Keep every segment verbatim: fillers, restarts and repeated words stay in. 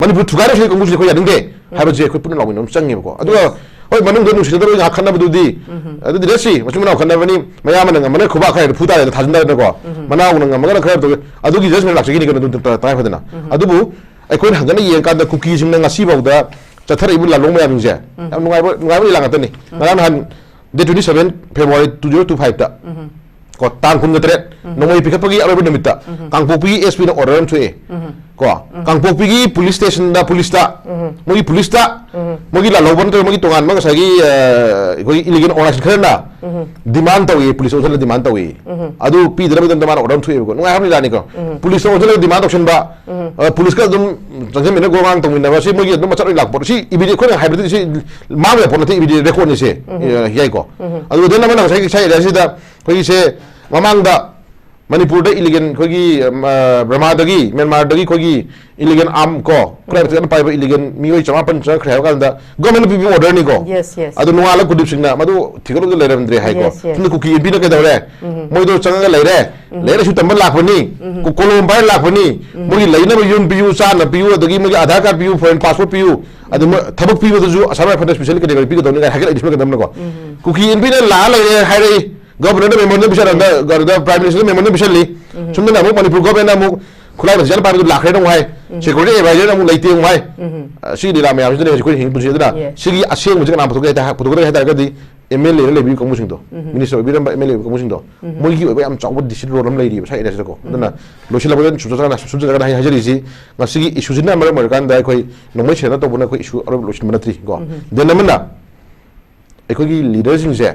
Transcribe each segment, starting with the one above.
ꯃꯅꯤꯄꯨꯔ ꯊꯨꯒꯥꯏꯔꯁꯤ ꯀꯥꯡꯕꯨꯁꯤ ꯑꯩꯈꯣꯏ ꯌꯥꯅꯤꯡꯗꯦ ꯍꯥꯏꯕꯁꯦ ꯑꯩꯈꯣꯏ ꯄꯨꯟꯅ ꯂꯥꯎꯃꯤꯟꯅꯕ ꯑꯃ ꯆꯪꯉꯦꯕꯀꯣ꯫ ꯑꯗꯨꯒ ꯍꯣꯏ, ꯃꯅꯨꯡꯗ ꯅꯨꯡꯁꯤꯅꯗꯕ ꯉꯥꯏꯍꯥꯛ ꯈꯠꯅꯕꯗꯨꯗꯤ, ꯑꯗꯨꯗꯤ ꯂꯦꯠꯁꯤ, ꯃꯆꯤꯟ ꯃꯅꯥꯎ ꯈꯠꯅꯕꯅꯤ, ꯃꯌꯥꯝꯕꯅ ꯉꯝꯃꯅ ꯈꯨꯕꯥꯛ ꯈꯔ ꯐꯨ ꯇꯥꯔꯦꯅ ꯊꯥꯖꯤꯟꯗꯅꯀꯣ, ꯃꯅꯥꯎꯅ ꯉꯝꯃꯒꯅ ꯈꯔ ꯇꯧꯒꯦ, ꯑꯗꯨꯒꯤ ꯖꯁꯃꯦꯟ ꯂꯥꯛꯆꯈꯤꯅꯤ ꯀꯩꯅꯣ, ꯑꯗꯨꯝ ꯇꯉꯥꯏ ꯐꯗꯅ꯫ ꯑꯗꯨꯕꯨ ꯑꯩꯈꯣꯏꯅ ꯍꯟꯒꯠꯅ ꯌꯦꯡꯉꯀꯥꯟꯗ ꯀꯨꯀꯤꯁꯤꯡꯅ ꯉꯁꯤꯐꯥꯎꯗ ꯆꯠꯊꯔꯛꯏꯕ ꯂꯥꯜꯂꯣꯡ ꯃꯌꯥꯝꯁꯤꯡꯁꯦ ꯌꯥꯝ ꯅꯨꯡꯉꯥꯏꯕ, ꯅꯨꯡꯉꯥꯏꯕ ꯂꯤꯂꯥ ꯉꯥꯛꯇꯅꯤ꯫ ꯉꯔꯥꯡ ꯅꯍꯥꯟ date twenty seven February two zero two five ꯇ ꯀꯣ, ꯇꯥꯡ ꯀꯨꯟꯒ ꯇꯔꯦꯠ, ꯅꯣꯡꯃꯩ ꯄꯤꯈꯠꯄꯒꯤ ꯑꯔꯣꯏꯕ ꯅꯨꯃꯤꯠꯇ ꯀꯥꯡꯄꯣꯛꯄꯤꯒꯤ S P ꯅ order ꯑꯃ ꯊꯣꯛꯑꯦ꯫ ꯀꯣ, ꯀꯥꯡꯄꯣꯛꯄꯤꯒꯤ police station ꯗ, ꯄꯨꯂꯤꯁꯇ, ꯃꯣꯏꯒꯤ ꯄꯨꯂꯤꯁꯇ, ꯃꯣꯏꯒꯤ ꯂꯥꯜꯍꯧꯕ ꯅꯠꯇ꯭ꯔꯒ ꯃꯣꯏꯒꯤ ꯇꯣꯉꯥꯟꯕ ꯉꯁꯥꯏꯒꯤ, ꯑ, ꯑꯩꯈꯣꯏꯒꯤ illegal organization ꯈꯔꯅ demand ꯇꯧꯏ, ꯄꯨꯂꯤꯁ ꯑꯣꯟꯁꯤꯜꯂ demand ꯇꯧꯏ꯫ ꯑꯗꯨ ꯄꯤꯗꯅꯕꯒꯤꯗꯃꯛꯇ ꯃꯥꯅ order ꯑꯃ ꯊꯣꯛꯑꯦꯕꯀꯣ꯫ ꯅꯨꯡꯉꯥꯏ ꯍꯥꯏꯕ ꯂꯤꯂꯥꯅꯤꯀꯣ꯫ ꯄꯨꯂꯤꯁꯇ ꯑꯣꯟꯁꯤꯜꯂꯒ demand ꯇꯧꯁꯤꯟꯕ, ꯑ, ꯄꯨꯂꯤꯁꯀ ꯑꯗꯨꯝ ꯆꯪꯁꯤꯟꯃꯤꯟꯅ ꯒꯣ ꯉꯥꯡ ꯇꯧꯃꯤꯟꯅꯕ, ꯁꯤ ꯃꯣꯏꯒꯤ ꯑꯗꯨꯝ ꯃꯆꯠ ꯑꯣꯏꯅ ꯂꯥꯛꯄ ꯄꯣꯠ꯫ ꯁꯤ ꯏꯕꯤꯗꯤ ꯑꯩꯈꯣꯏꯅ ꯍꯥꯏꯕꯗꯤ ꯁꯤ ꯃꯥꯡꯕ ꯌꯥꯕ ꯄꯣꯠ ꯅꯠꯇꯦ, ꯏꯕꯤꯗꯤ record ꯅꯤ ꯁꯦ꯫ ꯑ, ꯌꯥꯏꯀꯣ꯫ ꯑꯗꯨꯒ then ꯑꯃꯅ ꯉꯁꯥꯏꯒꯤ ꯁꯥꯏ area ꯁꯤꯗ ꯑꯩꯈꯣꯏꯒꯤꯁꯦ ꯃꯃꯥꯡꯗ ꯃꯅꯤꯄꯨꯔꯗ illegal ꯑꯩꯈꯣꯏꯒꯤ, ꯑ, ꯕꯔꯃꯥꯗꯒꯤ, ꯃ꯭ꯌꯥꯟꯃꯥꯔꯗꯒꯤ ꯑꯩꯈꯣꯏꯒꯤ illegal arm ꯀꯣ, ꯈꯨꯠꯂꯥꯏ ꯃꯇꯤꯛ ꯆꯥꯅ ꯄꯥꯏꯕ illegal ꯃꯤꯑꯣꯏ ꯆꯃꯥꯄꯟ ꯆꯪꯉꯛꯈ꯭ꯔꯦ ꯍꯥꯏꯕ ꯀꯥꯟꯗ government ꯅ ꯄꯤꯕ order ꯅꯤꯀꯣ꯫ Yes, yes. ꯑꯗꯨ ꯅꯣꯡꯉꯥꯜꯂ ꯀꯨꯜꯗꯤꯞ ꯁꯤꯡꯅ ꯃꯗꯨ ꯊꯤꯒꯠꯂꯒ ꯂꯩꯔꯝꯗ꯭ꯔꯦ ꯍꯥꯏꯀꯣ꯫ Yes, yes. ꯁꯣꯝꯗ ꯀꯨꯀꯤ M P ꯅ ꯀꯩꯗꯧꯔꯦ? ꯃꯣꯏꯗꯣ ꯆꯪꯉꯒ ꯂꯩꯔꯦ꯫ ꯂꯥꯏꯔꯤꯛ ꯂꯥꯏꯁꯨ ꯇꯝꯕ ꯂꯥꯛꯄꯅꯤ, ꯀꯣ-, ꯀꯣꯂꯣꯝ ꯄꯥꯏꯔ ꯂꯥꯛꯄꯅꯤ, ꯃꯣꯏꯒꯤ ꯂꯩꯅꯕ ꯌꯨꯝ ꯄꯤꯌꯨ, ꯆꯥꯅ ꯄꯤꯌꯨ, ꯑꯗꯒꯤ ꯃꯣꯏꯒꯤ ꯑꯙꯥꯔ ꯀꯥꯔꯗ ꯄꯤꯌꯨ, foreign passport ꯄꯤꯌꯨ, ꯑꯗꯨ ꯃꯣꯏ ꯊꯕꯛ ꯄꯤꯕꯗꯁꯨ ꯑꯁꯥꯝ ꯔꯥꯏꯐꯜꯗ special category ꯄꯤꯒꯗꯧꯅꯤ ꯀꯥꯏꯅ ꯍꯥꯏꯒꯠꯂꯛꯏ ꯁꯨꯝ ꯀꯩꯗꯧꯅꯀꯣ꯫ ꯀꯨꯀꯤ M P ꯅ ꯂꯥꯛꯑ ꯂꯩꯔꯦ ꯍꯥꯏꯔꯛꯏ, governor ꯗ memorandum ꯄꯤꯁꯜꯂꯛꯑꯒ, governor ꯗ prime minister ꯗ memorandum ꯄꯤꯁꯜꯂꯤ꯫ ꯁꯣꯝꯗꯅ ꯑꯃꯨꯛ ꯃꯅꯤꯄꯨꯔ government ꯅ ꯑꯃꯨꯛ ꯈꯨꯠꯂꯥꯏ ꯃꯁꯤꯡ ꯌꯥꯝ ꯄꯥꯏꯕꯗꯨ ꯂꯥꯛꯈ꯭ꯔꯦꯅ ꯑꯃꯨꯛ ꯍꯥꯏ꯫ Security advisor ꯅ ꯑꯃꯨꯛ ꯂꯩꯇꯦ ꯑꯃꯨꯛ ꯍꯥꯏ꯫ ꯑ, ꯁꯤꯒꯤ ꯂꯤꯂꯥ ꯃꯌꯥꯝꯁꯤꯗꯅꯦ ꯍꯧꯖꯤꯛ ꯑꯩꯈꯣꯏꯅ ꯍꯤꯡꯉꯤ ꯄꯨꯟꯁꯤ ꯑꯗꯨꯅ꯫ Yes. ꯁꯤꯒꯤ ꯑꯁꯦꯡꯕꯁꯤ ꯀꯅꯥ ꯄꯨꯊꯣꯛꯀꯦ ꯍꯥꯏ ꯇꯥ-, ꯄꯨꯊꯣꯛꯀꯗꯒꯦ ꯍꯥꯏ ꯇꯥꯔꯒꯗꯤ M L A ꯗ ꯂꯩꯕꯤꯕ ꯀꯥꯡꯕꯨꯁꯤꯡꯗꯣ, minister ꯑꯣꯏꯕꯤꯔꯝꯕ M L A ꯑꯣꯏꯕ ꯀꯥꯡꯕꯨꯁꯤꯡꯗꯣ, ꯃꯣꯏꯒꯤ ꯑꯣꯏꯕ ꯌꯥꯝ ꯆꯥꯎꯕ decisive role ꯑꯃ ꯂꯩꯔꯤꯕ ꯁ꯭ꯋꯥꯏ area ꯁꯤꯗꯀꯣ꯫ ꯑꯗꯨꯅ ꯂꯣꯏꯁꯤꯜꯂꯛꯄꯗ ꯁꯨꯝ ꯆꯠꯂꯒ, ꯁꯨꯝ ꯆꯠꯂꯒ ꯍꯥꯏ-, ꯍꯥꯏꯖꯔꯤꯁꯤ, ꯉꯁꯤꯒꯤ issue ꯁꯤꯅ ꯃꯔꯝ ꯑꯣꯏꯔꯀꯥꯟꯗ ꯑꯩꯈꯣꯏ ꯅꯣꯡꯃꯩ ꯁꯦꯟꯅ ꯇꯧꯕꯅ ꯑꯩꯈꯣꯏ issue ꯑꯔꯣꯏꯕ ꯂꯣꯏꯁꯤꯟꯕ ꯅꯠꯇ꯭ꯔꯤ ꯀꯣ꯫ Then ꯑꯃꯅ ꯑꯩꯈꯣꯏꯒꯤ leader ꯁꯤꯡꯁꯦ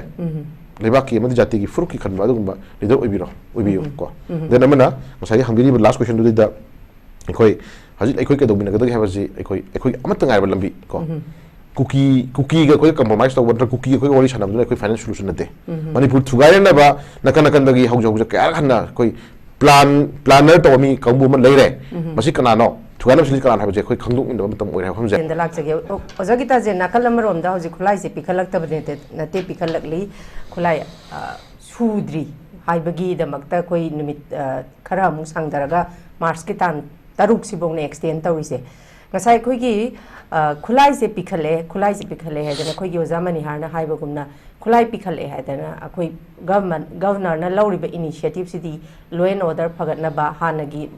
ꯂꯩꯕꯥꯛꯀꯤ ꯑꯃꯗꯤ ꯖꯥꯇꯤꯒꯤ ꯐꯨꯔꯨꯞꯀꯤ ꯈꯟꯕ ꯑꯗꯨꯒꯨꯝꯕ leader ꯑꯣꯏꯕꯤꯔꯣ, ꯑꯣꯏꯕꯤꯌꯨ ꯀꯣ꯫ Then ꯑꯃꯅ ꯉꯁꯥꯏꯒꯤ ꯍꯪꯕꯤꯔꯤꯕ last question ꯗꯨꯗꯩꯗ ꯑꯩꯈꯣꯏ ꯍꯧꯖꯤꯛ ꯑꯩꯈꯣꯏ ꯀꯩꯗꯧꯃꯤꯟꯅꯒꯗꯒꯦ ꯍꯥꯏꯕꯁꯤ ꯑꯩꯈꯣꯏ, ꯑꯩꯈꯣꯏ ꯑꯃꯠꯇ ꯉꯥꯏꯔꯕ ꯂꯝꯕꯤ ꯀꯣ꯫ ꯀꯨꯀꯤ, ꯀꯨꯀꯤꯒ ꯑꯩꯈꯣꯏꯒ compromise ꯇꯧꯕ ꯅꯠꯇ꯭ꯔꯒ ꯀꯨꯀꯤꯒ ꯑꯩꯈꯣꯏꯒ ꯋꯥꯔꯤ ꯁꯥꯟꯅꯕꯗꯨꯅ ꯑꯩꯈꯣꯏ final solution ꯅꯠꯇꯦ꯫ ꯃꯅꯤꯄꯨꯔ ꯊꯨꯒꯥꯏꯅꯅꯕ ꯅꯥꯀꯟ ꯅꯥꯀꯟꯗꯒꯤ ꯍꯧꯖ ꯍꯧꯖ ꯀꯌꯥꯔꯛ ꯍꯟꯅ ꯑꯩꯈꯣꯏ plan, planner ꯇꯧꯕ ꯃꯤ ꯀꯥꯡꯕꯨ ꯑꯃ ꯂꯩꯔꯦ꯫ ꯃꯁꯤ ꯀꯅꯥꯅꯣ? ꯊꯨꯒꯥꯏꯅꯕ ꯁꯤꯜꯂꯤ ꯀꯅꯥꯅꯣ ꯍꯥꯏꯕꯁꯦ ꯑꯩꯈꯣꯏ ꯈꯪꯗꯣꯛꯃꯤꯟꯅꯕ ꯃꯇꯝ ꯑꯣꯏꯔꯦ ꯍꯥꯏꯕ ꯋꯥꯐꯝꯁꯦ꯫ ꯁꯦꯟꯗ ꯂꯥꯛꯆꯒꯦ꯫ ꯑꯣ, ꯑꯣꯖꯥ ꯒꯤꯇꯥꯖꯦ, ꯅꯥꯀꯜ ꯑꯃꯔꯣꯝꯗ ꯍꯧꯖꯤꯛ ꯈꯨꯠꯂꯥꯏꯁꯦ ꯄꯤꯈꯠꯂꯛꯇꯕ ꯅꯠꯇꯦ, ꯅꯠꯇꯦ, ꯄꯤꯈꯠꯂꯛꯂꯤ꯫ ꯈꯨꯠꯂꯥꯏ, ꯑ, ꯁꯨꯗ꯭ꯔꯤ ꯍꯥꯏꯕꯒꯤꯗꯃꯛꯇ ꯑꯩꯈꯣꯏ ꯅꯨꯃꯤꯠ, ꯑ, ꯈꯔ ꯑꯃꯨꯛ ꯁꯥꯡꯊꯔꯒ March ꯀꯤ ꯇꯥꯡ ꯇꯔꯨꯛ ꯁꯤꯐꯧꯅꯦ extend ꯇꯧꯔꯤꯁꯦ꯫ ꯉꯁꯥꯏ ꯑꯩꯈꯣꯏꯒꯤ ꯑ, ꯈꯨꯠꯂꯥꯏꯁꯦ ꯄꯤꯈꯠꯂꯛꯑꯦ, ꯈꯨꯠꯂꯥꯏꯁꯦ ꯄꯤꯈꯠꯂꯛꯑꯦ ꯍꯥꯏꯗꯅ ꯑꯩꯈꯣꯏꯒꯤ ꯑꯣꯖꯥ ꯃꯅꯤꯍꯥꯔꯅ ꯍꯥꯏꯕꯒꯨꯝꯅ ꯈꯨꯠꯂꯥꯏ ꯄꯤꯈꯠꯂꯛꯑꯦ ꯍꯥꯏꯗꯅ ꯑꯩꯈꯣꯏ ꯒꯚꯔꯟꯃꯦꯟ, ꯒꯚꯔꯅꯔꯅ ꯂꯧꯔꯤꯕ ꯏꯅꯤꯁꯤꯌꯦꯇꯤꯞꯁꯤꯗꯤ law and order ꯐꯒꯠꯅꯕ, ꯍꯥꯟꯅꯒꯤ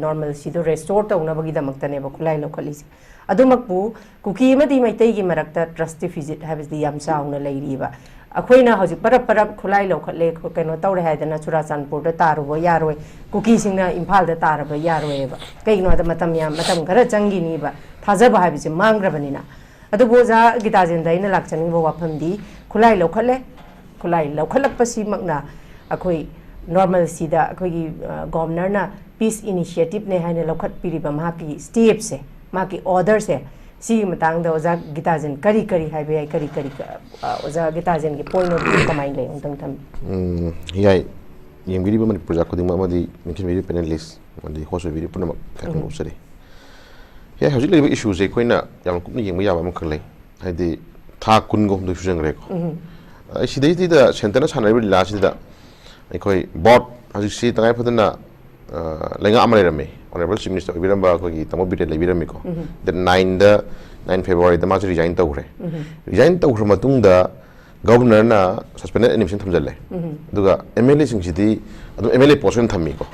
ꯅꯣꯔꯃꯦꯜꯁꯤꯗꯣ ꯔꯦꯁꯇꯣꯔ ꯇꯧꯅꯕꯒꯤꯗꯃꯛꯇꯅꯦꯕ ꯈꯨꯠꯂꯥꯏ ꯂꯧꯈꯠꯂꯤꯁꯦ꯫ ꯑꯗꯨꯃꯛꯄꯨ ꯀꯨꯀꯤ ꯑꯃꯗꯤ ꯃꯩꯇꯩꯒꯤ ꯃꯔꯛꯇ ꯇ꯭ꯔꯁꯇꯤ ꯐꯤꯖꯤꯠ ꯍꯥꯏꯕꯁꯤꯗꯤ ꯌꯥꯝ ꯆꯥꯎꯅ ꯂꯩꯔꯤꯕ꯫ ꯑꯩꯈꯣꯏꯅ ꯍꯧꯖꯤꯛ ꯄꯔꯞ ꯄꯔꯞ ꯈꯨꯠꯂꯥꯏ ꯂꯧꯈꯠꯂꯦ, ꯀꯩꯅꯣ ꯇꯧꯔꯦ ꯍꯥꯏꯗꯅ ꯆꯨꯔꯥꯆꯥꯟꯄꯨꯔꯗ ꯇꯥꯔꯨꯕ ꯌꯥꯔꯣꯏ, ꯀꯨꯀꯤꯁꯤꯡꯅ ꯏꯝꯐꯥꯜꯗ ꯇꯥꯔꯕ ꯌꯥꯔꯣꯏꯕ꯫ ꯀꯩꯒꯤꯅꯣ ꯍꯥꯏꯗ ꯃꯇꯝ ꯌꯥꯝ, ꯃꯇꯝ ꯈꯔ ꯆꯪꯈꯤꯅꯤꯕ, ꯊꯥꯖꯕ ꯍꯥꯏꯕꯁꯦ ꯃꯥꯡꯈ꯭ꯔꯕꯅꯤꯅ꯫ ꯑꯗꯨꯕꯨ ꯑꯣꯖꯥ ꯒꯤꯇꯥꯖꯦꯟꯗ ꯑꯩꯅ ꯂꯥꯛꯆꯅꯤꯡꯕ ꯋꯥꯐꯝꯗꯤ ꯈꯨꯠꯂꯥꯏ ꯂꯧꯈꯠꯂꯦ, ꯈꯨꯠꯂꯥꯏ ꯂꯧꯈꯠꯂꯛꯄꯁꯤꯃꯛꯅ ꯑꯩꯈꯣꯏ ꯅꯣꯔꯃꯦꯜꯁꯤꯗ ꯑꯩꯈꯣꯏꯒꯤ ꯒꯣꯕꯔꯅꯔꯅ ꯄꯤꯁ ꯏꯅꯤꯁꯤꯌꯦꯇꯤꯞꯅꯦ ꯍꯥꯏꯅ ꯂꯧꯈꯠꯄꯤꯔꯤꯕ ꯃꯍꯥꯛꯀꯤ ꯁ꯭ꯇꯦꯞꯁꯦ, ꯃꯍꯥꯛꯀꯤ ꯑꯣꯔꯗꯔꯁꯦ, ꯁꯤꯒꯤ ꯃꯇꯥꯡꯗ ꯑꯣꯖꯥ ꯒꯤꯇꯥꯖꯦꯟ ꯀꯔꯤ ꯀꯔꯤ ꯍꯥꯏꯕ ꯌꯥꯏ, ꯀꯔꯤ ꯀꯔꯤ ꯑ, ꯑꯣꯖꯥ ꯒꯤꯇꯥꯖꯦꯟꯒꯤ ꯄꯣꯏꯟ ꯑꯣꯐ ꯚ꯭ꯌꯨ ꯀꯃꯥꯏꯅ ꯂꯩ ꯑꯃꯨꯛꯇꯪ ꯊꯝꯕꯤꯌꯨ꯫ ꯎꯝ, ꯌꯥꯏ꯫ ꯌꯦꯡꯕꯤꯔꯤꯕ ꯃꯅꯤꯄꯨꯔ ꯄ꯭ꯔꯖꯥ ꯈꯨꯗꯤꯡꯃꯛ ꯑꯃꯗꯤ ꯅꯤꯡꯁꯤꯡꯕꯤꯔꯤꯕ ꯄꯦꯅꯦꯂꯤꯁ ꯑꯃꯗꯤ ꯍꯣꯁ ꯑꯣꯏꯕꯤꯔꯤꯕ ꯄꯨꯝꯅꯃꯛ ꯏꯀꯥꯏ ꯈꯨꯝꯅꯕ ꯎꯠꯆꯔꯤ꯫ ꯌꯥꯏ, ꯍꯧꯖꯤꯛ ꯂꯩꯔꯤꯕ ꯏꯁꯨꯁꯦ ꯑꯩꯈꯣꯏꯅ ꯌꯥꯝꯅ ꯀꯨꯞꯅ ꯌꯦꯡꯕ ꯌꯥꯕ ꯑꯃꯈꯛ ꯂꯩ꯫ ꯍꯥꯏꯗꯤ ꯊꯥ ꯀꯨꯟꯒ ꯍꯨꯝꯗꯣꯏ ꯁꯨꯖꯟꯈ꯭ꯔꯦꯀꯣ꯫ ꯑꯩ ꯁꯤꯗꯩꯁꯤꯗ ꯁꯦꯟꯇꯔꯅ ꯁꯥꯟꯅꯔꯤꯕ ꯂꯤꯂꯥꯁꯤꯗ ꯑꯩꯈꯣꯏ ꯕꯣꯠ ꯍꯧꯖꯤꯛꯁꯤ ꯇꯉꯥꯏ ꯐꯗꯅ ꯑ, ꯂꯩꯉꯥꯛ ꯑꯃ ꯂꯩꯔꯝꯃꯤ, ꯑꯣꯅꯔꯦꯕꯜ ꯆꯤꯐ ꯃꯤꯅꯤꯁꯇꯔ ꯑꯣꯏꯕꯤꯔꯝꯕ ꯑꯩꯈꯣꯏꯒꯤ ꯇꯥꯃꯣ ꯕꯤꯔꯦꯟ ꯂꯩꯕꯤꯔꯝꯃꯤꯀꯣ꯫ ꯗꯦꯠ ꯅꯥꯏꯟꯗ, ꯅꯥꯏꯟ ꯐꯦꯕ꯭ꯔꯨꯋꯥꯔꯤꯗ ꯃꯥꯁꯦ ꯔꯤꯖꯥꯏꯟ ꯇꯧꯈ꯭ꯔꯦ꯫ ꯔꯤꯖꯥꯏꯟ ꯇꯧꯈ꯭ꯔ ꯃꯇꯨꯡꯗ ꯒꯕꯔꯅꯔꯅ ꯁꯁꯄꯦꯟꯗꯦꯠ ꯑꯦꯅꯤꯃꯦꯁꯟ ꯊꯝꯖꯜꯂꯦ꯫ ꯑꯗꯨꯒ ꯑꯦꯝ ꯑꯦꯜ ꯑꯦꯁꯤꯡꯁꯤꯗꯤ ꯑꯗꯨꯝ ꯑꯦꯝ ꯑꯦꯜ ꯑꯦ ꯄꯣꯁ ꯑꯣꯏꯅ ꯊꯝꯃꯤꯀꯣ꯫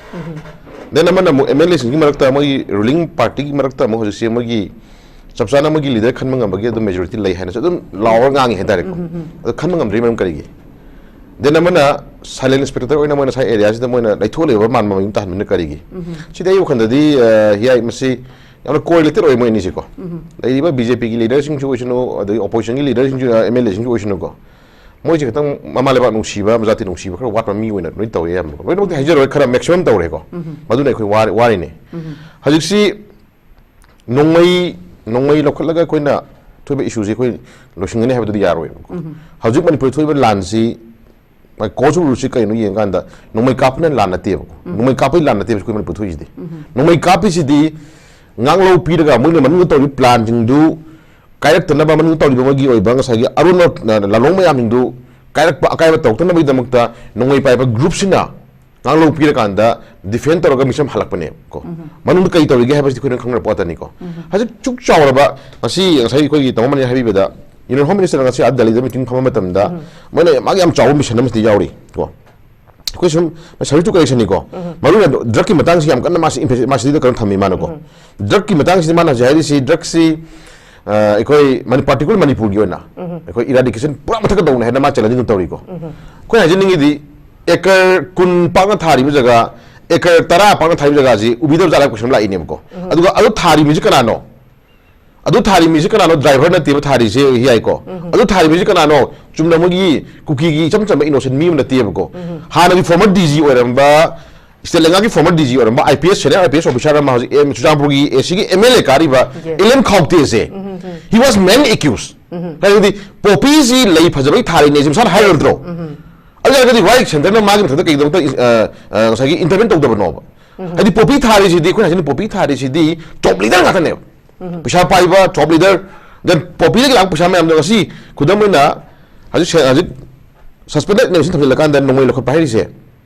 ꯗꯦꯟ ꯑꯃꯅ ꯑꯃꯨꯛ ꯑꯦꯝ ꯑꯦꯜ ꯑꯦꯁꯤꯡꯒꯤ ꯃꯔꯛꯇ, ꯃꯣꯏꯒꯤ ꯔꯨꯂꯤꯡ ꯄꯥꯔꯇꯤꯒꯤ ꯃꯔꯛꯇ ꯑꯃꯨꯛ ꯍꯧꯖꯤꯛꯁꯦ ꯃꯣꯏꯒꯤ ꯆꯞ ꯆꯥꯅ ꯃꯣꯏꯒꯤ ꯂꯤꯗꯔ ꯈꯟꯕ ꯉꯝꯕꯒꯤ ꯑꯗꯨꯝ ꯃꯦꯖꯣꯔꯤꯇꯤ ꯂꯩ ꯍꯥꯏꯅꯁꯨ ꯑꯗꯨꯝ ꯂꯥꯎꯔ ꯉꯥꯡꯉꯤ ꯍꯥꯏꯇꯥꯔꯦꯀꯣ꯫ ꯑꯗꯣ ꯈꯟꯕ ꯉꯝꯗ꯭ꯔꯤ ꯃꯔꯝ ꯀꯔꯤꯒꯤ? ꯗꯦꯟ ꯑꯃꯅ ꯁꯥꯏꯂꯦꯟ ꯁ꯭ꯄꯦꯛꯇꯦꯇꯔ ꯑꯣꯏꯅ ꯃꯣꯏꯅ ꯉꯁꯥꯏ ꯑꯦꯔꯤꯌꯥꯁꯤꯗ ꯃꯣꯏꯅ ꯂꯩꯊꯣꯛꯂꯤꯕ ꯃꯥꯟꯕ ꯃꯑꯣꯡ ꯇꯥꯍꯟꯕꯅ ꯀꯔꯤꯒꯤ? ꯁꯤꯗꯤ ꯑꯩ ꯋꯥꯈꯜꯗꯗꯤ, ꯑ, ꯍꯤꯌꯥꯏ ꯃꯁꯤ ꯌꯥꯝꯅ ꯀꯣꯔꯤꯂꯦꯇꯦꯠ ꯑꯣꯏ ꯃꯣꯏ ꯑꯅꯤꯁꯤꯀꯣ꯫ ꯂꯩꯔꯤꯕ ꯕꯤ ꯖꯦ ꯄꯤꯒꯤ ꯂꯤꯗꯔꯁꯤꯡꯁꯨ ꯑꯣꯏꯁꯅꯨ, ꯑꯗꯒꯤ ꯑꯣꯄꯣꯖꯤꯁꯟꯒꯤ ꯂꯤꯗꯔꯁꯤꯡꯁꯨ, ꯑꯦꯝ ꯑꯦꯜ ꯑꯦꯁꯤꯡꯁꯨ ꯑꯣꯏꯁꯅꯨꯀꯣ꯫ ꯃꯣꯏꯁꯦ ꯈꯤꯇꯪ ꯃꯃꯥ ꯂꯩꯕꯥꯛ ꯅꯨꯡꯁꯤꯕ, ꯖꯥꯇꯤ ꯅꯨꯡꯁꯤꯕ ꯈꯔ ꯋꯥꯠꯄ ꯃꯤ ꯑꯣꯏꯅ ꯂꯣꯏ ꯇꯧꯋꯦ ꯑꯌꯥꯝꯕꯀꯣ꯫ ꯂꯣꯏꯅꯃꯛꯇꯤ ꯍꯥꯏꯖꯔꯣꯏ, ꯈꯔ ꯃꯦꯛꯁꯤꯃꯝ ꯇꯧꯔꯦꯀꯣ꯫ ꯃꯗꯨꯅ ꯑꯩꯈꯣꯏ ꯋꯥꯔ-, ꯋꯥꯔꯤꯅꯦ꯫ ꯍꯧꯖꯤꯛꯁꯤ ꯅꯣꯡꯃꯩ, ꯅꯣꯡꯃꯩ ꯂꯧꯈꯠꯂꯒ ꯑꯩꯈꯣꯏꯅ ꯊꯣꯛꯏꯕ ꯏꯁꯨꯁꯤ ꯑꯩꯈꯣꯏ ꯂꯣꯏꯁꯤꯟꯒꯅꯤ ꯍꯥꯏꯕꯗꯨꯗꯤ ꯌꯥꯔꯣꯏꯕꯀꯣ꯫ ꯍꯧꯖꯤꯛ ꯃꯅꯤꯄꯨꯔꯗ ꯊꯣꯛꯏꯕ ꯂꯥꯟꯁꯤ, ꯃꯥꯒꯤ ꯀꯣꯁ ꯑꯣꯐ ꯔꯨꯜꯁꯤ ꯀꯩꯅꯣ ꯌꯦꯡꯀꯥꯟꯗ ꯅꯣꯡꯃꯩ ꯀꯥꯞꯄꯅ ꯂꯥꯟ ꯅꯠꯇꯦꯕꯀꯣ꯫ ꯅꯣꯡꯃꯩ ꯀꯥꯞꯄꯒꯤ ꯂꯥꯟ ꯅꯠꯇꯦꯕ ꯑꯩꯈꯣꯏ ꯃꯅꯤꯄꯨꯔ ꯊꯣꯛꯏꯁꯤꯗꯤ꯫ ꯅꯣꯡꯃꯩ ꯀꯥꯞꯄꯤꯁꯤꯗꯤ ꯉꯥꯛꯂꯧ ꯄꯤꯔꯒ ꯃꯣꯏꯅ ꯃꯅꯨꯡꯗ ꯇꯧꯔꯤꯕ ꯄ꯭ꯂꯥꯟꯁꯤꯡꯗꯨ ꯀꯥꯏꯔꯛꯇꯅꯕ, ꯃꯅꯨꯡꯗ ꯇꯧꯔꯤꯕ ꯃꯣꯏꯒꯤ ꯑꯣꯏꯕ ꯉꯁꯥꯏꯒꯤ ꯑꯔꯣꯟꯕ, ꯑ, ꯂꯥꯂꯣꯡ ꯃꯌꯥꯝꯁꯤꯡꯗꯨ ꯀꯥꯏꯔꯛꯄ, ꯑꯀꯥꯏꯕ ꯇꯧꯔꯛꯇꯅꯕꯒꯤꯗꯃꯛꯇ ꯅꯣꯡꯃꯩ ꯄꯥꯏꯕ ꯒ꯭ꯔꯨꯞꯁꯤꯅ ꯉꯥꯡꯂꯧ ꯄꯤꯔꯀꯥꯟꯗ ꯗꯤꯐꯦꯟ ꯇꯧꯔꯒ ꯃꯤꯁꯝ ꯍꯜꯂꯛꯄꯅꯦꯕꯀꯣ꯫ ꯃꯅꯨꯡꯗ ꯀꯔꯤ ꯇꯧꯔꯤꯒꯦ ꯍꯥꯏꯕꯁꯤꯗꯤ ꯑꯩꯈꯣꯏꯅ ꯈꯪꯅꯔꯛꯄ ꯋꯥꯇꯅꯤꯀꯣ꯫ ꯍꯧꯖꯤꯛ ꯆꯨꯛ ꯆꯥꯎꯔꯕ, ꯉꯁꯤ ꯉꯁꯥꯏ ꯑꯩꯈꯣꯏꯒꯤ ꯇꯥꯃꯣ ꯃꯅꯤꯅ ꯍꯥꯏꯕꯤꯕꯗ, ꯌꯨꯅꯤꯌꯟ ꯍꯣꯝ ꯃꯤꯅꯤꯁꯇꯔ ꯉꯁꯤ ꯑꯥ ꯗꯦꯜꯂꯤꯗ ꯃꯤꯇꯤꯡ ꯐꯝꯕ ꯃꯇꯝꯗ, ꯃꯣꯏꯅ ꯃꯥꯒꯤ ꯌꯥꯝ ꯆꯥꯎꯕ ꯃꯤꯁꯟ ꯑꯃꯁꯤꯗꯤ ꯌꯥꯎꯔꯤ ꯀꯣ꯫ ꯑꯩꯈꯣꯏ ꯁꯨꯝ ꯁꯔꯚꯤꯁ ꯇꯨ ꯀꯔꯦꯛꯁꯟꯅꯤꯀꯣ꯫ ꯃꯔꯨ ꯑꯣꯏꯅ ꯗ꯭ꯔꯛꯀꯤ ꯃꯇꯥꯡꯁꯤ ꯌꯥꯝ ꯀꯟꯅ ꯃꯥꯁꯤ ꯏꯝꯐꯦꯁꯤꯁ ꯃꯥꯁꯤꯗ ꯀꯟꯅ ꯊꯝꯃꯤ ꯃꯥꯅꯀꯣ꯫ ꯗ꯭ꯔꯛꯀꯤ ꯃꯇꯥꯡꯁꯤꯗ ꯃꯥꯅ ꯍꯧꯖꯤꯛ ꯍꯥꯏꯔꯤꯁꯤ, ꯗ꯭ꯔꯛꯁꯤ, ꯑ, ꯑꯩꯈꯣꯏ ꯃꯅꯤ-, ꯄꯥꯔꯇꯤꯀꯨꯂꯔ ꯃꯅꯤꯄꯨꯔꯒꯤ ꯑꯣꯏꯅ ꯑꯩꯈꯣꯏ ꯏꯔꯥꯗꯤꯀꯦꯁꯟ ꯄꯨꯔꯥ ꯃꯊꯛꯀ ꯇꯧꯅꯤ ꯍꯥꯏꯅ ꯃꯥ ꯆꯦꯂꯦꯟꯖ ꯑꯗꯨꯝ ꯇꯧꯔꯤꯀꯣ꯫ ꯑꯩꯈꯣꯏꯅ ꯍꯥꯏꯖꯅꯤꯡꯉꯤꯗꯤ, ꯑꯦꯀꯔ ꯀꯨꯟ ꯄꯥꯛꯅ ꯊꯥꯔꯤꯕ ꯖꯒꯥ, ꯑꯦꯀꯔ ꯇꯔꯥ ꯄꯥꯛꯅ ꯊꯥꯔꯤꯕ ꯖꯒꯥꯁꯤ ꯎꯕꯤꯗꯕ ꯖꯥꯠꯂ ꯍꯥꯏꯕ ꯀꯣꯏꯁꯟ ꯑꯃ ꯂꯥꯛꯏꯅꯦꯕꯀꯣ꯫ ꯑꯗꯨꯒ ꯑꯗꯨ ꯊꯥꯔꯤ ꯃꯤꯁꯤ ꯀꯅꯥꯅꯣ? ꯑꯗꯨ ꯊꯥꯔꯤ ꯃꯤꯁꯤ ꯀꯅꯥꯅꯣ? ꯗ꯭ꯔꯥꯏꯚꯔ ꯅꯠꯇꯦꯕ ꯊꯥꯔꯤꯁꯦ, ꯌꯥꯏꯀꯣ꯫ ꯑꯗꯨ ꯊꯥꯔꯤ ꯃꯤꯁꯤ ꯀꯅꯥꯅꯣ? ꯆꯨꯝꯅ ꯃꯣꯏꯒꯤ ꯀꯨꯀꯤꯒꯤ ꯏꯆꯝ ꯆꯝꯕ ꯏꯅꯣꯁꯦꯟ ꯃꯤ ꯑꯃ ꯅꯠꯇꯦꯕꯀꯣ꯫ ꯍꯥꯟꯅꯒꯤ ꯐꯣꯔꯃꯔ ꯗꯤ ꯖꯤ ꯑꯣꯏꯔꯝꯕ, ꯁ꯭ꯇꯦꯠ ꯂꯩꯉꯥꯛꯀꯤ ꯐꯣꯔꯃꯔ ꯗꯤ ꯖꯤ ꯑꯣꯏꯔꯝꯕ, I P S, senior I P S officer ꯑꯃ, ꯍꯧꯖꯤꯛ ꯑꯦꯝ, ꯆꯨꯔꯆꯥꯟꯄꯨꯔꯒꯤ ꯑꯦ ꯁꯤꯒꯤ ꯑꯦꯝ ꯑꯦꯜ ꯑꯦ ꯀꯥꯔꯤꯕ, ꯌꯦꯁ꯫ ꯑꯦꯜ ꯑꯦꯟ ꯈꯥꯎꯇꯦꯁꯦ, ꯍꯤ ꯋꯥꯁ ꯃꯦꯟ ꯑꯦꯀ꯭ꯌꯨꯁ꯫ ꯍꯥꯏꯕꯗꯤ ꯄꯣꯄꯤꯁꯤ ꯂꯩ ꯐꯖꯕꯩ ꯊꯥꯔꯤꯅꯦꯁꯦ ꯃꯁꯥꯅ ꯍꯥꯏꯔ ꯅꯠꯇ꯭ꯔꯣ? ꯑꯗꯨ ꯑꯣꯏꯔꯒꯗꯤ ꯋꯥꯏ ꯁꯦꯟꯇꯔꯅ ꯃꯥꯒꯤ ꯃꯊꯛꯇ ꯀꯩꯒꯤꯗꯃꯛꯇ, ꯑ, ꯑ, ꯉꯁꯥꯏꯒꯤ ꯏꯟꯇꯔꯚꯦꯟ ꯇꯧꯗꯕꯅꯣꯕ? ꯍꯥꯏꯗꯤ ꯄꯣꯄꯤ ꯊꯥꯔꯤꯁꯤꯗꯤ, ꯑꯩꯈꯣꯏꯅ ꯍꯥꯏꯁꯤꯅ ꯄꯣꯄꯤ ꯊꯥꯔꯤꯁꯤꯗꯤ ꯇꯣꯞ ꯂꯤꯗꯔ ꯉꯥꯛꯇꯅꯦꯕ꯫ ꯄꯩꯁꯥ ꯄꯥꯏꯕ ꯇꯣꯞ ꯂꯤꯗꯔ, ꯗꯦꯟ ꯄꯣꯄꯤꯗꯒꯤ ꯂꯥꯛꯄ ꯄꯩꯁꯥ ꯃꯌꯥꯝꯗꯣ ꯉꯁꯤ ꯈꯨꯗꯝ ꯑꯣꯏꯅ ꯍꯧꯖꯤꯛ ꯁꯦ-, ꯍꯧꯖꯤꯛ ꯁꯁꯄꯦꯟꯗꯦꯗ ꯅꯣꯃꯤꯅꯦꯁꯟ ꯊꯝꯖꯤꯜꯂꯀꯥꯟꯗ ꯅꯣꯡꯃꯩ ꯂꯧꯈꯠꯄ ꯍꯥꯏꯔꯤꯁꯦ,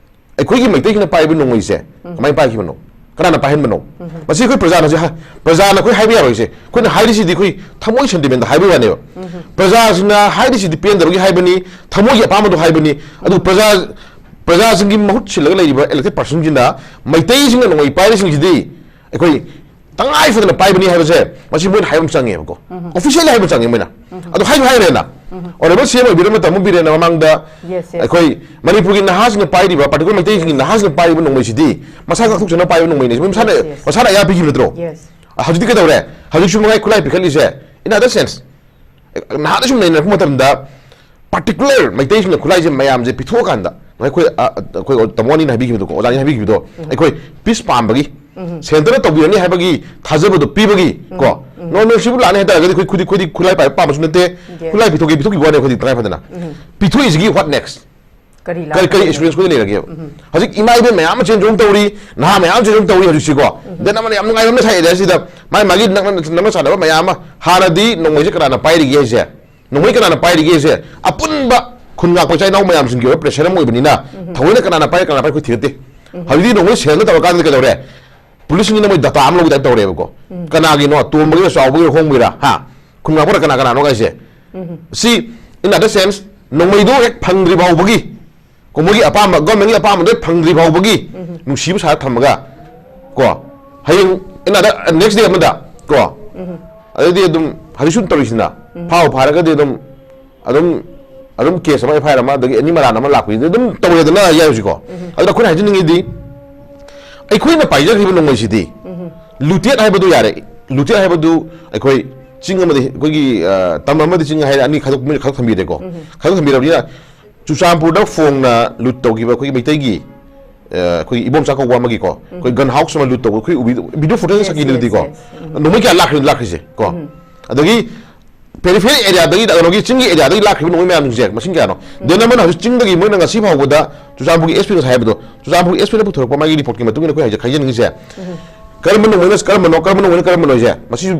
ꯑꯩꯈꯣꯏꯒꯤ ꯃꯩꯇꯩꯁꯤꯡꯅ ꯄꯥꯏꯕ ꯅꯣꯡꯃꯩꯁꯦ ꯀꯃꯥꯏꯅ ꯄꯥꯏꯈꯤꯕꯅꯣ? ꯀꯅꯥꯅ ꯄꯥꯏꯍꯟꯕꯅꯣ? ꯃꯁꯤ ꯑꯩꯈꯣꯏ ꯄ꯭ꯔꯖꯥꯅ ꯍꯧꯖꯤꯛ ꯍꯥ-, ꯄ꯭ꯔꯖꯥꯅ ꯑꯩꯈꯣꯏ ꯍꯥꯏꯕ ꯌꯥꯔꯣꯏꯁꯦ꯫ ꯑꯩꯈꯣꯏꯅ ꯍꯥꯏꯔꯤꯁꯤꯗꯤ ꯑꯩꯈꯣꯏ ꯊꯃꯣꯏ ꯁꯦꯟꯇꯤꯃꯦꯟꯗ ꯍꯥꯏꯕꯒꯤ ꯋꯥꯅꯦꯕ꯫ ꯄ꯭ꯔꯖꯥꯁꯤꯡꯅ ꯍꯥꯏꯔꯤꯁꯤꯗꯤ ꯄꯦꯟꯗꯕꯒꯤ ꯍꯥꯏꯕꯅꯤ, ꯊꯃꯣꯏꯒꯤ ꯑꯄꯥꯝꯕꯗꯣ ꯍꯥꯏꯕꯅꯤ꯫ ꯑꯗꯨ ꯄ꯭ꯔꯖꯥ, ꯄ꯭ꯔꯖꯥꯁꯤꯡꯒꯤ ꯃꯍꯨꯠ ꯁꯤꯜꯂꯒ ꯂꯩꯔꯤꯕ ꯏꯂꯦꯛꯇꯦꯗ ꯄꯥꯔꯁꯟꯁꯤꯡꯅ ꯃꯩꯇꯩꯁꯤꯡꯅ ꯅꯣꯡꯃꯩ ꯄꯥꯏꯔꯤꯁꯤꯡꯁꯤꯗꯤ ꯑꯩꯈꯣꯏ ꯇꯉꯥꯏ ꯐꯗꯅ ꯄꯥꯏꯕꯅꯤ ꯍꯥꯏꯕꯁꯦ ꯃꯁꯤ ꯃꯣꯏꯅ ꯍꯥꯏꯕ ꯑꯃ ꯆꯪꯉꯦꯕꯀꯣ꯫ ꯑꯣꯐꯤꯁꯤꯌꯦꯜꯂꯤ ꯍꯥꯏꯕ ꯆꯪꯉꯦ ꯃꯣꯏꯅ꯫ ꯑꯗꯨ ꯍꯥꯏꯁꯨ ꯍꯥꯏꯈ꯭ꯔꯦꯅ꯫ ꯑꯣꯅꯔꯦꯕꯜ ꯁꯤ ꯑꯦꯝ ꯑꯣꯏꯕꯤꯔꯕ ꯃꯇꯝ ꯑꯃ ꯕꯤꯔꯦꯟꯅ ꯃꯃꯥꯡꯗ ꯌꯦꯁ, ꯌꯦꯁ꯫ ꯑꯩꯈꯣꯏ ꯃꯅꯤꯄꯨꯔꯒꯤ ꯅꯍꯥꯁꯤꯡꯅ ꯄꯥꯏꯔꯤꯕ, ꯄꯥꯔꯇꯤꯀꯨꯂꯔ ꯃꯩꯇꯩꯁꯤꯡꯒꯤ ꯅꯍꯥꯁꯤꯡꯅ ꯄꯥꯏꯔꯤꯕ ꯅꯣꯡꯃꯩꯁꯤꯗꯤ ꯃꯁꯥ ꯉꯥꯛꯊꯣꯛꯆꯅꯕ ꯄꯥꯏꯕ ꯅꯣꯡꯃꯩꯅꯤ꯫ ꯃꯁꯥꯅ, ꯌꯦꯁ, ꯌꯦꯁ꯫ ꯃꯁꯥꯅ ꯑꯌꯥ ꯄꯤꯈꯤꯕ ꯅꯠꯇ꯭ꯔꯣ? ꯌꯦꯁ꯫ ꯑ, ꯍꯧꯖꯤꯛꯇꯤ ꯀꯩꯗꯧꯔꯦ? ꯍꯧꯖꯤꯛꯁꯨ ꯃꯉꯥꯏ ꯈꯨꯠꯂꯥꯏ ꯄꯤꯈꯠꯂꯤꯁꯦ꯫ In other sense, ꯅꯍꯥꯟꯗ ꯁꯨꯝ ꯅꯩꯅꯔꯛꯄ ꯃꯇꯝꯗ, ꯄꯥꯔꯇꯤꯀꯨꯂꯔ ꯃꯩꯇꯩꯁꯤꯡꯅ ꯈꯨꯠꯂꯥꯏꯁꯦ ꯃꯌꯥꯝꯁꯦ ꯄꯤꯊꯣꯛꯑꯀꯥꯟꯗ, ꯑꯩꯈꯣꯏ, ꯑ, ꯑꯩꯈꯣꯏ ꯇꯥꯃꯣ ꯑꯅꯤꯅ ꯍꯥꯏꯕꯤꯈꯤꯕꯗꯣ, ꯑꯣꯖꯥꯅ ꯍꯥꯏꯕꯤꯈꯤꯕꯗꯣ, ꯑꯩꯈꯣꯏ ꯄꯤꯁ ꯄꯥꯝꯕꯒꯤ, ꯁꯦꯟꯇꯔꯅ ꯇꯧꯕꯤꯔꯅꯤ ꯍꯥꯏꯕꯒꯤ ꯊꯥꯖꯕꯗꯣ ꯄꯤꯕꯒꯤ, ꯀꯣ, ꯅꯣꯔꯃꯦꯜꯁꯤꯕꯨ ꯂꯥꯛꯅꯤ ꯍꯥꯏꯇꯥꯔꯒꯗꯤ ꯑꯩꯈꯣꯏ ꯈꯨꯗꯤ-, ꯈꯨꯗꯤ-, ꯈꯨꯠꯂꯥꯏ ꯄꯥꯏꯕ ꯄꯥꯝꯕꯁꯨ ꯅꯠꯇꯦ, ꯌꯦꯁ꯫ ꯈꯨꯠꯂꯥꯏ ꯄꯤꯊꯣꯛꯀꯦ, ꯄꯤꯊꯣꯛꯈꯤꯕ ꯋꯥꯅꯤ ꯑꯩꯈꯣꯏꯗꯤ ꯇꯉꯥꯏ ꯐꯗꯅ꯫ ꯄꯤꯊꯣꯛꯏꯁꯤꯒꯤ what next? ꯀꯔꯤ ꯀꯔꯤ, ꯀꯔꯤ ꯂꯥꯛꯀꯗꯣꯏꯅꯣ? ꯑꯦꯛꯁꯄꯤꯔꯤꯌꯦꯟꯁ ꯑꯩꯈꯣꯏꯗ ꯂꯩꯔꯒꯦꯕ? ꯍꯧꯖꯤꯛ ꯏꯃꯥ ꯏꯕꯦꯟ ꯃꯌꯥꯝ ꯑꯃ ꯆꯦꯟ ꯆꯣꯡ ꯇꯧꯔꯤ, ꯅꯍꯥ ꯃꯌꯥꯝ ꯆꯦꯟ ꯆꯣꯡ ꯇꯧꯔꯤ ꯍꯧꯖꯤꯛꯁꯤꯀꯣ꯫ ꯗꯦꯟ ꯑꯃꯅ ꯌꯥꯝ ꯅꯨꯡꯉꯥꯏꯕ ꯑꯃ ꯁꯥꯏ ꯑꯦꯔꯤꯌꯥꯁꯤꯗ, ꯃꯥꯏ ꯃꯥꯒꯤ ꯅꯛꯅ ꯅꯛꯅ ꯆꯥꯟꯅꯕ ꯃꯌꯥꯝ ꯑꯃ, ꯍꯥꯟꯅꯗꯤ ꯅꯣꯡꯃꯩꯁꯦ ꯀꯅꯥꯅ ꯄꯥꯏꯔꯤꯒꯦ ꯍꯥꯏꯁꯦ, ꯅꯣꯡꯃꯩ ꯀꯅꯥꯅ ꯄꯥꯏꯔꯤꯒꯦ ꯍꯥꯏꯁꯦ, ꯑꯄꯨꯟꯕ ꯈꯨꯟ ꯉꯥꯛꯄ ꯏꯆꯥ ꯏꯅꯥꯎ ꯃꯌꯥꯝꯁꯤꯡꯒꯤ ꯑꯣꯏꯕ pressure ꯑꯃ ꯑꯣꯏꯕꯅꯤꯅ, ꯊꯑꯣꯏꯅ ꯀꯅꯥꯅ ꯄꯥꯏ, ꯀꯅꯥꯅ ꯄꯥꯏ ꯑꯩꯈꯣꯏ ꯊꯤꯔꯠꯇꯦ꯫ ꯍꯧꯖꯤꯛꯇꯤ ꯅꯣꯡꯃꯩ ꯁꯦꯜꯅ ꯇꯧꯔꯀꯥꯟꯗꯗꯤ ꯀꯩꯗꯧꯔꯦ? ꯄꯨꯂꯤꯁꯁꯤꯡꯁꯤꯅ ꯃꯣꯏ data ꯑꯃ ꯂꯧꯕ type ꯇꯧꯔꯦꯕꯀꯣ꯫ ꯀꯅꯥꯒꯤꯅꯣ? ꯇꯣꯝꯕꯒꯤꯔ, ꯆꯥꯎꯕꯒꯤꯔ, ꯍꯣꯡꯕꯒꯤꯔ? ꯍꯥ? ꯈꯨꯟ ꯉꯥꯛꯄꯔ ꯀꯅꯥ ꯀꯅꯥꯅꯣ ꯍꯥꯏꯁꯦ? ꯁꯤ, in other sense, ꯅꯣꯡꯃꯩꯗꯣ ꯍꯦꯛ ꯐꯪꯗ꯭ꯔꯤ ꯐꯥꯎꯕꯒꯤ, ꯀꯣ, ꯃꯣꯏꯒꯤ ꯑꯄꯥꯝꯕ, governmentꯀꯤ ꯑꯄꯥꯝꯕꯗꯣ ꯍꯦꯛ ꯐꯪꯗ꯭ꯔꯤ ꯐꯥꯎꯕꯒꯤ ꯅꯨꯡꯁꯤꯕ ꯁꯥꯔ ꯊꯝꯃꯒ, ꯀꯣ, ꯍꯌꯦꯡ, in other, next day ꯑꯃꯗ, ꯀꯣ, ꯑꯗꯩꯗꯤ ꯑꯗꯨꯝ ꯍꯧꯖꯤꯛꯁꯨ ꯇꯧꯔꯤꯁꯤꯅ, ꯐꯥꯕꯨ ꯐꯥꯔꯒꯗꯤ ꯑꯗꯨꯝ, ꯑꯗꯨꯝ, ꯑꯗꯨꯝ case ꯑꯃ, F I R ꯑꯃ, ꯑꯗꯒꯤ any ꯃꯔꯥꯟ ꯑꯃ ꯂꯥꯛꯄꯁꯤꯗꯤ ꯑꯗꯨꯝ ꯇꯧꯔꯦꯗꯅ ꯌꯥꯏ ꯍꯧꯖꯤꯛꯀꯣ꯫ ꯑꯗꯨꯅ ꯑꯩꯈꯣꯏꯅ ꯍꯥꯏꯖꯅꯤꯡꯉꯤꯗꯤ, ꯑꯩꯈꯣꯏꯅ ꯄꯥꯏꯖꯈ꯭ꯔꯤꯕ ꯅꯣꯡꯃꯩꯁꯤꯗꯤ, looted ꯍꯥꯏꯕꯗꯨ ꯌꯥꯔꯦ, looted ꯍꯥꯏꯕꯗꯨ ꯑꯩꯈꯣꯏ ꯆꯤꯡ ꯑꯃꯗꯤ, ꯑꯩꯈꯣꯏꯒꯤ, ꯑ, ꯇꯝ ꯑꯃꯗꯤ ꯆꯤꯡ ꯍꯥꯏꯔ ꯑꯅꯤ ꯈꯥꯏꯗꯣꯛ-, ꯃꯣꯏꯅ ꯈꯥꯏꯗꯣꯛ ꯊꯝꯕꯤꯔꯦꯀꯣ꯫ ꯈꯥꯏꯗꯣꯛ ꯊꯝꯕꯤꯔꯕꯅꯤꯅ, ꯆꯨꯔꯆꯥꯟꯄꯨꯔꯗ ꯐꯣꯡꯅ loot ꯇꯧꯈꯤꯕ ꯑꯩꯈꯣꯏꯒꯤ ꯃꯩꯇꯩꯒꯤ, ꯑ, ꯑꯩꯈꯣꯏꯒꯤ ꯏꯕꯣꯝꯆꯥ ꯀꯧꯕ ꯑꯃꯒꯤꯀꯣ, ꯑꯩꯈꯣꯏ gun house ꯑꯃ loot ꯇꯧꯕ, ꯑꯩꯈꯣꯏ ꯎꯕꯤ-, video footage ꯁꯛꯀꯤꯗꯨꯗꯤꯀꯣ꯫ Yes, yes, yes. ꯅꯣꯡꯃꯩ ꯀꯌꯥ ꯂꯥꯛꯈ꯭ꯔꯤ-, ꯂꯥꯛꯈ꯭ꯔꯤꯁꯦ ꯀꯣ꯫ ꯑꯗꯒꯤ peripheral areaꯗꯒꯤ, ꯀꯩꯅꯣꯒꯤ ꯆꯤꯡꯒꯤ areaꯗꯒꯤ ꯂꯥꯛꯈ꯭ꯔꯤꯕ ꯅꯣꯡꯃꯩ ꯃꯌꯥꯝꯁꯤꯡꯁꯦ ꯃꯁꯤꯡ ꯀꯌꯥꯅꯣ? Then ꯑꯃꯅ ꯍꯧꯖꯤꯛ ꯆꯤꯡꯗꯒꯤ ꯃꯣꯏꯅ ꯉꯁꯤ ꯐꯥꯎꯕꯗ ꯆꯨꯔꯆꯥꯟꯄꯨꯔꯒꯤ S P ꯉꯁꯥꯏ ꯍꯥꯏꯕꯗꯣ, ꯆꯨꯔꯆꯥꯟꯄꯨꯔꯒꯤ S Pꯅ ꯄꯨꯊꯣꯔꯛꯄ ꯃꯥꯒꯤ reportꯀꯤ ꯃꯇꯨꯡ ꯏꯟꯅ ꯑꯩꯈꯣꯏ ꯍꯧꯖꯤꯛ ꯍꯥꯏꯖꯅꯤꯡꯉꯤꯁꯦ, ꯀꯔꯝꯕ ꯅꯣꯡꯃꯩꯅ ꯀꯔꯝꯕꯅꯣ, ꯀꯔꯝꯕ ꯅꯣꯡꯃꯩꯅ ꯀꯔꯝꯕꯅꯣ ꯍꯥꯏꯁꯦ ꯃꯁꯤꯁꯨ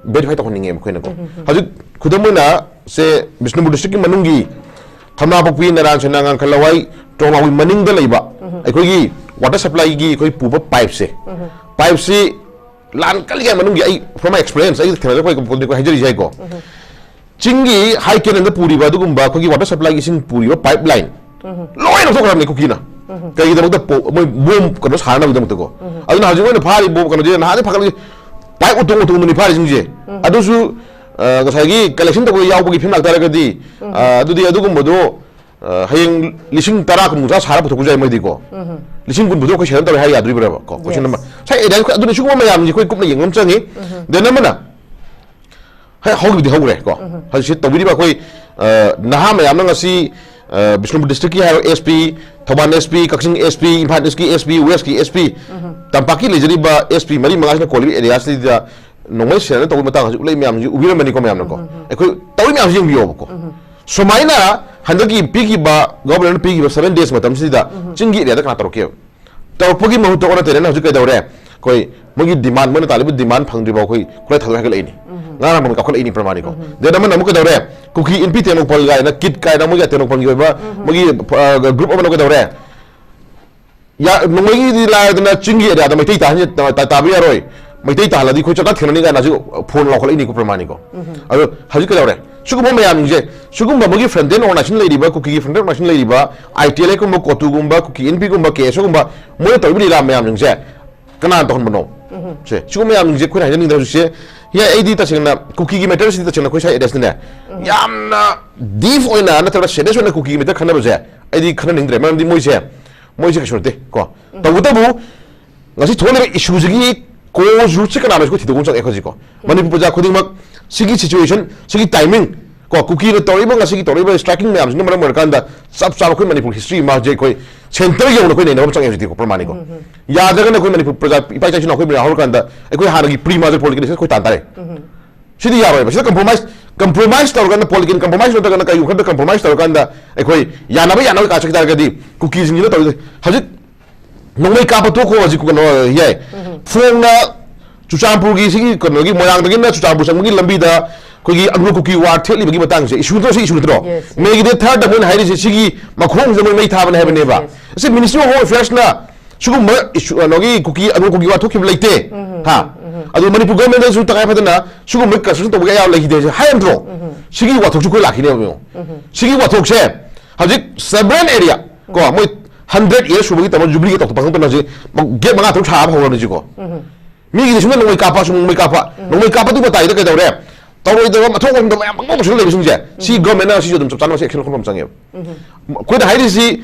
verify ꯇꯧꯍꯟꯅꯤꯡꯉꯦꯕ ꯑꯩꯈꯣꯏꯅꯀꯣ꯫ ꯍꯧꯖꯤꯛ ꯈꯨꯗꯝ ꯑꯣꯏꯅ ꯁꯦ ꯕꯤꯁꯅꯨꯄꯨꯔ districtꯀꯤ ꯃꯅꯨꯡꯒꯤ ꯊꯝꯅꯥꯄꯣꯛꯄꯤ, ꯅꯔꯥꯟ ꯁꯦꯅꯥ, ꯉꯥꯡꯈꯜ ꯂꯋꯥꯏ, ꯇ꯭ꯔꯣꯡꯂꯥꯎꯒꯤ ꯃꯅꯤꯡꯗ ꯂꯩꯕ ꯑꯩꯈꯣꯏꯒꯤ water supplyꯒꯤ ꯑꯩꯈꯣꯏ ꯄꯨꯕ pipeꯁꯦ, pipeꯁꯤ ꯂꯥꯟ ꯀꯜꯂꯤꯉꯩ ꯃꯅꯨꯡꯒꯤ ꯑꯩ from my experience ꯑꯩ ꯊꯦꯡꯅꯖꯔꯛꯄ ꯑꯩꯈꯣꯏ ꯍꯥꯏꯖꯔꯤꯁꯦ ꯍꯥꯏꯀꯣ꯫ ꯆꯤꯡꯒꯤ high canalꯗ ꯄꯨꯔꯤꯕ ꯑꯗꯨꯒꯨꯝꯕ ꯑꯩꯈꯣꯏꯒꯤ water supplyꯒꯤ ꯏꯁꯤꯡ ꯄꯨꯔꯤꯕ pipeline ꯂꯣꯏ ꯂꯧꯊꯣꯛꯈ꯭ꯔꯕꯅꯤ ꯀꯨꯀꯤꯅ꯫ ꯀꯩꯒꯤꯗꯃꯛꯇ? ꯄꯣ-, ꯃꯣꯏ bomb ꯀꯩꯅꯣ ꯁꯥꯅꯕꯒꯤꯗꯃꯛꯇꯀꯣ꯫ ꯑꯗꯨꯅ ꯍꯧꯖꯤꯛ ꯃꯣꯏꯅ ꯐꯥꯔꯤꯕ bomb ꯀꯩꯅꯣꯁꯦ ꯅꯍꯥꯟꯗꯩ ꯐꯥꯒꯠꯂꯤ, pipe ꯎꯇꯣꯡ ꯎꯇꯣꯡꯗꯨꯅꯤ ꯐꯥꯔꯤꯁꯤꯡꯁꯦ꯫ ꯑꯗꯨꯁꯨ, ꯑ, ꯉꯁꯥꯏꯒꯤ collection ꯇꯧꯕꯗ ꯌꯥꯎꯕꯒꯤ ꯐꯤꯕꯝ ꯂꯥꯛꯇꯥꯔꯒꯗꯤ, ꯑ, ꯑꯗꯨꯗꯤ ꯑꯗꯨꯒꯨꯝꯕꯗꯣ, ꯑ, ꯍꯌꯦꯡ ꯂꯤꯁꯤꯡ ꯇꯔꯥ, ꯀꯨꯟ, ꯀꯨꯟꯊ꯭ꯔꯥ ꯁꯥꯔ ꯄꯨꯊꯣꯛꯄꯁꯨ ꯌꯥꯏ ꯃꯣꯏꯗꯤꯀꯣ꯫ ꯂꯤꯁꯤꯡ ꯀꯨꯟ ꯄꯨꯊꯣꯛ ꯑꯩꯈꯣꯏ ꯁꯦꯟ ꯇꯧꯔꯦ ꯍꯥꯏ ꯌꯥꯗꯣꯔꯤꯕ꯭ꯔꯕ ꯀꯣ? Question Yes. ꯑꯃ꯫ ꯉꯁꯥꯏ idea ꯑꯩꯈꯣꯏ ꯑꯗꯨꯅ ꯁꯤꯒꯨꯝꯕ ꯃꯌꯥꯝꯁꯦ ꯑꯩꯈꯣꯏ ꯀꯨꯞꯅ ꯌꯦꯡꯕ ꯑꯃ ꯆꯪꯉꯤ꯫ Then ꯑꯃꯅ ꯍꯣꯏ, ꯍꯧꯈꯤꯕꯗꯤ ꯍꯧꯈ꯭ꯔꯦ ꯀꯣ꯫ ꯍꯧꯖꯤꯛꯁꯤ ꯇꯧꯕꯤꯔꯤꯕ ꯑꯩꯈꯣꯏ, ꯑ, ꯅꯍꯥ ꯃꯌꯥꯝꯅ ꯉꯁꯤ, ꯑ, ꯕꯤꯁꯅꯨꯄꯨꯔ districtꯀꯤ ꯍꯥꯏꯔꯣ, S P, Thoubal S P, ꯀꯛꯆꯤꯡ S P, Imphal Eastꯀꯤ S P, Westꯀꯤ S P, ꯇꯝꯄꯥꯛꯀꯤ ꯂꯩꯖꯔꯤꯕ S P ꯃꯔꯤ ꯃꯉꯥꯁꯤꯅ ꯀꯣꯜꯂꯤꯕ areaꯁꯤꯗ ꯅꯣꯡꯃꯩ ꯁꯦꯟꯅ ꯇꯧꯕꯒꯤ ꯃꯇꯥꯡ ꯍꯧꯖꯤꯛ ꯎꯠꯂꯛꯏ ꯃꯌꯥꯝꯁꯤ ꯎꯕꯤꯔꯝꯃꯅꯤꯀꯣ ꯃꯌꯥꯝꯅꯀꯣ꯫ ꯑꯩꯈꯣꯏ ꯇꯧꯔꯤ ꯃꯌꯥꯝꯁꯤ ꯌꯦꯡꯕꯤꯌꯣꯕꯀꯣ꯫ ꯁꯨꯃꯥꯏꯅ ꯍꯟꯗꯛꯀꯤ ꯄꯤꯈꯤꯕ, governmentꯅ ꯄꯤꯈꯤꯕ seven days ꯃꯇꯝꯁꯤꯗ ꯆꯤꯡꯒꯤ areaꯗ ꯀꯅꯥ ꯇꯧꯔꯛꯀꯦꯕ? ꯇꯧꯔꯛꯄꯒꯤ ꯃꯍꯨꯠꯇ ꯑꯣꯟꯅ ꯇꯩꯅꯅ ꯍꯧꯖꯤꯛ ꯀꯩꯗꯧꯔꯦ? ꯑꯩꯈꯣꯏ ꯃꯣꯏꯒꯤ demand, ꯃꯣꯏꯅ ꯇꯥꯜꯂꯤꯕ demand ꯐꯪꯗ꯭ꯔꯤꯕꯐꯥꯎ ꯑꯩꯈꯣꯏ ꯈꯨꯠꯂꯥꯏ ꯊꯥꯗꯣꯛ ꯍꯥꯏꯒꯠꯂꯛꯏꯅꯤ꯫ ꯉꯔꯥꯡ ꯃꯃꯜ ꯀꯥꯈꯠꯂꯛꯏꯅꯤ ꯄ꯭ꯔꯃꯥꯅꯤꯀꯣ꯫ Then ꯑꯃꯅ ꯑꯃꯨꯛ ꯀꯩꯗꯧꯔꯦ? ꯀꯨꯀꯤ ꯏꯟꯄꯤ ꯇꯦꯡꯅꯧꯄꯜ ꯀꯥꯏꯅ, ꯀꯤꯠ ꯀꯥꯏꯅ ꯃꯣꯏꯒꯤ ꯇꯦꯡꯅꯧꯄꯜꯒꯤ ꯑꯣꯏꯕ ꯃꯣꯏꯒꯤ ꯒ꯭ꯔꯨꯞ ꯑꯃꯅ ꯀꯩꯗꯧꯔꯦ? ꯌꯥ-, ꯅꯣꯡꯃꯩꯒꯤꯗꯤ ꯂꯥꯏꯔꯗꯅ ꯆꯤꯡꯒꯤ ꯑꯦꯔꯤꯌꯥꯗ ꯃꯩꯇꯩ ꯇꯥꯍꯟ-, ꯇꯥ-, ꯇꯥꯕ ꯌꯥꯔꯣꯏ꯫ ꯃꯩꯇꯩ ꯇꯥꯍꯜꯂꯗꯤ ꯑꯩꯈꯣꯏ ꯆꯠꯅ ꯊꯦꯡꯅꯅꯤ ꯀꯥꯏꯅ ꯍꯧꯖꯤꯛ ꯐꯣꯟ ꯂꯥꯎꯈꯠꯂꯛꯏꯅꯤꯀꯣ, ꯄ꯭ꯔꯃꯥꯟꯅꯤꯀꯣ꯫ ꯑꯗꯣ ꯍꯧꯖꯤꯛ ꯀꯩꯗꯧꯔꯦ? ꯁꯤꯒꯨꯝꯕ ꯃꯌꯥꯝꯁꯤꯡꯁꯦ, ꯁꯤꯒꯨꯝꯕ ꯃꯣꯏꯒꯤ ꯐ꯭ꯔꯟꯇꯦꯟ ꯑꯣꯔꯒꯅꯥꯏꯖꯦꯁꯟ ꯂꯩꯔꯤꯕ, ꯀꯨꯀꯤꯒꯤ ꯐ꯭ꯔꯟꯇꯦꯟ ꯑꯣꯔꯒꯅꯥꯏꯖꯦꯁꯟ ꯂꯩꯔꯤꯕ, ꯑꯥꯏ ꯇꯤ ꯑꯦꯜ ꯑꯦꯐ ꯀꯨꯝꯕ, ꯀꯣꯇꯨꯒꯨꯝꯕ, ꯀꯨꯀꯤ ꯏꯟꯄꯤꯒꯨꯝꯕ, ꯀꯦ ꯑꯦꯁ ꯑꯣꯒꯨꯝꯕ, ꯃꯣꯏꯅ ꯇꯧꯔꯤꯕ ꯂꯤꯂꯥ ꯃꯌꯥꯝꯁꯤꯡꯁꯦ ꯀꯅꯥꯅ ꯇꯧꯍꯟꯕꯅꯣ? ꯁꯦ, ꯁꯤꯒꯨꯝꯕ ꯃꯌꯥꯝꯁꯤꯡꯁꯦ ꯑꯩꯈꯣꯏꯅ ꯍꯥꯏꯖꯅꯤꯡꯗꯕ ꯍꯧꯖꯤꯛꯁꯦ꯫ ꯌꯥꯏ, ꯑꯩꯗꯤ ꯇꯁꯦꯡꯅ ꯀꯨꯀꯤꯒꯤ ꯃꯦꯇꯔꯁꯤꯗꯤ ꯇꯁꯦꯡꯅ ꯑꯩꯈꯣꯏ ꯁ꯭ꯋꯥꯏ ꯑꯦꯔꯤꯌꯥꯁꯤꯗꯅꯦ ꯌꯥꯝꯅ ꯗꯤꯞ ꯑꯣꯏꯅ ꯅꯠꯇ꯭ꯔꯒ ꯁꯦꯔꯤꯌꯁ ꯑꯣꯏꯅ ꯀꯨꯀꯤꯒꯤ ꯃꯦꯇꯔ ꯈꯟꯅꯕꯁꯦ ꯑꯩꯗꯤ ꯈꯟꯅꯅꯤꯡꯗ꯭ꯔꯦ꯫ ꯃꯔꯝꯗꯤ ꯃꯣꯏꯁꯦ, ꯃꯣꯏꯁꯦ ꯀꯩꯁꯨ ꯅꯠꯇꯦ ꯀꯣ꯫ ꯇꯧꯕꯇꯕꯨ ꯉꯁꯤ ꯊꯣꯛꯂꯤꯕ ꯏꯁꯨꯁꯤꯒꯤ ꯀꯣꯖ ꯔꯨꯠꯁꯦ ꯀꯅꯥꯅꯣ? ꯑꯩꯈꯣꯏ ꯊꯤꯗꯣꯛꯄ ꯑꯃ ꯆꯪꯉꯦ ꯍꯧꯖꯤꯛꯀꯣ꯫ ꯃꯅꯤꯄꯨꯔ ꯄ꯭ꯔꯖꯥ ꯈꯨꯗꯤꯡꯃꯛ ꯁꯤꯒꯤ ꯁꯤꯆꯨꯋꯦꯁꯟ, ꯁꯤꯒꯤ ꯇꯥꯏꯃꯤꯡ ꯀꯣ, ꯀꯨꯀꯤꯅ ꯇꯧꯔꯤꯕ ꯉꯁꯤꯒꯤ ꯇꯧꯔꯤꯕ ꯁ꯭ꯇ꯭ꯔꯥꯏꯀꯤꯡ ꯃꯌꯥꯝꯁꯤꯅ ꯃꯔꯝ ꯑꯣꯏꯔꯀꯥꯟꯗ ꯆꯞ ꯆꯥꯕ ꯑꯩꯈꯣꯏ ꯃꯅꯤꯄꯨꯔ ꯍꯤꯁꯇ꯭ꯔꯤ ꯑꯃ ꯍꯧꯖꯤꯛ ꯑꯩꯈꯣꯏ ꯁꯦꯟꯇꯔ ꯌꯧꯅ ꯑꯩꯈꯣꯏ ꯅꯩꯅꯕ ꯑꯃ ꯆꯪꯉꯦ ꯍꯧꯖꯤꯛꯇꯤꯀꯣ, ꯄ꯭ꯔꯃꯥꯟꯅꯤꯀꯣ꯫ ꯌꯥꯗ꯭ꯔꯒꯅ ꯑꯩꯈꯣꯏ ꯃꯅꯤꯄꯨꯔ ꯄ꯭ꯔꯖꯥ ꯏꯄꯥ ꯏꯆꯥ ꯏꯆꯤꯟ ꯏꯅꯥꯎ ꯑꯩꯈꯣꯏ ꯃꯌꯥꯝ ꯍꯧꯔꯀꯥꯟꯗ ꯑꯩꯈꯣꯏ ꯍꯥꯟꯅꯒꯤ ꯄ꯭ꯔꯤ ꯃꯥꯔꯖꯔ ꯄꯣꯂꯤꯇꯤꯀꯦꯜ ꯑꯩꯈꯣꯏ ꯇꯥꯟ ꯇꯥꯔꯦ꯫ ꯁꯤꯗꯤ ꯌꯥꯔꯣꯏꯕ꯫ ꯁꯤꯗ ꯀꯝꯄ꯭ꯔꯣꯃꯥꯏꯁ, ꯀꯝꯄ꯭ꯔꯣꯃꯥꯏꯁ ꯇꯧꯔꯀꯥꯟꯗ, ꯄꯣꯂꯤꯇꯤꯀꯦꯜ ꯀꯝꯄ꯭ꯔꯣꯃꯥꯏꯁ ꯅꯠꯇ꯭ꯔꯒꯅ ꯀꯩꯒꯨꯝꯕ ꯈꯔꯗ ꯀꯝꯄ꯭ꯔꯣꯃꯥꯏꯁ ꯇꯧꯔꯀꯥꯟꯗ ꯑꯩꯈꯣꯏ ꯌꯥꯅꯕ, ꯌꯥꯅꯕ ꯀꯥ ꯆꯠꯈꯤ ꯇꯥꯔꯒꯗꯤ ꯀꯨꯀꯤꯁꯤꯡꯁꯤꯅ ꯇꯧꯔꯤꯁꯦ ꯍꯧꯖꯤꯛ ꯅꯣꯡꯃꯩ ꯀꯥꯞꯄ ꯇꯣꯛꯈꯣ, ꯍꯧꯖꯤꯛ ꯀꯩꯅꯣ ꯌꯥꯏ꯫ ꯐꯣꯡꯅ ꯆꯨꯔꯆꯥꯟꯄꯨꯔꯒꯤ ꯁꯤꯒꯤ ꯀꯩꯅꯣꯒꯤ ꯃꯣꯏꯔꯥꯡꯗꯒꯤꯅ ꯆꯨꯔꯆꯥꯟꯄꯨꯔ ꯆꯪꯕꯒꯤ ꯂꯝꯕꯤꯗ ꯑꯩꯈꯣꯏꯒꯤ ꯑꯪꯒ꯭ꯔꯣ ꯀꯨꯀꯤ ꯋꯥꯔ ꯊꯦꯠꯂꯤꯕꯒꯤ ꯃꯇꯥꯡꯁꯦ ꯏꯁꯨ ꯅꯠꯇ꯭ꯔꯣ? ꯁꯤ ꯏꯁꯨ ꯅꯠꯇ꯭ꯔꯣ? Yes, yes. ꯃꯦꯒꯤ ꯗꯦꯠ ꯊꯥꯔꯠꯇ ꯃꯣꯏꯅ ꯍꯥꯏꯔꯤꯁꯦ ꯁꯤꯒꯤ ꯃꯈꯣꯡꯁꯤꯗ ꯃꯣꯏ ꯃꯩ ꯊꯥꯕꯅꯦ ꯍꯥꯏꯕꯅꯦꯕ꯫ Yes, yes. ꯑꯁꯤ ꯃꯤꯅꯤꯁꯇ꯭ꯔꯤ ꯑꯣꯐ ꯍꯣꯝ ꯑꯦꯐꯤꯌꯔꯁꯅ ꯁꯤꯒꯨꯝꯕ ꯏꯁꯨ, ꯀꯩꯅꯣꯒꯤ ꯀꯨꯀꯤ, ꯑꯪꯒ꯭ꯔꯣ ꯀꯨꯀꯤ ꯋꯥꯔ ꯊꯣꯛꯈꯤꯕ ꯂꯩꯇꯦ꯫ ꯍꯥ? ꯑꯗꯨ ꯃꯅꯤꯄꯨꯔ ꯒꯚꯔꯟꯃꯦꯟꯗꯁꯨ ꯇꯉꯥꯏ ꯐꯗꯅ ꯁꯤꯒꯨꯝꯕ ꯀꯟꯁꯇ꯭ꯔꯛꯁꯟ ꯇꯧꯕꯒꯤ ꯑꯌꯥꯕ ꯂꯩꯈꯤꯗꯦ ꯍꯥꯏ ꯅꯠꯇ꯭ꯔꯣ? ꯁꯤꯒꯤ ꯋꯥꯊꯣꯛꯁꯨ ꯑꯩꯈꯣꯏ ꯂꯥꯛꯈꯤꯅꯦꯕ ꯌꯦꯡꯉꯣ꯫ ꯁꯤꯒꯤ ꯋꯥꯊꯣꯛꯁꯦ ꯍꯧꯖꯤꯛ ꯁꯦꯕ꯭ꯔꯦꯟ ꯑꯦꯔꯤꯌꯥ ꯀꯣ, ꯃꯣꯏ ꯍꯟꯗ꯭ꯔꯦꯠ ꯏꯌꯔ ꯁꯨꯕꯒꯤ ꯇꯧꯕ ꯖꯨꯕꯤꯂꯤꯒꯤ ꯇꯧꯊꯣꯛꯄ ꯈꯪꯗꯅ ꯍꯧꯖꯤꯛ ꯒꯦꯠ ꯃꯉꯥ ꯇꯔꯨꯛ ꯁꯥꯕ ꯍꯧꯔꯕꯅꯤ ꯁꯤꯀꯣ꯫ ꯃꯤꯒꯤꯗꯤ ꯁꯨꯝ ꯅꯣꯡꯃꯩ ꯀꯥꯞꯄ, ꯁꯨꯝ ꯅꯣꯡꯃꯩ ꯀꯥꯞꯄ꯫ ꯅꯣꯡꯃꯩ ꯀꯥꯞꯄꯗꯨꯒꯤ ꯃꯇꯥꯏꯗ ꯀꯩꯗꯧꯔꯦ? ꯇꯧꯔꯣꯏꯗꯕ, ꯃꯊꯧ ꯇꯧꯗꯕ ꯃꯌꯥꯝ ꯄꯪꯇꯧ ꯇꯧꯁꯤꯜꯂ ꯂꯩꯕꯁꯤꯡꯁꯦ, ꯁꯤ ꯒꯚꯔꯟꯃꯦꯟꯠꯅ ꯁꯤꯁꯨ ꯑꯗꯨꯝ ꯆꯞ ꯆꯥꯅ ꯃꯁꯤ ꯑꯦꯛꯁꯟ ꯂꯧꯈꯠꯄ ꯑꯃ ꯆꯪꯉꯦꯕ꯫ ꯑꯩꯈꯣꯏꯅ ꯍꯥꯏꯔꯤꯁꯤ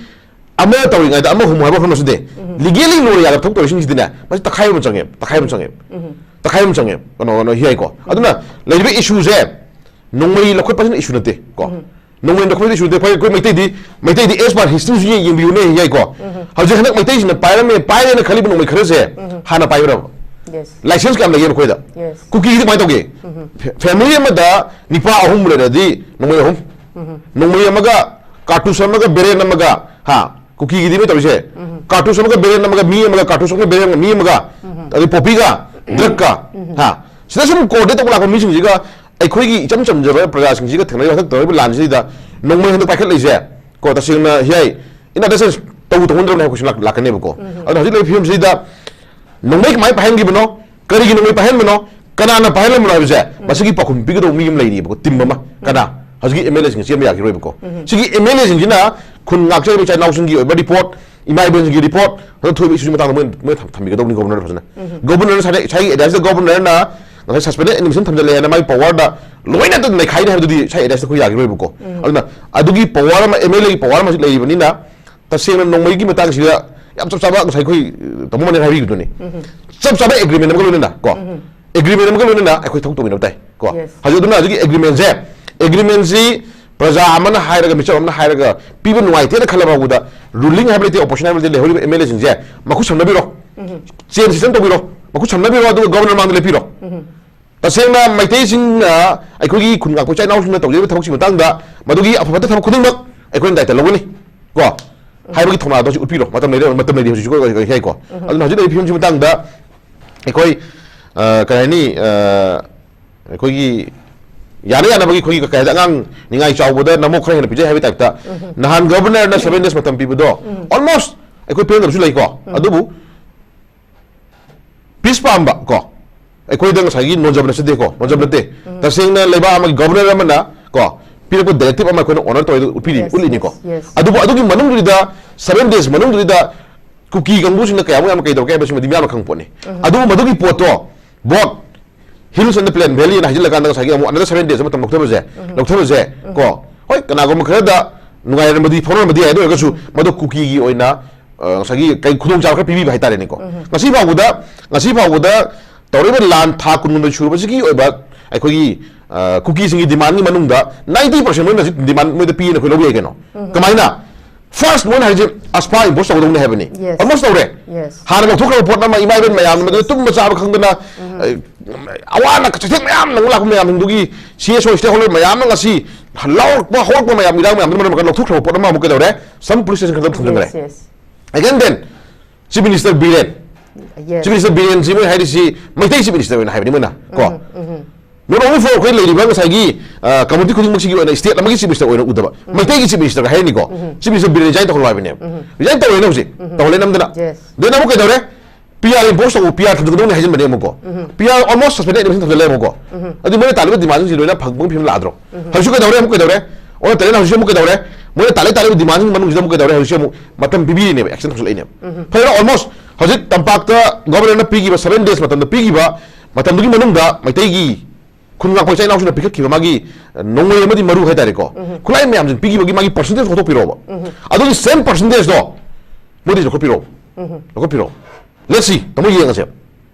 ꯑꯃ ꯇꯧꯔꯤꯉꯩꯗ ꯑꯃ ꯍꯨꯝꯃꯨ ꯍꯥꯏꯕ ꯋꯥꯐꯝ ꯑꯁꯤꯗꯤ, ꯂꯤꯒꯦꯜꯂꯤ ꯂꯣ ꯌꯥꯗꯕ ꯊꯕꯛ ꯇꯧꯔꯤꯁꯤꯡꯁꯤꯗꯤꯅꯦ, ꯃꯁꯤ ꯇꯛꯈꯥꯏꯕ ꯑꯃ ꯆꯪꯉꯦꯕ, ꯇꯛꯈꯥꯏꯕ ꯑꯃ ꯆꯪꯉꯦꯕ, ꯇꯛꯈꯥꯏꯕ ꯑꯃ ꯆꯪꯉꯦꯕ꯫ ꯀꯩꯅꯣ, ꯀꯩꯅꯣ, ꯌꯥꯏꯀꯣ꯫ ꯑꯗꯨꯅ ꯂꯩꯔꯤꯕ ꯏꯁꯨꯁꯦ ꯅꯣꯡꯃꯩ ꯂꯧꯈꯠꯄꯁꯤꯅ ꯏꯁꯨ ꯅꯠꯇꯦ ꯀꯣ꯫ ꯅꯣꯡꯃꯩ ꯂꯧꯈꯠꯄꯁꯤꯅ ꯏꯁꯨ ꯅꯠꯇꯦ꯫ ꯑꯩꯈꯣꯏ, ꯑꯩꯈꯣꯏ ꯃꯩꯇꯩꯗꯤ, ꯃꯩꯇꯩꯗꯤ as per historyꯁꯨ ꯌꯦꯡ-, ꯌꯦꯡꯕꯤꯌꯨꯅꯦ, ꯌꯥꯏꯀꯣ꯫ ꯍꯧꯖꯤꯛ ꯍꯟꯗꯛ ꯃꯩꯇꯩꯁꯤꯡꯅ ꯄꯥꯏꯔꯝꯃꯦ, ꯄꯥꯏꯔꯦꯅ ꯈꯜꯂꯤꯕ ꯅꯣꯡꯃꯩ ꯈꯔꯁꯦ ꯍꯥꯟꯅ ꯄꯥꯏꯕ꯭ꯔꯕ? Yes. ꯂꯥꯏꯁꯦꯟꯁ ꯀꯌꯥꯝ ꯂꯩꯒꯦ ꯃꯈꯣꯏꯗ? Yes. ꯀꯨꯀꯤꯒꯤꯗꯤ ꯀꯃꯥꯏꯅ ꯇꯧꯒꯦ? ꯐꯦ-, ꯐꯦꯃꯤꯂꯤ ꯑꯃꯗ ꯅꯤꯄꯥ ꯑꯍꯨꯝ ꯂꯩꯔꯗꯤ ꯅꯣꯡꯃꯩ ꯑꯍꯨꯝ, ꯅꯣꯡꯃꯩ ꯑꯃꯒ, ꯀꯥꯔꯇꯨꯁ ꯑꯃꯒ, ꯕꯦꯔꯦꯟ ꯑꯃꯒ, ꯍꯥ, ꯀꯨꯀꯤꯒꯤꯗꯤ ꯃꯣꯏ ꯇꯧꯔꯤꯁꯦ, ꯀꯥꯔꯇꯨꯁ ꯑꯃꯒ, ꯕꯦꯔꯦꯟ ꯑꯃꯒ, ꯃꯤ ꯑꯃꯒ, ꯀꯥꯔꯇꯨꯁ ꯑꯃꯒ, ꯕꯦꯔꯦꯟ ꯑꯃꯒ, ꯃꯤ ꯑꯃꯒ, ꯑꯗꯩ ꯄꯣꯄꯤꯒ, ꯗ꯭ꯔꯒꯀ, ꯍꯥ, ꯁꯤꯗ ꯁꯨꯝ ꯀꯣꯑꯣꯔꯗꯤꯅꯦꯠ ꯇꯧꯕ ꯂꯥꯛꯄ ꯃꯤꯁꯤꯡꯁꯤꯒ ꯑꯩꯈꯣꯏꯒꯤ ꯏꯆꯝ ꯆꯝꯖꯕ ꯄ꯭ꯔꯖꯥꯁꯤꯡꯁꯤꯒ ꯊꯦꯡꯅꯔꯤꯕ ꯍꯟꯗꯛ ꯇꯧꯔꯤꯕ ꯂꯥꯟꯁꯤꯗ ꯅꯣꯡꯃꯩ ꯍꯟꯗꯛ ꯄꯥꯏꯈꯠꯂꯛꯏꯁꯦ, ꯀꯣ, ꯇꯁꯦꯡꯅ ꯍꯤꯌꯥꯏ, in other sense, ꯇꯧ ꯇꯧꯍꯟꯗ꯭ꯔꯕꯅꯦ ꯍꯥꯏꯕ ꯀꯣꯏꯁꯟ ꯂꯥꯛ- ꯂꯥꯛꯀꯅꯦꯕꯀꯣ꯫ ꯑꯗꯨꯅ ꯍꯧꯖꯤꯛ ꯂꯩꯔꯤꯕ ꯐꯤꯕꯝꯁꯤꯗ ꯅꯣꯡꯃꯩ ꯀꯃꯥꯏꯅ ꯄꯥꯏꯍꯟꯈꯤꯕꯅꯣ, ꯀꯔꯤꯒꯤ ꯅꯣꯡꯃꯩ ꯄꯥꯏꯍꯟꯕꯅꯣ, ꯀꯅꯥꯅ ꯄꯥꯏꯍꯜꯂꯝꯕꯅꯣ ꯍꯥꯏꯕꯁꯦ, ꯃꯁꯤꯒꯤ ꯄꯥꯎꯈꯨꯝ ꯄꯤꯒꯗꯧꯕ ꯃꯤ ꯑꯃ ꯂꯩꯔꯤꯕꯀꯣ, ꯇꯤꯝ ꯑꯃ꯫ ꯀꯅꯥ? ꯍꯧꯖꯤꯛꯀꯤ ꯑꯦꯝ ꯑꯦꯜ ꯑꯦꯁꯤꯡ ꯆꯦꯟꯕ ꯌꯥꯈꯤꯔꯣꯏꯕꯀꯣ꯫ ꯁꯤꯒꯤ ꯑꯦꯝ ꯑꯦꯜ ꯑꯦꯁꯤꯡꯁꯤꯅ ꯈꯨꯟ ꯉꯥꯛꯆꯔꯤꯕ ꯏꯆꯥ ꯏꯅꯥꯎꯁꯤꯡꯒꯤ ꯑꯣꯏꯕ ꯔꯤꯄꯣꯔꯠ, ꯏꯃꯥ ꯏꯕꯦꯟꯁꯤꯡꯒꯤ ꯔꯤꯄꯣꯔꯠ, ꯍꯟꯗꯛ ꯊꯣꯛꯏꯕ ꯏꯁꯨꯁꯤ ꯃꯇꯥꯡꯗ ꯃꯣꯏꯅ, ꯃꯣꯏꯅ ꯊꯝ- ꯊꯝꯕꯤꯒꯗꯧꯕꯅꯤ ꯒꯣꯕꯔꯅꯔ ꯐꯖꯅ꯫ ꯒꯣꯕꯔꯅꯔ ꯉꯁꯥꯏ, ꯉꯁꯥꯏꯒꯤ ꯑꯦꯗ꯭ꯔꯦꯁꯇ ꯒꯣꯕꯔꯅꯔꯅ ꯉꯁꯥꯏ suspended animation ꯊꯝꯖꯜꯂꯦ ꯍꯥꯏꯅ ꯃꯥꯒꯤ ꯄꯋꯥꯔꯗ ꯂꯣꯏꯅ ꯑꯗꯨꯝ ꯅꯩꯈꯥꯏꯅꯤ ꯍꯥꯏꯕꯗꯨꯗꯤ ꯉꯁꯥꯏ ꯑꯦꯗ꯭ꯔꯦꯁꯇ ꯑꯩꯈꯣꯏ ꯌꯥꯈꯤꯔꯣꯏꯕꯀꯣ꯫ ꯑꯗꯨꯅ ꯑꯗꯨꯒꯤ ꯄꯋꯥꯔ ꯑꯃ, ꯑꯦꯝ ꯑꯦꯜ ꯑꯦꯒꯤ ꯄꯋꯥꯔ ꯑꯃ ꯍꯧꯖꯤꯛ ꯂꯩꯔꯤꯕꯅꯤꯅ, ꯇꯁꯦꯡꯅ ꯅꯣꯡꯃꯩꯒꯤ ꯃꯇꯥꯡꯁꯤꯗ ꯌꯥꯝ ꯆꯞ ꯆꯥꯕ ꯉꯁꯥꯏ ꯑꯩꯈꯣꯏ, ꯑ, ꯇꯥꯃꯣ ꯃꯅꯦꯅ ꯍꯥꯏꯕꯤꯕꯗꯨꯅꯤ꯫ ꯆꯞ ꯆꯥꯕ ꯑꯦꯒ꯭ꯔꯤꯃꯦꯟ ꯑꯃꯒ ꯂꯣꯏꯅꯅ ꯀꯣ, ꯑꯦꯒ꯭ꯔꯤꯃꯦꯟ ꯑꯃꯒ ꯂꯣꯏꯅꯅ ꯑꯩꯈꯣꯏ ꯊꯕꯛ ꯇꯧꯃꯤꯟꯅꯕ ꯇꯥꯏ ꯀꯣ꯫ Yes. ꯍꯧꯖꯤꯛ ꯑꯗꯨꯅ ꯍꯧꯖꯤꯛꯀꯤ ꯑꯦꯒ꯭ꯔꯤꯃꯦꯟꯁꯦ, ꯑꯦꯒ꯭ꯔꯤꯃꯦꯟꯁꯤ ꯄ꯭ꯔꯖꯥ ꯑꯃꯅ ꯍꯥꯏꯔꯒ, ꯃꯤꯆꯝ ꯑꯃꯅ ꯍꯥꯏꯔꯒ ꯄꯤꯕ ꯅꯨꯡꯉꯥꯏꯇꯦꯅ ꯈꯜꯂ ꯐꯥꯎꯕꯗ, ꯔꯨꯂꯤꯡ ꯍꯥꯏꯕ ꯂꯩꯇꯦ, ꯑꯣꯄꯣꯖꯤꯁꯟ ꯍꯥꯏꯕ ꯂꯩꯇꯦ, ꯂꯩꯍꯧꯔꯤꯕ ꯑꯦꯝ ꯑꯦꯜ ꯑꯦꯁꯤꯡꯁꯦ ꯃꯈꯨꯠ ꯁꯝꯅꯕꯤꯔꯣ, ꯆꯦꯟ ꯁꯤꯁꯟ ꯇꯧꯕꯤꯔꯣ, ꯃꯈꯨꯠ ꯁꯝꯅꯕꯤꯔꯣ, ꯑꯗꯨꯒ ꯒꯣꯕꯔꯅꯔ ꯃꯥꯡꯗ ꯂꯦꯞꯄꯤꯔꯣ꯫ ꯇꯁꯦꯡꯅ ꯃꯩꯇꯩꯁꯤꯡꯅ, ꯑꯩꯈꯣꯏꯒꯤ ꯈꯨꯟ ꯉꯥꯛꯄ ꯏꯆꯥ ꯏꯅꯥꯎꯁꯤꯡꯅ ꯇꯧꯖꯔꯤꯕ ꯊꯕꯛꯁꯤꯒꯤ ꯃꯇꯥꯡꯗ ꯃꯗꯨꯒꯤ ꯑꯐ ꯐꯠꯇ ꯊꯕꯛ ꯈꯨꯗꯤꯡꯃꯛ ꯑꯩꯈꯣꯏꯅ ꯗꯥꯏꯇ ꯂꯧꯒꯅꯤ ꯀꯣ ꯍꯥꯏꯕꯒꯤ ꯊꯧꯅꯥꯗꯣ ꯍꯧꯖꯤꯛ ꯎꯠꯄꯤꯔꯣ꯫ ꯃꯇꯝ ꯂꯩꯔꯦ, ꯃꯇꯝ ꯂꯩꯔꯤ ꯍꯧꯖꯤꯛꯁꯨ ꯀꯣ, ꯀꯣ, ꯀꯣ, ꯀꯣ꯫ ꯑꯗꯨꯅ ꯍꯧꯖꯤꯛ ꯂꯩꯔꯤꯕ ꯐꯤꯕꯝꯁꯤꯒꯤ ꯃꯇꯥꯡꯗ ꯑꯩꯈꯣꯏ, ꯑ, ꯀꯩ ꯍꯥꯏꯅꯤ, ꯑ, ꯑꯩꯈꯣꯏꯒꯤ ꯌꯥꯅ ꯌꯥꯅꯕꯒꯤ, ꯑꯩꯈꯣꯏꯒꯤ ꯀꯩ ꯍꯥꯏꯗꯤ, ꯑꯉꯥꯡ ꯅꯤꯡꯉꯥꯏ ꯆꯥꯎꯕꯗ ꯅꯃꯣ ꯈꯔ ꯍꯦꯟꯅ ꯄꯤꯖꯩ ꯍꯥꯏꯕꯒꯤ ꯇꯥꯏꯞꯇ, ꯅꯍꯥꯟ ꯒꯣꯕꯔꯅꯔꯅ ꯁꯚꯦꯟ ꯗꯦꯖ ꯃꯇꯝ ꯄꯤꯕꯗꯣ ꯑꯣꯜꯃꯣꯁ ꯑꯩꯈꯣꯏ ꯄꯦꯟꯗꯕꯁꯨ ꯂꯩꯀꯣ꯫ ꯑꯗꯨꯕꯨ ꯄꯤꯁ ꯄꯥꯝꯕ ꯀꯣ, ꯑꯩꯈꯣꯏꯗ ꯉꯁꯥꯏꯒꯤ ꯅꯣꯟꯖꯕ ꯅꯠꯆꯗꯦꯀꯣ, ꯅꯣꯟꯖꯕ ꯅꯠꯇꯦ꯫ ꯇꯁꯦꯡꯅ ꯂꯩꯕꯥꯛ ꯑꯃꯒꯤ ꯒꯣꯕꯔꯅꯔ ꯑꯃꯅ ꯀꯣ ꯄꯤꯔꯛꯄ ꯗꯥꯏꯔꯦꯛꯇꯤꯞ ꯑꯃ ꯑꯩꯈꯣꯏꯅ ꯑꯣꯅꯔ ꯇꯧꯔꯤꯗꯨ ꯎꯠꯄꯤꯔꯤ, Yes, ꯎꯠꯂꯤꯅꯤꯀꯣ꯫ Yes, yes. ꯑꯗꯨꯕꯨ ꯑꯗꯨꯒꯤ ꯃꯅꯨꯡꯗꯨꯗ, ꯁꯚꯦꯟ ꯗꯦꯖ ꯃꯅꯨꯡꯗꯨꯗ ꯀꯨꯀꯤ ꯀꯥꯡꯕꯨꯁꯤꯡꯅ ꯀꯌꯥꯃꯨꯛ ꯌꯥꯝꯅ ꯀꯩꯗꯧꯔꯛꯀꯦ ꯍꯥꯏꯕꯁꯤꯃꯗꯤ ꯃꯤꯌꯥꯝꯅ ꯈꯪꯕ ꯄꯣꯠꯅꯤ꯫ ꯑꯗꯨꯕꯨ ꯃꯗꯨꯒꯤ ꯄꯣꯠꯇꯣ, both, hills and plain valley ꯑꯅ ꯍꯥꯏꯖꯤꯜꯂꯀꯥꯟꯗ ꯉꯁꯥꯏꯒꯤ ꯑꯃꯨꯛ ꯑꯅꯗꯔ ꯁꯚꯦꯟ ꯗꯦꯖ ꯃꯇꯝ ꯂꯧꯊꯕꯁꯦ, ꯂꯧꯊꯕꯁꯦ ꯀꯣ, ꯍꯣꯏ, ꯀꯅꯥꯒꯨꯝꯕ ꯈꯔꯗ ꯅꯨꯡꯉꯥꯏꯔꯝꯕꯗꯤ, ꯐꯥꯎꯅꯔꯝꯕꯗꯤ ꯌꯥꯏ꯫ ꯑꯗꯨ ꯑꯣꯏꯔꯒꯁꯨ ꯃꯗꯨ ꯀꯨꯀꯤꯒꯤ ꯑꯣꯏꯅ, ꯑ, ꯉꯁꯥꯏꯒꯤ ꯀꯩ ꯈꯨꯗꯣꯡꯆꯥꯕ ꯈꯔ ꯄꯤꯕꯤꯕ ꯍꯥꯏꯇꯥꯔꯦꯅꯦꯀꯣ꯫ ꯉꯁꯤ ꯐꯥꯎꯕꯗ, ꯉꯁꯤ ꯐꯥꯎꯕꯗ ꯇꯧꯔꯤꯕ ꯂꯥꯟ ꯊꯥ ꯀꯨꯟꯍꯨꯝꯗꯣꯏ ꯁꯨꯔꯕꯁꯤꯒꯤ ꯑꯣꯏꯕ ꯑꯩꯈꯣꯏꯒꯤ, ꯑ, ꯀꯨꯀꯤꯁꯤꯡꯒꯤ ꯗꯤꯃꯥꯟꯒꯤ ꯃꯅꯨꯡꯗ ꯅꯥꯏꯟꯇꯤ ꯄꯔꯁꯦꯟ ꯃꯣꯏꯅ ꯍꯧꯖꯤꯛ ꯗꯤꯃꯥꯟ ꯃꯣꯏꯗ ꯄꯤꯌꯦꯅ ꯑꯩꯈꯣꯏ ꯂꯧꯕ ꯌꯥꯏ ꯀꯩꯅꯣ꯫ ꯀꯃꯥꯏꯅ? ꯐꯥꯔꯁ ꯃꯣꯏꯅ ꯍꯥꯏꯁꯦ ꯑꯁꯄꯥ ꯏꯝꯄꯣꯁ ꯇꯧꯒꯗꯧꯅꯦ ꯍꯥꯏꯕꯅꯤ꯫ Yes. ꯑꯣꯜꯃꯣꯁ ꯇꯧꯔꯦ꯫ Yes. ꯍꯥꯟꯅ ꯂꯧꯊꯣꯛꯈ꯭ꯔꯕ ꯄꯣꯠ ꯑꯃ, ꯏꯃꯥ ꯏꯕꯦꯟ ꯃꯌꯥꯝ ꯑꯃꯗꯨꯅ ꯇꯨꯝꯕ ꯆꯥꯕ ꯈꯪꯗꯅ, ꯑ, ꯑꯋꯥ ꯑꯅꯥ ꯆꯩꯊꯦꯡ ꯃꯌꯥꯝ ꯅꯪꯕ ꯂꯥꯛꯄ ꯃꯌꯥꯝꯗꯨꯒꯤ ꯁꯤ ꯑꯦꯁ ꯑꯣ ꯁ꯭ꯇꯦꯛ ꯍꯣꯜꯗꯔ ꯃꯌꯥꯝꯅ ꯉꯁꯤ ꯂꯥꯎꯔꯛꯄ ꯍꯧꯔꯛꯄ ꯃꯌꯥꯝ, ꯏꯔꯥꯡ ꯃꯌꯥꯝꯗꯨꯅ ꯃꯔꯝ ꯑꯣꯏꯔꯒ ꯂꯧꯊꯣꯛꯈ꯭ꯔꯕ ꯄꯣꯠ ꯑꯃ ꯑꯃꯨꯛ ꯀꯩꯗꯧꯔꯦ? ꯁꯝ ꯄꯨꯂꯤꯁ ꯁ꯭ꯇꯦꯁꯟ ꯈꯛꯇ ꯊꯝꯖꯤꯟꯈ꯭ꯔꯦ꯫ Yes, yes. Again then, Chief Minister Biren. Yes. Chief Minister ꯕꯤꯔꯦꯟꯁꯤ ꯃꯣꯏ ꯍꯥꯏꯔꯤꯁꯤ ꯃꯩꯇꯩ Chief Minister ꯑꯣꯏꯅ ꯍꯥꯏꯕꯅꯤ ꯃꯣꯏꯅ ꯀꯣ꯫ Not only ꯑꯩꯈꯣꯏ ꯂꯩꯔꯤꯕ ꯉꯁꯥꯏꯒꯤ ꯀꯝꯃꯨꯅꯤꯇꯤ ꯈꯨꯗꯤꯡꯃꯛꯁꯤꯒꯤ ꯑꯣꯏꯅ ꯁ꯭ꯇꯦꯠ ꯑꯃꯒꯤ ꯆꯤꯐ ꯃꯤꯅꯤꯁꯇꯔ ꯑꯣꯏꯅ ꯎꯗꯕ, ꯃꯩꯇꯩꯒꯤ ꯆꯤꯐ ꯃꯤꯅꯤꯁꯇꯔꯒ ꯍꯥꯏꯔꯅꯤꯀꯣ, ꯆꯤꯐ ꯃꯤꯅꯤꯁꯇꯔ ꯕꯤꯔꯦꯟ ꯔꯤꯖꯥꯏꯟ ꯇꯧꯍꯜꯂꯣ ꯍꯥꯏꯕꯅꯦꯕ꯫ ꯔꯤꯖꯥꯏꯟ ꯇꯧꯔꯦꯅ ꯍꯧꯖꯤꯛ, ꯇꯧꯍꯜꯂꯦ ꯅꯝꯗꯅ꯫ Yes. ꯗꯦꯟ ꯑꯃꯨꯛ ꯀꯩꯗꯧꯔꯦ? ꯄꯤ ꯑꯥꯔ ꯏꯝꯄꯣꯁ ꯇꯧꯕ, ꯄꯤ ꯑꯥꯔ ꯊꯝꯖꯤꯟꯒꯗꯧꯅꯦ ꯍꯥꯏꯖꯤꯟꯕꯅꯦ ꯑꯃꯨꯛꯀꯣ꯫ P R almost suspended animation ꯊꯝꯖꯤꯜꯂꯦ ꯑꯃꯨꯛꯀꯣ꯫ ꯑꯗꯨ ꯃꯣꯏꯅ ꯇꯥꯜꯂꯤꯕ ꯗꯤꯃꯥꯟꯁꯤꯡꯁꯤ ꯂꯣꯏꯅ ꯐꯪꯕꯒꯤ ꯐꯤꯕꯝ ꯂꯥꯛꯑꯗ꯭ꯔꯣ? ꯍꯧꯖꯤꯛꯁꯨ ꯀꯩꯗꯧꯔꯦ? ꯑꯃꯨꯛ ꯀꯩꯗꯧꯔꯦ? ꯑꯣꯟꯅ ꯇꯩꯅꯅ ꯍꯧꯖꯤꯛꯁꯨ ꯑꯃꯨꯛ ꯀꯩꯗꯧꯔꯦ? ꯃꯣꯏꯅ ꯇꯥꯜꯂꯤ ꯇꯥꯜꯂꯤꯕ ꯗꯤꯃꯥꯟꯁꯤꯡ ꯃꯅꯨꯡꯁꯤꯗ ꯑꯃꯨꯛ ꯀꯩꯗꯧꯔꯦ? ꯍꯧꯖꯤꯛꯁꯨ ꯑꯃꯨꯛ ꯃꯇꯝ ꯄꯤꯕꯤꯔꯤꯅꯦꯕ, ꯑꯦꯛꯁꯟ ꯊꯝꯖꯤꯜꯂꯛꯏꯅꯦꯕ꯫ ꯐꯩꯔꯥ ꯑꯣꯜꯃꯣꯁ ꯍꯧꯖꯤꯛ ꯇꯝꯄꯥꯛꯇ ꯒꯣꯕꯔꯅꯔꯅ ꯄꯤꯈꯤꯕ ꯁꯚꯦꯟ ꯗꯦꯖ ꯃꯇꯝꯗ ꯄꯤꯈꯤꯕ ꯃꯇꯝꯗꯨꯒꯤ ꯃꯅꯨꯡꯗ ꯃꯩꯇꯩꯒꯤ ꯈꯨꯟ ꯉꯥꯛꯄ ꯏꯆꯥ ꯏꯅꯥꯎꯁꯤꯡꯅ ꯄꯤꯈꯠꯈꯤꯕ ꯃꯥꯒꯤ ꯅꯣꯡꯃꯩ ꯑꯃꯗꯤ ꯃꯔꯨ ꯍꯥꯏꯇꯥꯔꯦꯀꯣ, ꯈꯨꯠꯂꯥꯏ ꯃꯌꯥꯝꯁꯤ ꯄꯤꯈꯤꯕꯒꯤ ꯃꯥꯒꯤ ꯄꯔꯁꯦꯟꯇꯦꯖ ꯂꯧꯊꯣꯛꯄꯤꯔꯛꯑꯣꯕ꯫ ꯑꯗꯨꯒꯤ ꯁꯦꯝ ꯄꯔꯁꯦꯟꯇꯦꯖꯇꯣ ꯃꯣꯏꯗꯤ ꯂꯧꯈꯠꯄꯤꯔꯛꯑꯣ, ꯂꯧꯈꯠꯄꯤꯔꯛꯑꯣ꯫ Let's see, ꯇꯥꯃꯣ, ꯌꯦꯡꯉꯁꯦ꯫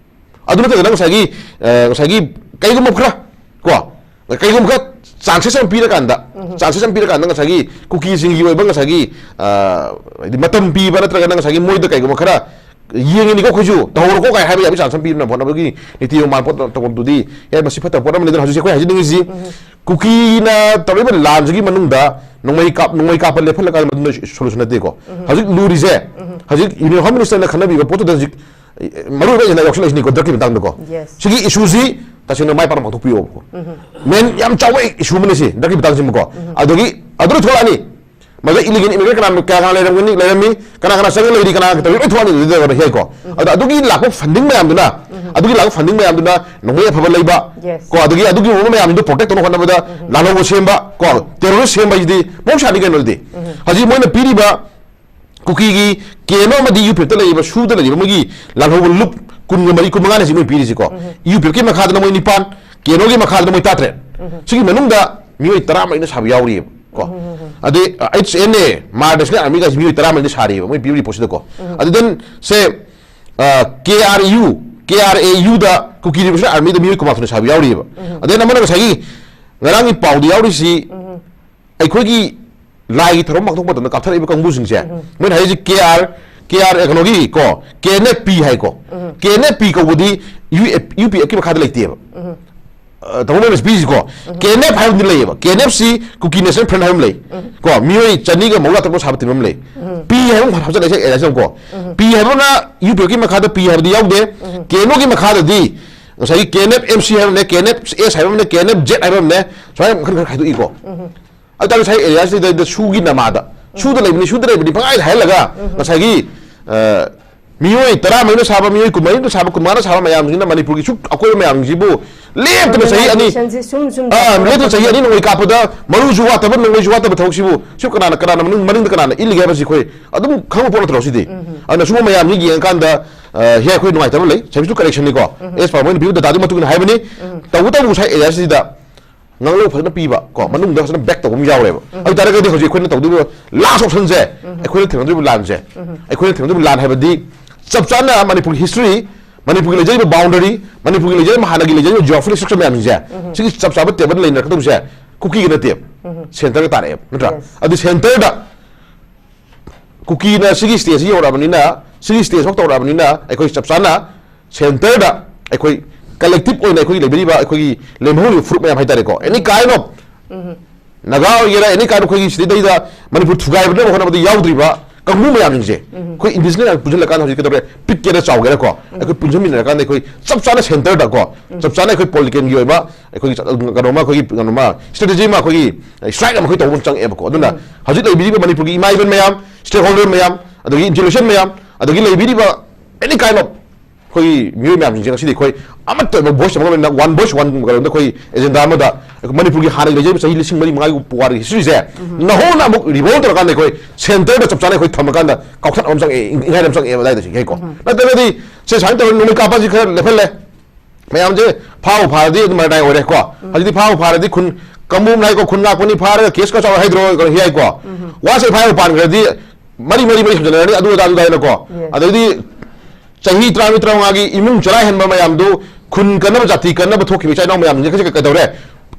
ꯑꯗꯨ ꯅꯠꯇꯗꯅ ꯉꯁꯥꯏꯒꯤ, ꯑ, ꯉꯁꯥꯏꯒꯤ ꯀꯩꯒꯨꯝꯕ ꯈꯔ ꯀꯣ, ꯀꯩꯒꯨꯝꯕ ꯈꯔ ꯆꯥꯟꯁꯦꯁ ꯑꯃ ꯄꯤꯔꯀꯥꯟꯗ, ꯆꯥꯟꯁꯦꯁ ꯑꯃ ꯄꯤꯔꯀꯥꯟꯗ ꯉꯁꯥꯏꯒꯤ ꯀꯨꯀꯤꯁꯤꯡꯒꯤ ꯑꯣꯏꯕ ꯉꯁꯥꯏꯒꯤ, ꯑ, ꯍꯥꯏꯗꯤ ꯃꯇꯝ ꯄꯤꯕ ꯅꯠꯇ꯭ꯔꯒꯅ ꯉꯁꯥꯏꯒꯤ ꯃꯣꯏꯗ ꯀꯩꯒꯨꯝꯕ ꯈꯔ ꯌꯦꯡꯉꯤꯅꯤꯀꯣ ꯑꯩꯈꯣꯏꯁꯨ, ꯇꯧꯍꯧꯔꯣꯀꯣ ꯀꯥꯏ ꯍꯥꯏꯕ ꯌꯥꯕꯒꯤ ꯆꯥꯟꯁ ꯑꯃ ꯄꯤꯗꯅ ꯍꯣꯠꯅꯕꯒꯤ ꯅꯤꯇꯤ ꯅꯤꯌꯣꯝ ꯃꯥꯟ ꯄꯣꯠ ꯇꯧꯐꯝꯗꯨꯗꯤ, ꯑꯦ, ꯃꯁꯤ ꯐꯠꯇꯕ ꯄꯣꯠ ꯑꯃꯅꯤ꯫ ꯑꯗꯨꯅ ꯍꯧꯖꯤꯛꯁꯦ ꯑꯩꯈꯣꯏ ꯍꯥꯏꯖꯅꯤꯡꯉꯤꯁꯤ, ꯀꯨꯀꯤꯅ ꯇꯧꯔꯤꯕ ꯂꯥꯟꯁꯤꯒꯤ ꯃꯅꯨꯡꯗ ꯅꯣꯡꯃꯩ ꯀꯥꯞ-, ꯅꯣꯡꯃꯩ ꯀꯥꯞꯄ ꯂꯦꯞꯍꯜꯂꯀꯥꯟꯗ ꯃꯗꯨꯅ ꯁꯣꯂꯨꯁꯟ ꯅꯠꯇꯦꯀꯣ꯫ ꯍꯧꯖꯤꯛ ꯂꯨꯔꯤꯁꯦ, ꯍꯧꯖꯤꯛ ꯌꯨꯅꯤꯌꯟ ꯍꯣꯝ ꯃꯤꯅꯤꯁꯇꯔꯅ ꯈꯟꯅꯕꯤꯕ ꯄꯣꯠꯇꯨꯗ ꯍꯧꯖꯤꯛ ꯃꯔꯨꯑꯣꯏꯕ ꯑꯦꯖꯦꯟꯗꯥ ꯌꯥꯎꯁꯜꯂꯛꯏꯁꯤꯅꯤꯀꯣ, ꯗ꯭ꯔꯛꯀꯤ ꯃꯇꯥꯡꯗꯀꯣ꯫ Yes. ꯁꯤꯒꯤ ꯏꯁꯨꯁꯤ ꯇꯁꯦꯡꯅ ꯃꯥꯏ ꯄꯥꯛꯅ ꯄꯥꯡꯊꯣꯛꯄꯤꯌꯣꯕꯀꯣ꯫ ꯃꯦꯟ ꯌꯥꯝ ꯆꯥꯎꯕ ꯏꯁꯨ ꯑꯃꯅꯤ ꯁꯤ, ꯗ꯭ꯔꯛꯀꯤ ꯃꯇꯥꯡꯁꯤꯃꯀꯣ꯫ ꯑꯗꯒꯤ ꯑꯗꯨꯗ ꯊꯣꯛꯂꯛꯑꯅꯤ, ꯃꯗꯨꯗ ꯏꯂꯤꯒꯦꯜ ꯏꯃꯤꯒ꯭ꯔꯦꯟ ꯀꯅꯥ, ꯀꯌꯥ ꯀꯅꯥ ꯂꯩꯔꯝꯒꯅꯤ, ꯂꯩꯔꯝꯃꯤ, ꯀꯅꯥ ꯀꯅꯥ ꯆꯪꯉ ꯂꯩꯔꯤ, ꯀꯅꯥ ꯀꯅꯥ ꯇꯧꯔꯤ, ꯂꯣꯏ ꯊꯣꯛꯂꯛꯑꯅꯤ ꯑꯗꯨꯗ ꯍꯦꯛꯀꯣ꯫ ꯑꯗꯣ ꯑꯗꯨꯒꯤ ꯂꯥꯛꯄ ꯐꯟꯗꯤꯡ ꯃꯌꯥꯝꯗꯨꯅ, ꯑꯗꯨꯒꯤ ꯂꯥꯛꯄ ꯐꯟꯗꯤꯡ ꯃꯌꯥꯝꯗꯨꯅ ꯅꯣꯡꯃꯩ ꯑꯐꯕ ꯂꯩꯕ, Yes. ꯀꯣ, ꯑꯗꯒꯤ ꯑꯗꯨꯒꯤ ꯃꯌꯥꯝꯗꯨ ꯄ꯭ꯔꯣꯇꯦꯛ ꯇꯧꯅꯕ ꯍꯣꯠꯅꯕꯗ ꯂꯥꯜꯍꯧꯕ ꯁꯦꯝꯕ, ꯀꯣ, ꯇꯦꯔꯣꯔꯤꯁ ꯁꯦꯝꯕ ꯍꯥꯏꯁꯤꯗꯤ ꯃꯍꯧꯁꯥꯅꯤ ꯀꯩꯅꯣꯗꯤ꯫ ꯍꯧꯖꯤꯛ ꯃꯣꯏꯅ ꯄꯤꯔꯤꯕ ꯀꯨꯀꯤꯒꯤ ꯀꯦꯅꯣ ꯑꯃꯗꯤ ꯌꯨ ꯄꯤ ꯑꯦꯐꯇ ꯂꯩꯔꯤꯕ, ꯁꯨꯗ ꯂꯩꯔꯤꯕ ꯃꯣꯏꯒꯤ ꯂꯥꯜꯍꯧꯕ ꯂꯨꯞ ꯀꯨꯟꯒ ꯃꯔꯤ, ꯀꯨꯟ ꯃꯉꯥꯅꯤ ꯁꯤ ꯃꯣꯏ ꯄꯤꯔꯤꯁꯤꯀꯣ꯫ ꯌꯨ ꯄꯤ ꯑꯦꯐꯀꯤ ꯃꯈꯥꯗꯅ ꯃꯣꯏ ꯅꯤꯄꯥꯟ, ꯀꯦꯅꯣꯒꯤ ꯃꯈꯥꯗꯅ ꯃꯣꯏ ꯇꯔꯥꯇꯔꯦꯠ꯫ ꯁꯤꯒꯤ ꯃꯅꯨꯡꯗ ꯃꯤꯑꯣꯏ ꯇꯔꯥꯃꯔꯤꯅ ꯁꯥꯕ ꯌꯥꯎꯔꯤꯑꯕ ꯀꯣ꯫ ꯑꯗꯩ H N A, Hmar national ꯑꯥꯔꯃꯤꯒ ꯃꯤꯑꯣꯏ ꯇꯔꯥꯃꯔꯤꯅ ꯁꯥꯔꯤꯑꯕ ꯃꯣꯏ ꯄꯤꯕ ꯔꯤꯄꯣꯔꯠꯁꯤꯗꯀꯣ꯫ ꯑꯗꯨ ꯗꯦꯟ ꯁꯦ, K R U, K R A ꯌꯨꯗ ꯀꯨꯀꯤ ꯔꯤꯚꯣꯂꯨꯁꯟ ꯑꯥꯔꯃꯤꯗ ꯃꯤꯑꯣꯏ ꯀꯨꯟꯃꯥꯊꯣꯏꯅ ꯁꯥꯕ ꯌꯥꯎꯔꯤꯑꯕ꯫ ꯑꯗꯩ ꯑꯃꯅ ꯉꯁꯥꯏꯒꯤ ꯉꯔꯥꯡꯒꯤ ꯄꯥꯎꯗ ꯌꯥꯎꯔꯤꯁꯤ, ꯑꯩꯈꯣꯏꯒꯤ ꯂꯥꯏꯒꯤ ꯊꯧꯔꯝ ꯄꯥꯡꯊꯣꯛꯄ ꯃꯇꯝꯗ ꯀꯥꯞꯊꯔꯛꯏꯕ ꯀꯥꯡꯕꯨꯁꯤꯡꯁꯦ, ꯃꯣꯏꯅ ꯍꯥꯏꯔꯤꯁꯤ ꯀꯦ ꯑꯥꯔ, ꯀꯦ ꯑꯥꯔ, ꯀꯩꯅꯣꯒꯤ ꯀꯣ, ꯀꯦ ꯑꯦꯟ ꯑꯦꯐ ꯄꯤ ꯍꯥꯏꯀꯣ꯫ ꯀꯦ ꯑꯦꯟ ꯑꯦꯐ ꯄꯤ ꯀꯧꯕꯗꯤ ꯌꯨ ꯑꯦꯐ, ꯌꯨ ꯄꯤ ꯑꯦꯐꯀꯤ ꯃꯈꯥꯗ ꯂꯩꯇꯦꯕ꯫ ꯑ, ꯇꯥꯃꯣ ꯃꯣꯏꯅ ꯄꯤꯔꯤꯁꯤꯀꯣ, ꯀꯦ ꯑꯦꯟ ꯑꯦꯐ ꯍꯥꯏꯕ ꯑꯃꯗꯤ ꯂꯩꯌꯦꯕ, ꯀꯦ ꯑꯦꯟ ꯑꯦꯐ ꯁꯤ ꯀꯨꯀꯤ ꯅꯦꯁꯅꯦꯜ ꯐ꯭ꯔꯟꯠ ꯍꯥꯏꯕ ꯑꯃ ꯂꯩ ꯀꯣ, ꯃꯤꯑꯣꯏ ꯆꯅꯤꯒ ꯃꯧꯗ꯭ꯔꯥ ꯇꯔꯨꯛ ꯁꯥꯕ ꯇꯤꯝ ꯑꯃ ꯂꯩ꯫ ꯄꯤ ꯍꯥꯏꯕ ꯑꯃ ꯍꯥꯞꯆꯜꯂꯛꯏꯁꯦ ꯑꯦꯂꯥꯏꯟꯁ ꯑꯃ ꯀꯣ꯫ ꯄꯤ ꯍꯥꯏꯕ ꯑꯃꯅ ꯌꯨ ꯄꯤ ꯑꯦꯐꯀꯤ ꯃꯈꯥꯗ ꯄꯤ ꯍꯥꯏꯕꯗꯤ ꯌꯥꯎꯗꯦ꯫ ꯀꯦ ꯑꯦꯟ ꯑꯣꯒꯤ ꯃꯈꯥꯗꯗꯤ ꯉꯁꯥꯏꯒꯤ ꯀꯦ ꯑꯦꯟ ꯑꯦꯐ ꯑꯦꯝ ꯁꯤ ꯍꯥꯏꯕ ꯑꯃꯅꯦ, ꯀꯦ ꯑꯦꯟ ꯑꯦꯐ ꯑꯦꯁ ꯍꯥꯏꯕ ꯑꯃꯅꯦ, ꯀꯦ ꯑꯦꯟ ꯑꯦꯐ ꯖꯦꯠ ꯍꯥꯏꯕ ꯑꯃꯅꯦ, ꯁꯨꯃꯥꯏꯅ ꯃꯈꯜ ꯈꯔ ꯈꯥꯏꯗꯣꯛꯏꯀꯣ꯫ ꯑꯗꯨ ꯇꯥꯔꯗꯤ ꯉꯁꯥꯏ ꯑꯦꯔꯤꯌꯥꯁꯤꯗ ꯁꯨꯒꯤ ꯅꯃꯥꯗ, ꯁꯨꯗ ꯂꯩꯕꯅꯤ, ꯁꯨꯗ ꯂꯩꯕꯅꯤ ꯄꯪꯍꯥꯏꯗ ꯍꯥꯏꯍꯜꯂꯒ, ꯉꯁꯥꯏꯒꯤ, ꯑ, ꯃꯤꯑꯣꯏ ꯇꯔꯥꯃꯔꯤꯅ ꯁꯥꯕ, ꯃꯤꯑꯣꯏ ꯀꯨꯟꯃꯔꯤꯅ ꯁꯥꯕ, ꯀꯨꯟꯃꯉꯥꯅ ꯁꯥꯕ ꯃꯌꯥꯝꯁꯤꯅ ꯃꯅꯤꯄꯨꯔꯒꯤ ꯁꯨꯛ ꯑꯀꯣꯏꯕ ꯃꯌꯥꯝꯁꯤꯕꯨ ꯂꯦꯞꯇꯅ ꯆꯍꯤ ꯑꯅꯤ, Organizationꯁꯤ ꯁꯨꯝ ꯁꯨꯝ ꯑ, ꯆꯥꯎꯈꯠꯂꯛꯄ ꯂꯦꯞꯇꯅ ꯆꯍꯤ ꯑꯅꯤ ꯅꯣꯡꯃꯩ ꯀꯥꯞꯄꯗ ꯃꯔꯨꯁꯨ ꯋꯥꯠꯇꯕ, ꯅꯣꯡꯃꯩꯁꯨ ꯋꯥꯠꯇꯕ ꯊꯕꯛꯁꯤꯕꯨ, ꯁꯤꯕꯨ ꯀꯅꯥꯅ, ꯀꯅꯥꯅ ꯃꯅꯨꯡ, ꯃꯅꯤꯡꯗ ꯀꯅꯥꯅ ꯏꯜꯂꯤꯒꯦ ꯍꯥꯏꯕꯁꯤ ꯑꯩꯈꯣꯏ ꯑꯗꯨꯝ ꯈꯪꯕ ꯄꯣꯠ ꯅꯠꯇ꯭ꯔꯣ ꯁꯤꯗꯤ? ꯑꯗꯨꯅ ꯁꯨꯝꯕ ꯃꯌꯥꯝꯁꯤ ꯌꯦꯡꯉꯀꯥꯟꯗ, ꯑ, ꯍꯦ, ꯑꯩꯈꯣꯏ ꯅꯨꯡꯉꯥꯏꯇꯕ ꯂꯩ, ꯁꯔꯚꯤꯁꯇꯨ ꯀꯔꯦꯛꯁꯟꯅꯤꯀꯣ꯫ ꯑꯦꯁ ꯄꯥꯔ ꯃꯣꯏꯅ ꯄꯤꯕ ꯗꯇꯥꯗꯨꯒꯤ ꯃꯇꯨꯡ ꯏꯟꯅ ꯍꯥꯏꯕꯅꯤ꯫ ꯇꯧꯕꯇꯕꯨ ꯉꯁꯥꯏ ꯑꯦꯔꯤꯌꯥꯁꯤꯗ ꯉꯥꯡꯂꯧ ꯐꯖꯅ ꯄꯤꯕ ꯀꯣ, ꯃꯅꯨꯡꯗ ꯐꯖꯅ ꯕꯦꯛ ꯇꯧꯕ ꯑꯃ ꯌꯥꯎꯔꯦꯕ꯫ ꯑꯗꯨ ꯇꯥꯔꯒꯗꯤ ꯍꯧꯖꯤꯛ ꯑꯩꯈꯣꯏꯅ ꯇꯧꯗꯣꯏꯕ ꯂꯥꯁ ꯑꯣꯞꯁꯟꯁꯦ, ꯑꯩꯈꯣꯏꯅ ꯊꯦꯡꯅꯗꯣꯏꯕ ꯂꯥꯟꯁꯦ, ꯑꯩꯈꯣꯏꯅ ꯊꯦꯡꯅꯗꯣꯏꯕ ꯂꯥꯟ ꯍꯥꯏꯕꯗꯤ ꯆꯞ ꯆꯥꯅ ꯃꯅꯤꯄꯨꯔꯒꯤ ꯍꯤꯁꯇ꯭ꯔꯤ, ꯃꯅꯤꯄꯨꯔꯒꯤ ꯂꯩꯖꯔꯤꯕ ꯕꯥꯎꯟꯗꯔꯤ, ꯃꯅꯤꯄꯨꯔꯒꯤ ꯂꯩꯖꯔꯤꯕ, ꯍꯥꯟꯅꯒꯤ ꯂꯩꯖꯔꯤꯕ ꯖꯤꯑꯣꯒ꯭ꯔꯥꯐꯤꯀꯦꯜ ꯁ꯭ꯇ꯭ꯔꯛꯆꯔ ꯃꯌꯥꯝꯁꯤꯡꯁꯦ, ꯁꯤꯒꯤ ꯆꯞ ꯆꯥꯕ ꯇꯦꯕꯜ ꯂꯩꯅꯔꯛꯀꯗꯧꯕꯁꯦ ꯀꯨꯀꯤꯒ ꯅꯠꯇꯦꯕ, ꯁꯦꯟꯇꯔꯒ ꯇꯥꯔꯛꯑꯦꯕ, ꯅꯠꯇ꯭ꯔꯥ? Yes. ꯑꯗꯨ ꯁꯦꯟꯇꯔꯗ ꯀꯨꯀꯤꯅ ꯁꯤꯒꯤ ꯁ꯭ꯇꯦꯖꯁꯤ ꯌꯧꯔꯛꯑꯕꯅꯤꯅ, ꯁꯤꯒꯤ ꯁ꯭ꯇꯦꯖ ꯐꯥꯎ ꯇꯧꯔꯛꯑꯕꯅꯤꯅ, ꯑꯩꯈꯣꯏ ꯆꯞ ꯆꯥꯅ ꯁꯦꯟꯇꯔꯗ ꯑꯩꯈꯣꯏ ꯀꯂꯦꯛꯇꯤꯚ ꯑꯣꯏꯅ ꯑꯩꯈꯣꯏꯒꯤ ꯂꯩꯕꯤꯔꯤꯕ, ꯑꯩꯈꯣꯏꯒꯤ ꯂꯦꯝꯍꯧꯔꯤꯕ ꯐꯨꯔꯨꯞ ꯃꯌꯥꯝ ꯍꯥꯏꯇꯥꯔꯦꯀꯣ, any kind of ꯅꯥꯒꯥ ꯑꯣꯏꯒꯦꯔꯥ, any kind of ꯑꯩꯈꯣꯏꯒꯤ ꯁꯤꯗꯩꯗ ꯃꯅꯤꯄꯨꯔ ꯊꯨꯒꯥꯏꯕꯅꯕ ꯍꯣꯠꯅꯕꯗ ꯌꯥꯎꯗ꯭ꯔꯤꯕ ꯀꯥꯡꯕꯨ ꯃꯌꯥꯝꯁꯤꯡꯁꯦ ꯑꯩꯈꯣꯏ ꯏꯟꯗꯤꯖꯤꯅꯁ ꯃꯌꯥꯝ ꯄꯨꯟꯁꯤꯜꯂꯀꯥꯟꯗ ꯍꯧꯖꯤꯛ ꯀꯩꯗꯧꯔꯦ, ꯄꯤꯛꯀꯦꯔꯥ ꯆꯥꯎꯒꯦꯔꯥꯀꯣ, ꯑꯩꯈꯣꯏ ꯄꯨꯟꯁꯤꯟꯃꯤꯟꯅꯔꯀꯥꯟꯗ ꯑꯩꯈꯣꯏ ꯆꯞ ꯆꯥꯅ ꯁꯦꯟꯇꯔꯗꯀꯣ, ꯆꯞ ꯆꯥꯅ ꯑꯩꯈꯣꯏ ꯄꯣꯂꯤꯇꯤꯀꯦꯜꯒꯤ ꯑꯣꯏꯕ ꯑꯩꯈꯣꯏꯒꯤ ꯆꯠ-, ꯀꯩꯅꯣꯃ, ꯑꯩꯈꯣꯏꯒꯤ ꯀꯩꯅꯣꯃ, ꯁ꯭ꯇ꯭ꯔꯦꯇꯦꯖꯤ ꯑꯃ, ꯑꯩꯈꯣꯏꯒꯤ ꯁ꯭ꯇ꯭ꯔꯥꯏꯛ ꯑꯃ ꯑꯩꯈꯣꯏ ꯇꯧꯕ ꯑꯃ ꯆꯪꯉꯛꯑꯦꯕꯀꯣ꯫ ꯑꯗꯨꯅ ꯍꯧꯖꯤꯛ ꯂꯩꯕꯤꯔꯤꯕ ꯃꯅꯤꯄꯨꯔꯒꯤ ꯏꯃꯥ ꯏꯕꯦꯟ ꯃꯌꯥꯝ, ꯁ꯭ꯇꯦꯛꯍꯣꯜꯗꯔ ꯃꯌꯥꯝ, ꯑꯗꯒꯤ ꯏꯟꯁꯇꯤꯇ꯭ꯌꯨꯁꯟ ꯃꯌꯥꯝ, ꯑꯗꯒꯤ ꯂꯩꯕꯤꯔꯤꯕ any kind of ꯑꯩꯈꯣꯏꯒꯤ ꯃꯤꯑꯣꯏ ꯃꯌꯥꯝꯁꯤꯡꯁꯦ ꯉꯁꯤꯗꯤ ꯑꯩꯈꯣꯏ ꯑꯃꯠꯇ ꯑꯣꯏꯕ ꯚꯣꯏꯁ ꯑꯃ ꯑꯣꯏꯅ, ꯋꯥꯟ ꯚꯣꯏꯁ ꯋꯥꯟ ꯀꯩꯅꯣꯗ ꯑꯩꯈꯣꯏ ꯑꯦꯖꯦꯟꯗꯥ ꯑꯃꯗ ꯑꯩꯈꯣꯏ ꯃꯅꯤꯄꯨꯔꯒꯤ ꯍꯥꯟꯅꯒꯤ ꯂꯩꯖꯔꯤꯕ ꯆꯍꯤ ꯂꯤꯁꯤꯡ ꯃꯔꯤ ꯃꯉꯥꯒꯤ ꯄꯨꯋꯥꯔꯤꯒꯤ ꯍꯤꯁꯇ꯭ꯔꯤꯁꯦ ꯅꯧꯍꯧꯅ ꯑꯃꯨꯛ ꯔꯤꯚꯣꯜ ꯇꯧꯔꯀꯥꯟꯗ ꯑꯩꯈꯣꯏ ꯁꯦꯟꯇꯔꯗ ꯆꯞ ꯆꯥꯅ ꯑꯩꯈꯣꯏ ꯊꯝꯃꯀꯥꯟꯗ ꯀꯥꯎꯊꯠꯅꯕ ꯑꯃ ꯆꯪꯉꯛꯑꯦ, ꯏꯪ-, ꯏꯪꯍꯥꯏꯅꯕ ꯆꯪꯉꯛꯑꯦꯕ ꯑꯗꯥꯏꯗ ꯁꯤ ꯍꯦꯛꯀꯣ꯫ ꯅꯠꯇ꯭ꯔꯒꯗꯤ ꯁꯦ ꯁꯨꯃꯥꯏꯅ ꯇꯧꯔꯒ ꯅꯣꯡꯃꯩ ꯀꯥꯞꯄꯁꯤ ꯈꯔ ꯂꯦꯞꯍꯜꯂꯦ꯫ ꯃꯌꯥꯝꯁꯦ ꯐꯥꯕꯨ ꯐꯥꯔꯗꯤ ꯑꯗꯨꯝ ꯃꯔꯥꯏ ꯑꯣꯏꯔꯦꯀꯣ꯫ ꯍꯧꯖꯤꯛꯇꯤ ꯐꯥꯕꯨ ꯐꯥꯔꯗꯤ ꯈꯨꯟ ꯀꯥꯡꯕꯨ ꯑꯃ ꯂꯥꯛꯏꯀꯣ, ꯈꯨꯟ ꯉꯥꯛꯄꯅꯤ ꯐꯥꯔꯒ ꯀꯦꯁ ꯈꯔ ꯆꯥꯎꯔ ꯍꯥꯏꯗ꯭ꯔꯣ ꯍꯥꯏꯀꯣ꯫ ꯋꯥꯁꯦ ꯐꯥꯕꯨ ꯄꯥꯟꯈ꯭ꯔꯗꯤ ꯃꯔꯤ ꯃꯔꯤ ꯃꯔꯤ ꯍꯟꯖꯤꯟꯅꯔꯅꯤ, ꯑꯗꯨ ꯑꯗꯥ ꯑꯗꯨ ꯑꯗꯥ ꯍꯥꯏꯅꯀꯣ꯫ Yes. ꯑꯗꯩꯗꯤ ꯆꯍꯤ ꯇꯔꯥꯃꯔꯤ ꯇꯔꯥꯃꯉꯥꯒꯤ ꯏꯃꯨꯡ ꯆꯔꯥ ꯍꯦꯟꯕ ꯃꯌꯥꯝꯗꯨ ꯈꯨꯟ ꯀꯟꯅꯕ, ꯖꯥꯇꯤ ꯀꯟꯅꯕ ꯊꯣꯛꯈꯤꯕ ꯏꯆꯥ ꯏꯅꯥꯎ ꯃꯌꯥꯝꯁꯤꯡꯁꯦ ꯀꯩ-, ꯀꯩꯗꯧꯔꯦ?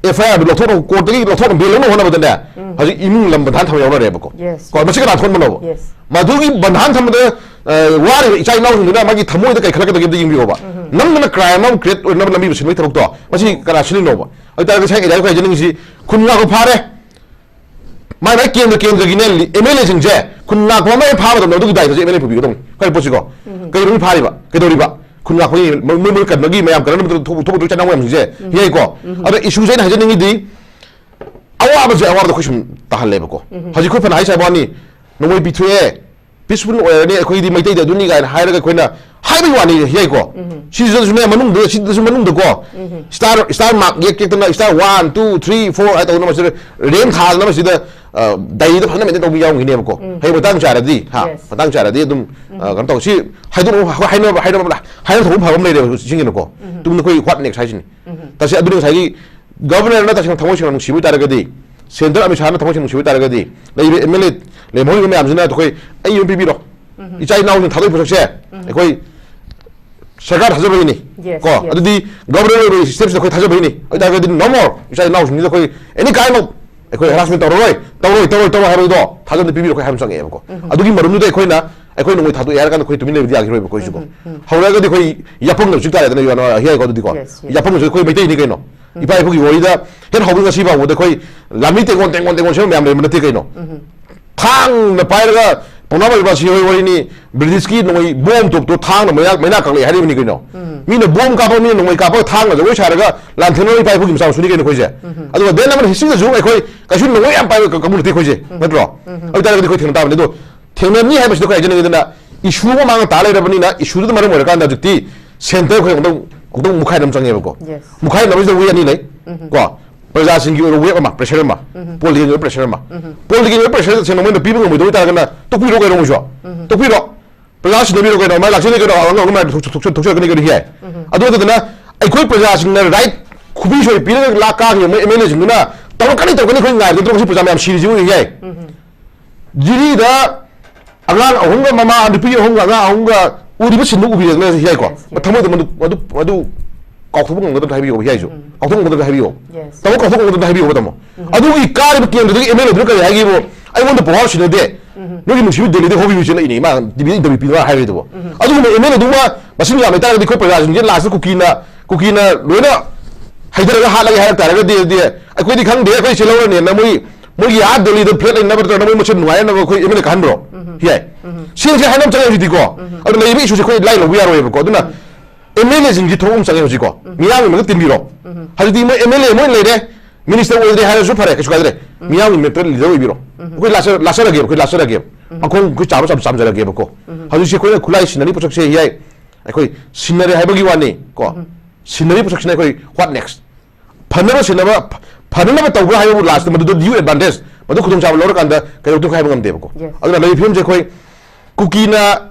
ꯑꯦꯐ ꯑꯥꯏ ꯑꯥꯔꯗꯨ ꯂꯧꯊꯣꯛꯅꯕ, ꯀꯣꯔꯠꯇꯒꯤ ꯂꯧꯊꯣꯛꯅꯕ, ꯕꯦꯜ ꯂꯧꯅꯕ ꯍꯣꯠꯅꯕꯗꯅꯦ, ꯍꯧꯖꯤꯛ ꯏꯃꯨꯡ ꯂꯝ ꯕꯟꯙꯥꯟ ꯊꯝꯕ ꯌꯥꯎꯅꯔꯦꯕꯀꯣ꯫ Yes. ꯀꯣ, ꯃꯁꯤ ꯀꯅꯥ ꯊꯣꯛꯍꯟꯕꯅꯣꯕ? Yes. ꯃꯗꯨꯒꯤ ꯕꯟꯙꯥꯟ ꯊꯝꯕꯗ, ꯑ, ꯋꯥꯔꯤꯕ ꯏꯆꯥ ꯏꯅꯥꯎꯁꯤꯡꯗꯨꯅ ꯃꯥꯒꯤ ꯊꯃꯣꯏꯗ ꯀꯩ ꯈꯜꯂꯛꯀꯗꯒꯦ ꯑꯝꯇ ꯌꯦꯡꯕꯤꯌꯣꯕ꯫ ꯅꯝꯗꯅ ꯀ꯭ꯔꯥꯏꯝ ꯑꯃ ꯀ꯭ꯔꯤꯌꯦꯠ ꯑꯣꯏꯅꯕ ꯂꯝꯕꯤ ꯑꯃ ꯁꯤꯟꯕꯒꯤ ꯊꯕꯛꯇꯣ, ꯃꯁꯤ ꯀꯅꯥ ꯁꯤꯜꯂꯤꯅꯣꯕ? ꯑꯗꯨ ꯇꯥꯔꯒꯗꯤ ꯉꯁꯥꯏ ꯑꯦꯔꯤꯌꯥ ꯑꯩꯈꯣꯏ ꯍꯥꯏꯖꯅꯤꯡꯉꯤꯁꯤ, ꯈꯨꯟ ꯉꯥꯛꯄ ꯐꯥꯔꯦ, ꯃꯥꯏ ꯃꯥꯏ ꯀꯦꯟꯗ꯭ꯔ ꯀꯦꯟꯗ꯭ꯔꯒꯤꯅꯦ, ꯑꯦꯝ ꯑꯦꯜ ꯑꯦꯁꯤꯡꯁꯦ ꯈꯨꯟ ꯉꯥꯛꯄ ꯑꯃ ꯍꯦꯛ ꯐꯥꯕ ꯃꯇꯝꯗ ꯑꯗꯨꯒꯤ ꯗꯥꯏꯇꯁꯦ ꯑꯦꯝ ꯑꯦꯜ ꯑꯦ ꯄꯨꯕꯤꯒꯗꯧꯅꯤ꯫ ꯀꯔꯤ ꯄꯣꯠꯁꯤꯀꯣ? ꯀꯩꯗꯧꯕꯒꯤ ꯐꯥꯔꯤꯕ? ꯀꯩꯗꯧꯔꯤꯕ? ꯈꯨꯟ ꯉꯥꯛꯄꯒꯤ ꯃꯣꯏ ꯃꯣꯏ ꯀꯟꯕꯒꯤ ꯃꯌꯥꯝ ꯀꯟꯅꯕ ꯊꯣꯛꯄ ꯊꯣꯛꯄ ꯆꯠꯅꯕ ꯃꯌꯥꯝꯁꯤꯡꯁꯦ ꯌꯥꯏꯀꯣ꯫ ꯑꯗꯣ ꯏꯁꯨꯁꯦ ꯑꯩꯅ ꯍꯥꯏꯖꯅꯤꯡꯉꯤꯗꯤ, ꯑꯋꯥꯕꯁꯦ ꯑꯋꯥꯕꯗ ꯑꯩꯈꯣꯏ ꯁꯨꯝ ꯇꯥꯍꯜꯂꯦꯕꯀꯣ꯫ ꯍꯧꯖꯤꯛ ꯑꯩꯈꯣꯏ ꯐꯅ ꯍꯥꯏꯁꯦ ꯍꯥꯏꯕ ꯋꯥꯅꯤ, ꯅꯣꯡꯃꯩ ꯄꯤꯊꯣꯛꯑꯦ, ꯄꯤꯁꯐꯨꯜ ꯑꯣꯏꯔꯅꯤ, ꯑꯩꯈꯣꯏꯗꯤ ꯃꯩꯇꯩꯗꯤ ꯑꯗꯨꯅꯤ ꯀꯥꯏꯅ ꯍꯥꯏꯔꯒ ꯑꯩꯈꯣꯏꯅ ꯍꯥꯏꯕꯒꯤ ꯋꯥꯅꯤ, ꯌꯥꯏꯀꯣ꯫ ꯁꯤꯁꯤꯗꯁꯨꯅꯦ, ꯃꯅꯨꯡꯗ, ꯁꯤꯗꯁꯨ ꯃꯅꯨꯡꯗꯀꯣ, ꯁ꯭ꯇꯥꯔ ꯁ꯭ꯇꯥꯔ ꯃꯥꯔꯛ ꯌꯦꯛ ꯌꯦꯛꯇꯅ, star one two three four ꯍꯥꯏ ꯇꯧꯗꯅ ꯃꯁꯤꯗ ꯔꯦꯡ ꯊꯥꯗꯅ ꯃꯁꯤꯗ, ꯑ, ꯗꯥꯏꯔꯤꯗ ꯐꯖꯅ ꯃꯦꯟꯇꯦꯟ ꯇꯧꯕ ꯌꯥꯎꯔꯝꯒꯅꯦꯕꯀꯣ꯫ ꯍꯌꯦꯡ ꯃꯇꯥꯡ ꯆꯥꯔꯗꯤ, ꯍꯥ, ꯌꯦꯁ꯫ ꯃꯇꯥꯡ ꯆꯥꯔꯗꯤ ꯑꯗꯨꯝ, ꯑ, ꯀꯩꯅꯣ ꯇꯧ꯫ ꯁꯤ ꯍꯥꯏꯗꯣꯛꯅꯕ, ꯍꯥꯏꯗꯣꯛꯅꯕ ꯍꯥꯏꯅ ꯊꯧꯕ ꯐꯕ ꯑꯃ ꯂꯩꯔꯦꯕ ꯁꯤꯡꯁꯤꯅꯀꯣ꯫ ꯇꯨꯡꯗ ꯑꯩꯈꯣꯏ ꯋꯥꯠ ꯅꯦꯛꯁ ꯍꯥꯏꯁꯤꯅꯤ꯫ ꯇꯁꯦ ꯑꯗꯨꯅꯤ ꯉꯁꯥꯏꯒꯤ ꯒꯕꯔꯅꯔꯅ ꯇꯁꯦꯡꯅ ꯊꯃꯣꯏ ꯁꯦꯡꯅ ꯅꯨꯡꯁꯤꯕ ꯑꯣꯏꯇꯥꯔꯒꯗꯤ, ꯁꯦꯟꯇꯔ ꯑꯃꯤꯠ ꯁꯥꯍꯅ ꯊꯃꯣꯏ ꯁꯦꯡꯅ ꯅꯨꯡꯁꯤꯕ ꯑꯣꯏꯇꯥꯔꯒꯗꯤ, ꯂꯩꯔꯤꯕ ꯑꯦꯝ ꯑꯦꯜ ꯑꯦ ꯂꯩꯍꯧꯔꯤꯕ ꯃꯌꯥꯝꯁꯤꯅ ꯑꯩꯈꯣꯏ ꯑꯩ ꯌꯨꯝ ꯄꯤꯕꯤꯔꯣ, ꯏꯆꯥ ꯏꯅꯥꯎꯁꯤꯡ ꯊꯥꯗꯣꯛꯏ ꯄꯣꯠꯁꯛꯁꯦ ꯑꯩꯈꯣꯏ ꯁꯔꯀꯥꯔ ꯊꯥꯖꯕꯒꯤꯅꯤ꯫ Yes, ꯀꯣ, yes. ꯑꯗꯨꯗꯤ ꯒꯕꯔꯅꯔ ꯑꯣꯏꯕ ꯁ꯭ꯇꯦꯞꯁꯤꯗ ꯑꯩꯈꯣꯏ ꯊꯥꯖꯕꯒꯤꯅꯤ꯫ ꯑꯗꯨ ꯑꯣꯏꯇꯥꯔꯒꯗꯤ no more, ꯏꯆꯥ ꯏꯅꯥꯎꯁꯤꯡꯁꯤꯗ ꯑꯩꯈꯣꯏ any kind of ꯑꯩꯈꯣꯏ ꯍꯔꯥꯁꯃꯦꯟ ꯇꯧꯔꯔꯣꯏ, ꯇꯧꯔꯣꯏ, ꯇꯧꯔꯣꯏ, ꯇꯧꯔꯣꯏ ꯍꯥꯏꯕꯗꯣ ꯊꯥꯖꯕꯗꯤ ꯄꯤꯕꯤꯔꯣ, ꯑꯩꯈꯣꯏ ꯍꯥꯏꯕ ꯆꯪꯉꯛꯑꯦꯕꯀꯣ꯫ ꯑꯗꯨꯒꯤ ꯃꯔꯨꯝꯗꯨꯗ ꯑꯩꯈꯣꯏꯅ, ꯑꯩꯈꯣꯏ ꯅꯣꯡꯃꯩ ꯊꯥꯗꯣꯛꯑꯦ ꯍꯥꯏꯔ ꯀꯥꯟꯗ ꯑꯩꯈꯣꯏ ꯇꯨꯃꯤꯟ ꯂꯩꯕꯗꯤ ꯌꯥꯈꯤꯔꯣꯏꯕ ꯑꯩꯈꯣꯏꯁꯨꯀꯣ꯫ ꯍꯧꯔꯛꯑꯒꯗꯤ ꯑꯩꯈꯣꯏ ꯌꯥꯄꯪꯗ ꯍꯧꯖꯤꯛ ꯇꯥꯔꯦꯗꯅ, ꯌꯨ ꯑꯥꯔ ꯍꯤꯌꯥꯏꯀꯣ ꯑꯗꯨꯗꯤꯀꯣ꯫ Yes, yes. ꯌꯥꯄꯪꯗꯁꯨ ꯑꯩꯈꯣꯏ ꯃꯩꯇꯩꯅꯤ ꯀꯩꯅꯣ꯫ ꯏꯄꯥ ꯏꯄꯨꯒꯤ ꯋꯥꯔꯤꯗ ꯍꯦꯛ ꯍꯧꯕ ꯉꯁꯤ ꯐꯥꯎꯕꯗ ꯑꯩꯈꯣꯏ ꯂꯥꯟꯃꯤ ꯇꯦꯡꯒꯣꯟ, ꯇꯦꯡꯒꯣꯟ, ꯇꯦꯡꯒꯣꯟ ꯁꯦꯝꯕ ꯃꯌꯥꯝ ꯂꯩꯕ ꯅꯠꯇꯦ ꯀꯩꯅꯣ꯫ ꯊꯥꯡꯅ ꯄꯥꯏꯔꯒ ꯄꯥꯎꯅꯥ ꯕꯥꯁꯤ ꯍꯣꯏ ꯋꯥꯔꯤꯅꯤ, ꯕ꯭ꯔꯤꯇꯤꯁꯀꯤ ꯅꯣꯡꯃꯩ ꯕꯣꯝ ꯇꯣꯞꯇꯣ ꯊꯥꯡꯅ ꯃꯩꯅꯥ, ꯃꯩꯅꯥ ꯀꯥꯛꯂꯛꯑꯦ ꯍꯥꯏꯔꯤꯕꯅꯤ ꯀꯩꯅꯣ꯫ ꯃꯤꯅ ꯕꯣꯝ ꯀꯥꯞꯄ, ꯃꯤꯅ ꯅꯣꯡꯃꯩ ꯀꯥꯞꯄꯒ ꯊꯥꯡꯅ ꯖꯒꯣꯏ ꯁꯥꯔꯒ ꯂꯥꯟꯊꯦꯡꯅꯕ ꯏꯄꯥ ꯏꯄꯨꯒꯤ ꯃꯆꯥ ꯃꯁꯨꯅꯤ ꯀꯩꯅꯣ ꯑꯩꯈꯣꯏꯁꯦ꯫ ꯑꯗꯨꯒ then ꯑꯃꯅ ꯍꯤꯁꯇ꯭ꯔꯤꯗꯁꯨ ꯑꯩꯈꯣꯏ ꯀꯩꯁꯨ ꯅꯣꯡꯃꯩ ꯌꯥꯝ ꯄꯥꯏꯕ ꯀꯥꯡꯕꯨ ꯅꯠꯇꯦ ꯑꯩꯈꯣꯏꯁꯦ, ꯅꯠꯇ꯭ꯔꯣ? ꯑꯗꯨ ꯑꯣꯏꯇꯥꯔꯒꯗꯤ ꯑꯩꯈꯣꯏ ꯊꯦꯡꯅ ꯇꯥꯕꯅꯤ꯫ ꯑꯗꯣ ꯊꯦꯡꯅꯅꯤ ꯍꯥꯏꯕꯁꯤꯗ ꯑꯩꯈꯣꯏ ꯍꯥꯏꯖꯅꯤꯡꯉꯤꯗꯅ, ꯏꯁꯨ ꯑꯃ ꯃꯥꯡ ꯇꯥ ꯂꯩꯔꯕꯅꯤꯅ, ꯏꯁꯨꯗꯨꯗ ꯃꯔꯝ ꯑꯣꯏꯔꯀꯥꯟꯗ ꯍꯧꯖꯤꯛꯇꯤ ꯁꯦꯟꯇꯔ ꯑꯩꯈꯣꯏ ꯑꯃꯨꯛꯇꯪ, ꯑꯃꯨꯛꯇꯪ ꯃꯨꯛꯈꯥꯏꯅꯕ ꯆꯪꯉꯦꯕꯀꯣ꯫ Yes. ꯃꯨꯛꯈꯥꯏꯅꯕꯁꯤꯗ ꯋꯦ ꯑꯅꯤ ꯂꯩ꯫ ꯀꯣ, ꯄ꯭ꯔꯖꯥꯁꯤꯡꯒꯤ ꯑꯣꯏꯕ ꯋꯦꯕ ꯑꯃ, ꯄ꯭ꯔꯦꯁꯔ ꯑꯃ, ꯄꯣꯂꯤꯇꯤꯀꯦꯜꯒꯤ ꯑꯣꯏꯕ ꯄ꯭ꯔꯦꯁꯔ ꯑꯃ꯫ ꯄꯣꯂꯤꯇꯤꯀꯦꯜꯒꯤ ꯑꯣꯏꯕ ꯄ꯭ꯔꯦꯁꯔ ꯇꯁꯦꯡꯅ ꯃꯣꯏꯅ ꯄꯤꯕ ꯉꯝꯃꯣꯏꯗꯧ ꯑꯣꯏꯇꯥꯔꯒꯅ ꯇꯣꯛꯄꯤꯔꯣ ꯀꯩꯅꯣ ꯃꯣꯏꯁꯨ꯫ ꯇꯣꯛꯄꯤꯔꯣ꯫ ꯄ꯭ꯔꯖꯥ ꯁꯤꯟꯅꯕꯤꯔꯣ ꯀꯩꯅꯣ, ꯃꯥꯏ ꯂꯥꯛꯆꯅꯤ ꯀꯩꯅꯣ, ꯑꯉꯥꯡ ꯑꯃ ꯊꯣꯛ-, ꯊꯣꯛ-, ꯊꯣꯛꯆꯔꯛꯀꯅꯤ ꯀꯩꯅꯣ ꯍꯤꯌꯥꯏ꯫ ꯑꯗꯨ ꯅꯠꯇꯗꯅ ꯑꯩꯈꯣꯏ ꯄ꯭ꯔꯖꯥꯁꯤꯡꯅ ꯔꯥꯏꯠ ꯈꯨꯕꯤ ꯁꯣꯏ ꯄꯤꯔꯒ ꯂꯥꯛ ꯀꯥꯈꯤꯕ ꯃꯣꯏ ꯑꯦꯝ ꯑꯦꯜ ꯑꯦꯁꯤꯡꯗꯨꯅ ꯇꯧꯔꯛꯀꯅꯤ, ꯇꯧꯔꯛꯀꯅꯤ ꯑꯩꯈꯣꯏ ꯉꯥꯏꯕꯗ ꯅꯠꯇ꯭ꯔꯣ ꯉꯁꯤ ꯄ꯭ꯔꯖꯥ ꯃꯌꯥꯝ ꯁꯤꯔꯤꯁꯤꯕꯨ ꯍꯤꯌꯥꯏ꯫ ꯖꯤꯔꯤꯗ ꯑꯉꯥꯡ ꯑꯍꯨꯝꯒ ꯃꯃꯥ ꯅꯨꯄꯤ ꯑꯍꯨꯝꯒ ꯑꯉꯥꯡ ꯑꯍꯨꯝꯒ ꯎꯔꯤꯕ ꯁꯤꯟꯗꯨ ꯎꯕꯤꯔꯦꯗꯅ ꯍꯤꯌꯥꯏꯀꯣ꯫ Yes, yes. ꯊꯃꯣꯏꯗ ꯃꯗꯨ, ꯃꯗꯨ, ꯃꯗꯨ ꯀꯥꯎꯊꯣꯛꯄ ꯉꯝꯒꯗꯕ ꯍꯥꯏꯕꯤꯌꯣ ꯍꯤꯌꯥꯏꯁꯨ꯫ ꯀꯥꯎꯊꯣꯛꯄ ꯉꯝꯒꯗꯕ ꯍꯥꯏꯕꯤꯌꯣ꯫ Yes. ꯇꯥꯃꯣ, ꯀꯥꯎꯊꯣꯛꯄ ꯉꯝꯒꯗꯕ ꯍꯥꯏꯕꯤꯌꯣ ꯇꯥꯃꯣ꯫ ꯑꯗꯨꯒꯤ ꯀꯥꯔꯤꯕ ꯀꯦꯟꯗ꯭ꯔꯗꯨꯒꯤ ꯑꯦꯝ ꯑꯦꯜ ꯑꯦꯗꯨꯅ ꯀꯔꯤ ꯍꯥꯏꯒꯦꯕꯨ, ꯑꯩꯉꯣꯟꯗ ꯄꯥꯎꯍꯥꯎ ꯁꯤꯟꯅꯗꯦ꯫ ꯅꯣꯏꯒꯤ ꯅꯨꯡꯁꯤꯕ ꯗꯦꯜꯂꯤꯗ ꯍꯣꯕꯤ ꯍꯣꯕꯤ ꯆꯦꯜꯂꯛꯏꯅꯦ, ꯃꯥ ꯇꯤꯚꯤꯗ ꯏꯟꯇꯔꯚ꯭ꯌꯨ ꯄꯤꯗꯅ ꯍꯥꯏꯔꯤꯗꯨꯕꯨ꯫ ꯑꯗꯨꯒꯨꯝꯕ ꯑꯦꯝ ꯑꯦꯜ ꯑꯦꯗꯨꯃ ꯃꯁꯤꯡ ꯌꯥꯝ ꯂꯩꯇꯥꯔꯒꯗꯤ ꯑꯩꯈꯣꯏ ꯄ꯭ꯔꯖꯥꯁꯤꯡꯁꯦ ꯂꯥꯁꯇ ꯀꯨꯀꯤꯅ, ꯀꯨꯀꯤꯅ ꯂꯣꯏꯅ ꯍꯩꯊꯔꯒ ꯍꯥꯠꯂꯒꯦ ꯍꯥꯏꯔꯛ ꯇꯥꯔꯒꯗꯤ, ꯑꯗꯨꯗꯤ ꯑꯩꯈꯣꯏꯗꯤ ꯈꯪꯗꯦ, ꯑꯩꯈꯣꯏ ꯆꯦꯜꯍꯧꯔꯅꯦꯅ ꯃꯣꯏ, ꯃꯣꯏꯒꯤ ꯑꯥ ꯗꯦꯜꯂꯤꯗ ꯐ꯭ꯂꯦꯠ ꯂꯩꯅꯕ ꯅꯠꯇ꯭ꯔꯒꯅ ꯃꯣꯏ ꯃꯁꯦꯟ ꯅꯨꯡꯉꯥꯏꯅꯅꯕ ꯑꯩꯈꯣꯏ ꯑꯦꯝ ꯑꯦꯜ ꯑꯦ ꯀꯥꯍꯟꯕ꯭ꯔꯣ? ꯌꯥꯏ꯫ ꯁꯦꯡꯁꯦ ꯍꯥꯏꯅꯕ ꯆꯪꯉꯦ ꯍꯧꯖꯤꯛꯇꯤꯀꯣ꯫ ꯑꯗꯨ ꯂꯩꯔꯤꯕ ꯏꯁꯨꯁꯦ ꯑꯩꯈꯣꯏ ꯂꯥꯏ ꯂꯧꯕ ꯌꯥꯔꯣꯏꯕꯀꯣ꯫ ꯑꯗꯨꯅ ꯑꯦꯝ ꯑꯦꯜ ꯑꯦꯁꯤꯡꯁꯤ ꯊꯕꯛ ꯑꯃ ꯆꯪꯉꯦ ꯍꯧꯖꯤꯛꯀꯣ꯫ ꯃꯤꯌꯥꯝꯒꯤ ꯃꯔꯛꯇ ꯇꯤꯟꯕꯤꯔꯣ꯫ ꯍꯧꯖꯤꯛꯇꯤ ꯃꯣꯏ ꯑꯦꯝ ꯑꯦꯜ ꯑꯦ ꯃꯣꯏ ꯂꯩꯔꯦ, ꯃꯤꯅꯤꯁꯇꯔ ꯑꯣꯏꯗ꯭ꯔꯦ ꯍꯥꯏꯔꯁꯨ ꯐꯔꯦ, ꯀꯩꯁꯨ ꯀꯥꯏꯗ꯭ꯔꯦ꯫ ꯃꯤꯌꯥꯝꯒꯤ ꯃꯔꯛꯇ ꯂꯤꯗꯔ ꯑꯣꯏꯕꯤꯔꯣ꯫ ꯑꯩꯈꯣꯏ ꯂꯥꯠꯆ-, ꯂꯥꯠꯆꯔꯒꯦꯕ, ꯑꯩꯈꯣꯏ ꯂꯥꯠꯆꯔꯒꯦꯕ꯫ ꯃꯈꯣꯡ ꯑꯩꯈꯣꯏ ꯆꯥꯝꯕ ꯆꯥꯝ-, ꯆꯥꯝꯖꯔꯒꯦꯕꯀꯣ꯫ ꯍꯧꯖꯤꯛꯁꯦ ꯑꯩꯈꯣꯏꯅ ꯈꯨꯠꯂꯥꯏ ꯁꯤꯟꯅꯔꯤ ꯄꯣꯠꯁꯛꯁꯦ ꯌꯥꯏ, ꯑꯩꯈꯣꯏ ꯁꯤꯟꯅꯔꯦ ꯍꯥꯏꯕꯒꯤ ꯋꯥꯅꯤ ꯀꯣ꯫ ꯁꯤꯟꯅꯔꯤ ꯄꯣꯠꯁꯛꯁꯤꯅ ꯑꯩꯈꯣꯏ what next? ꯐꯅꯕ ꯁꯤꯟꯅꯕ, ꯐ-, ꯐꯅꯅꯕ ꯇꯧꯕ꯭ꯔꯥ ꯍꯥꯏꯕꯕꯨ ꯂꯥꯁꯇ ꯃꯗꯨꯗ due advantage, ꯃꯗꯨ ꯈꯨꯗꯣꯡꯆꯥꯕ ꯂꯧꯔꯀꯥꯟꯗ ꯀꯩꯗꯧꯗꯣꯏꯅꯣ ꯍꯥꯏꯕ ꯉꯝꯗꯦꯕꯀꯣ꯫ Yes. ꯑꯗꯨꯅ ꯂꯩꯔꯤꯕ ꯐꯤꯕꯝꯁꯦ ꯑꯩꯈꯣꯏ ꯀꯨꯀꯤꯅ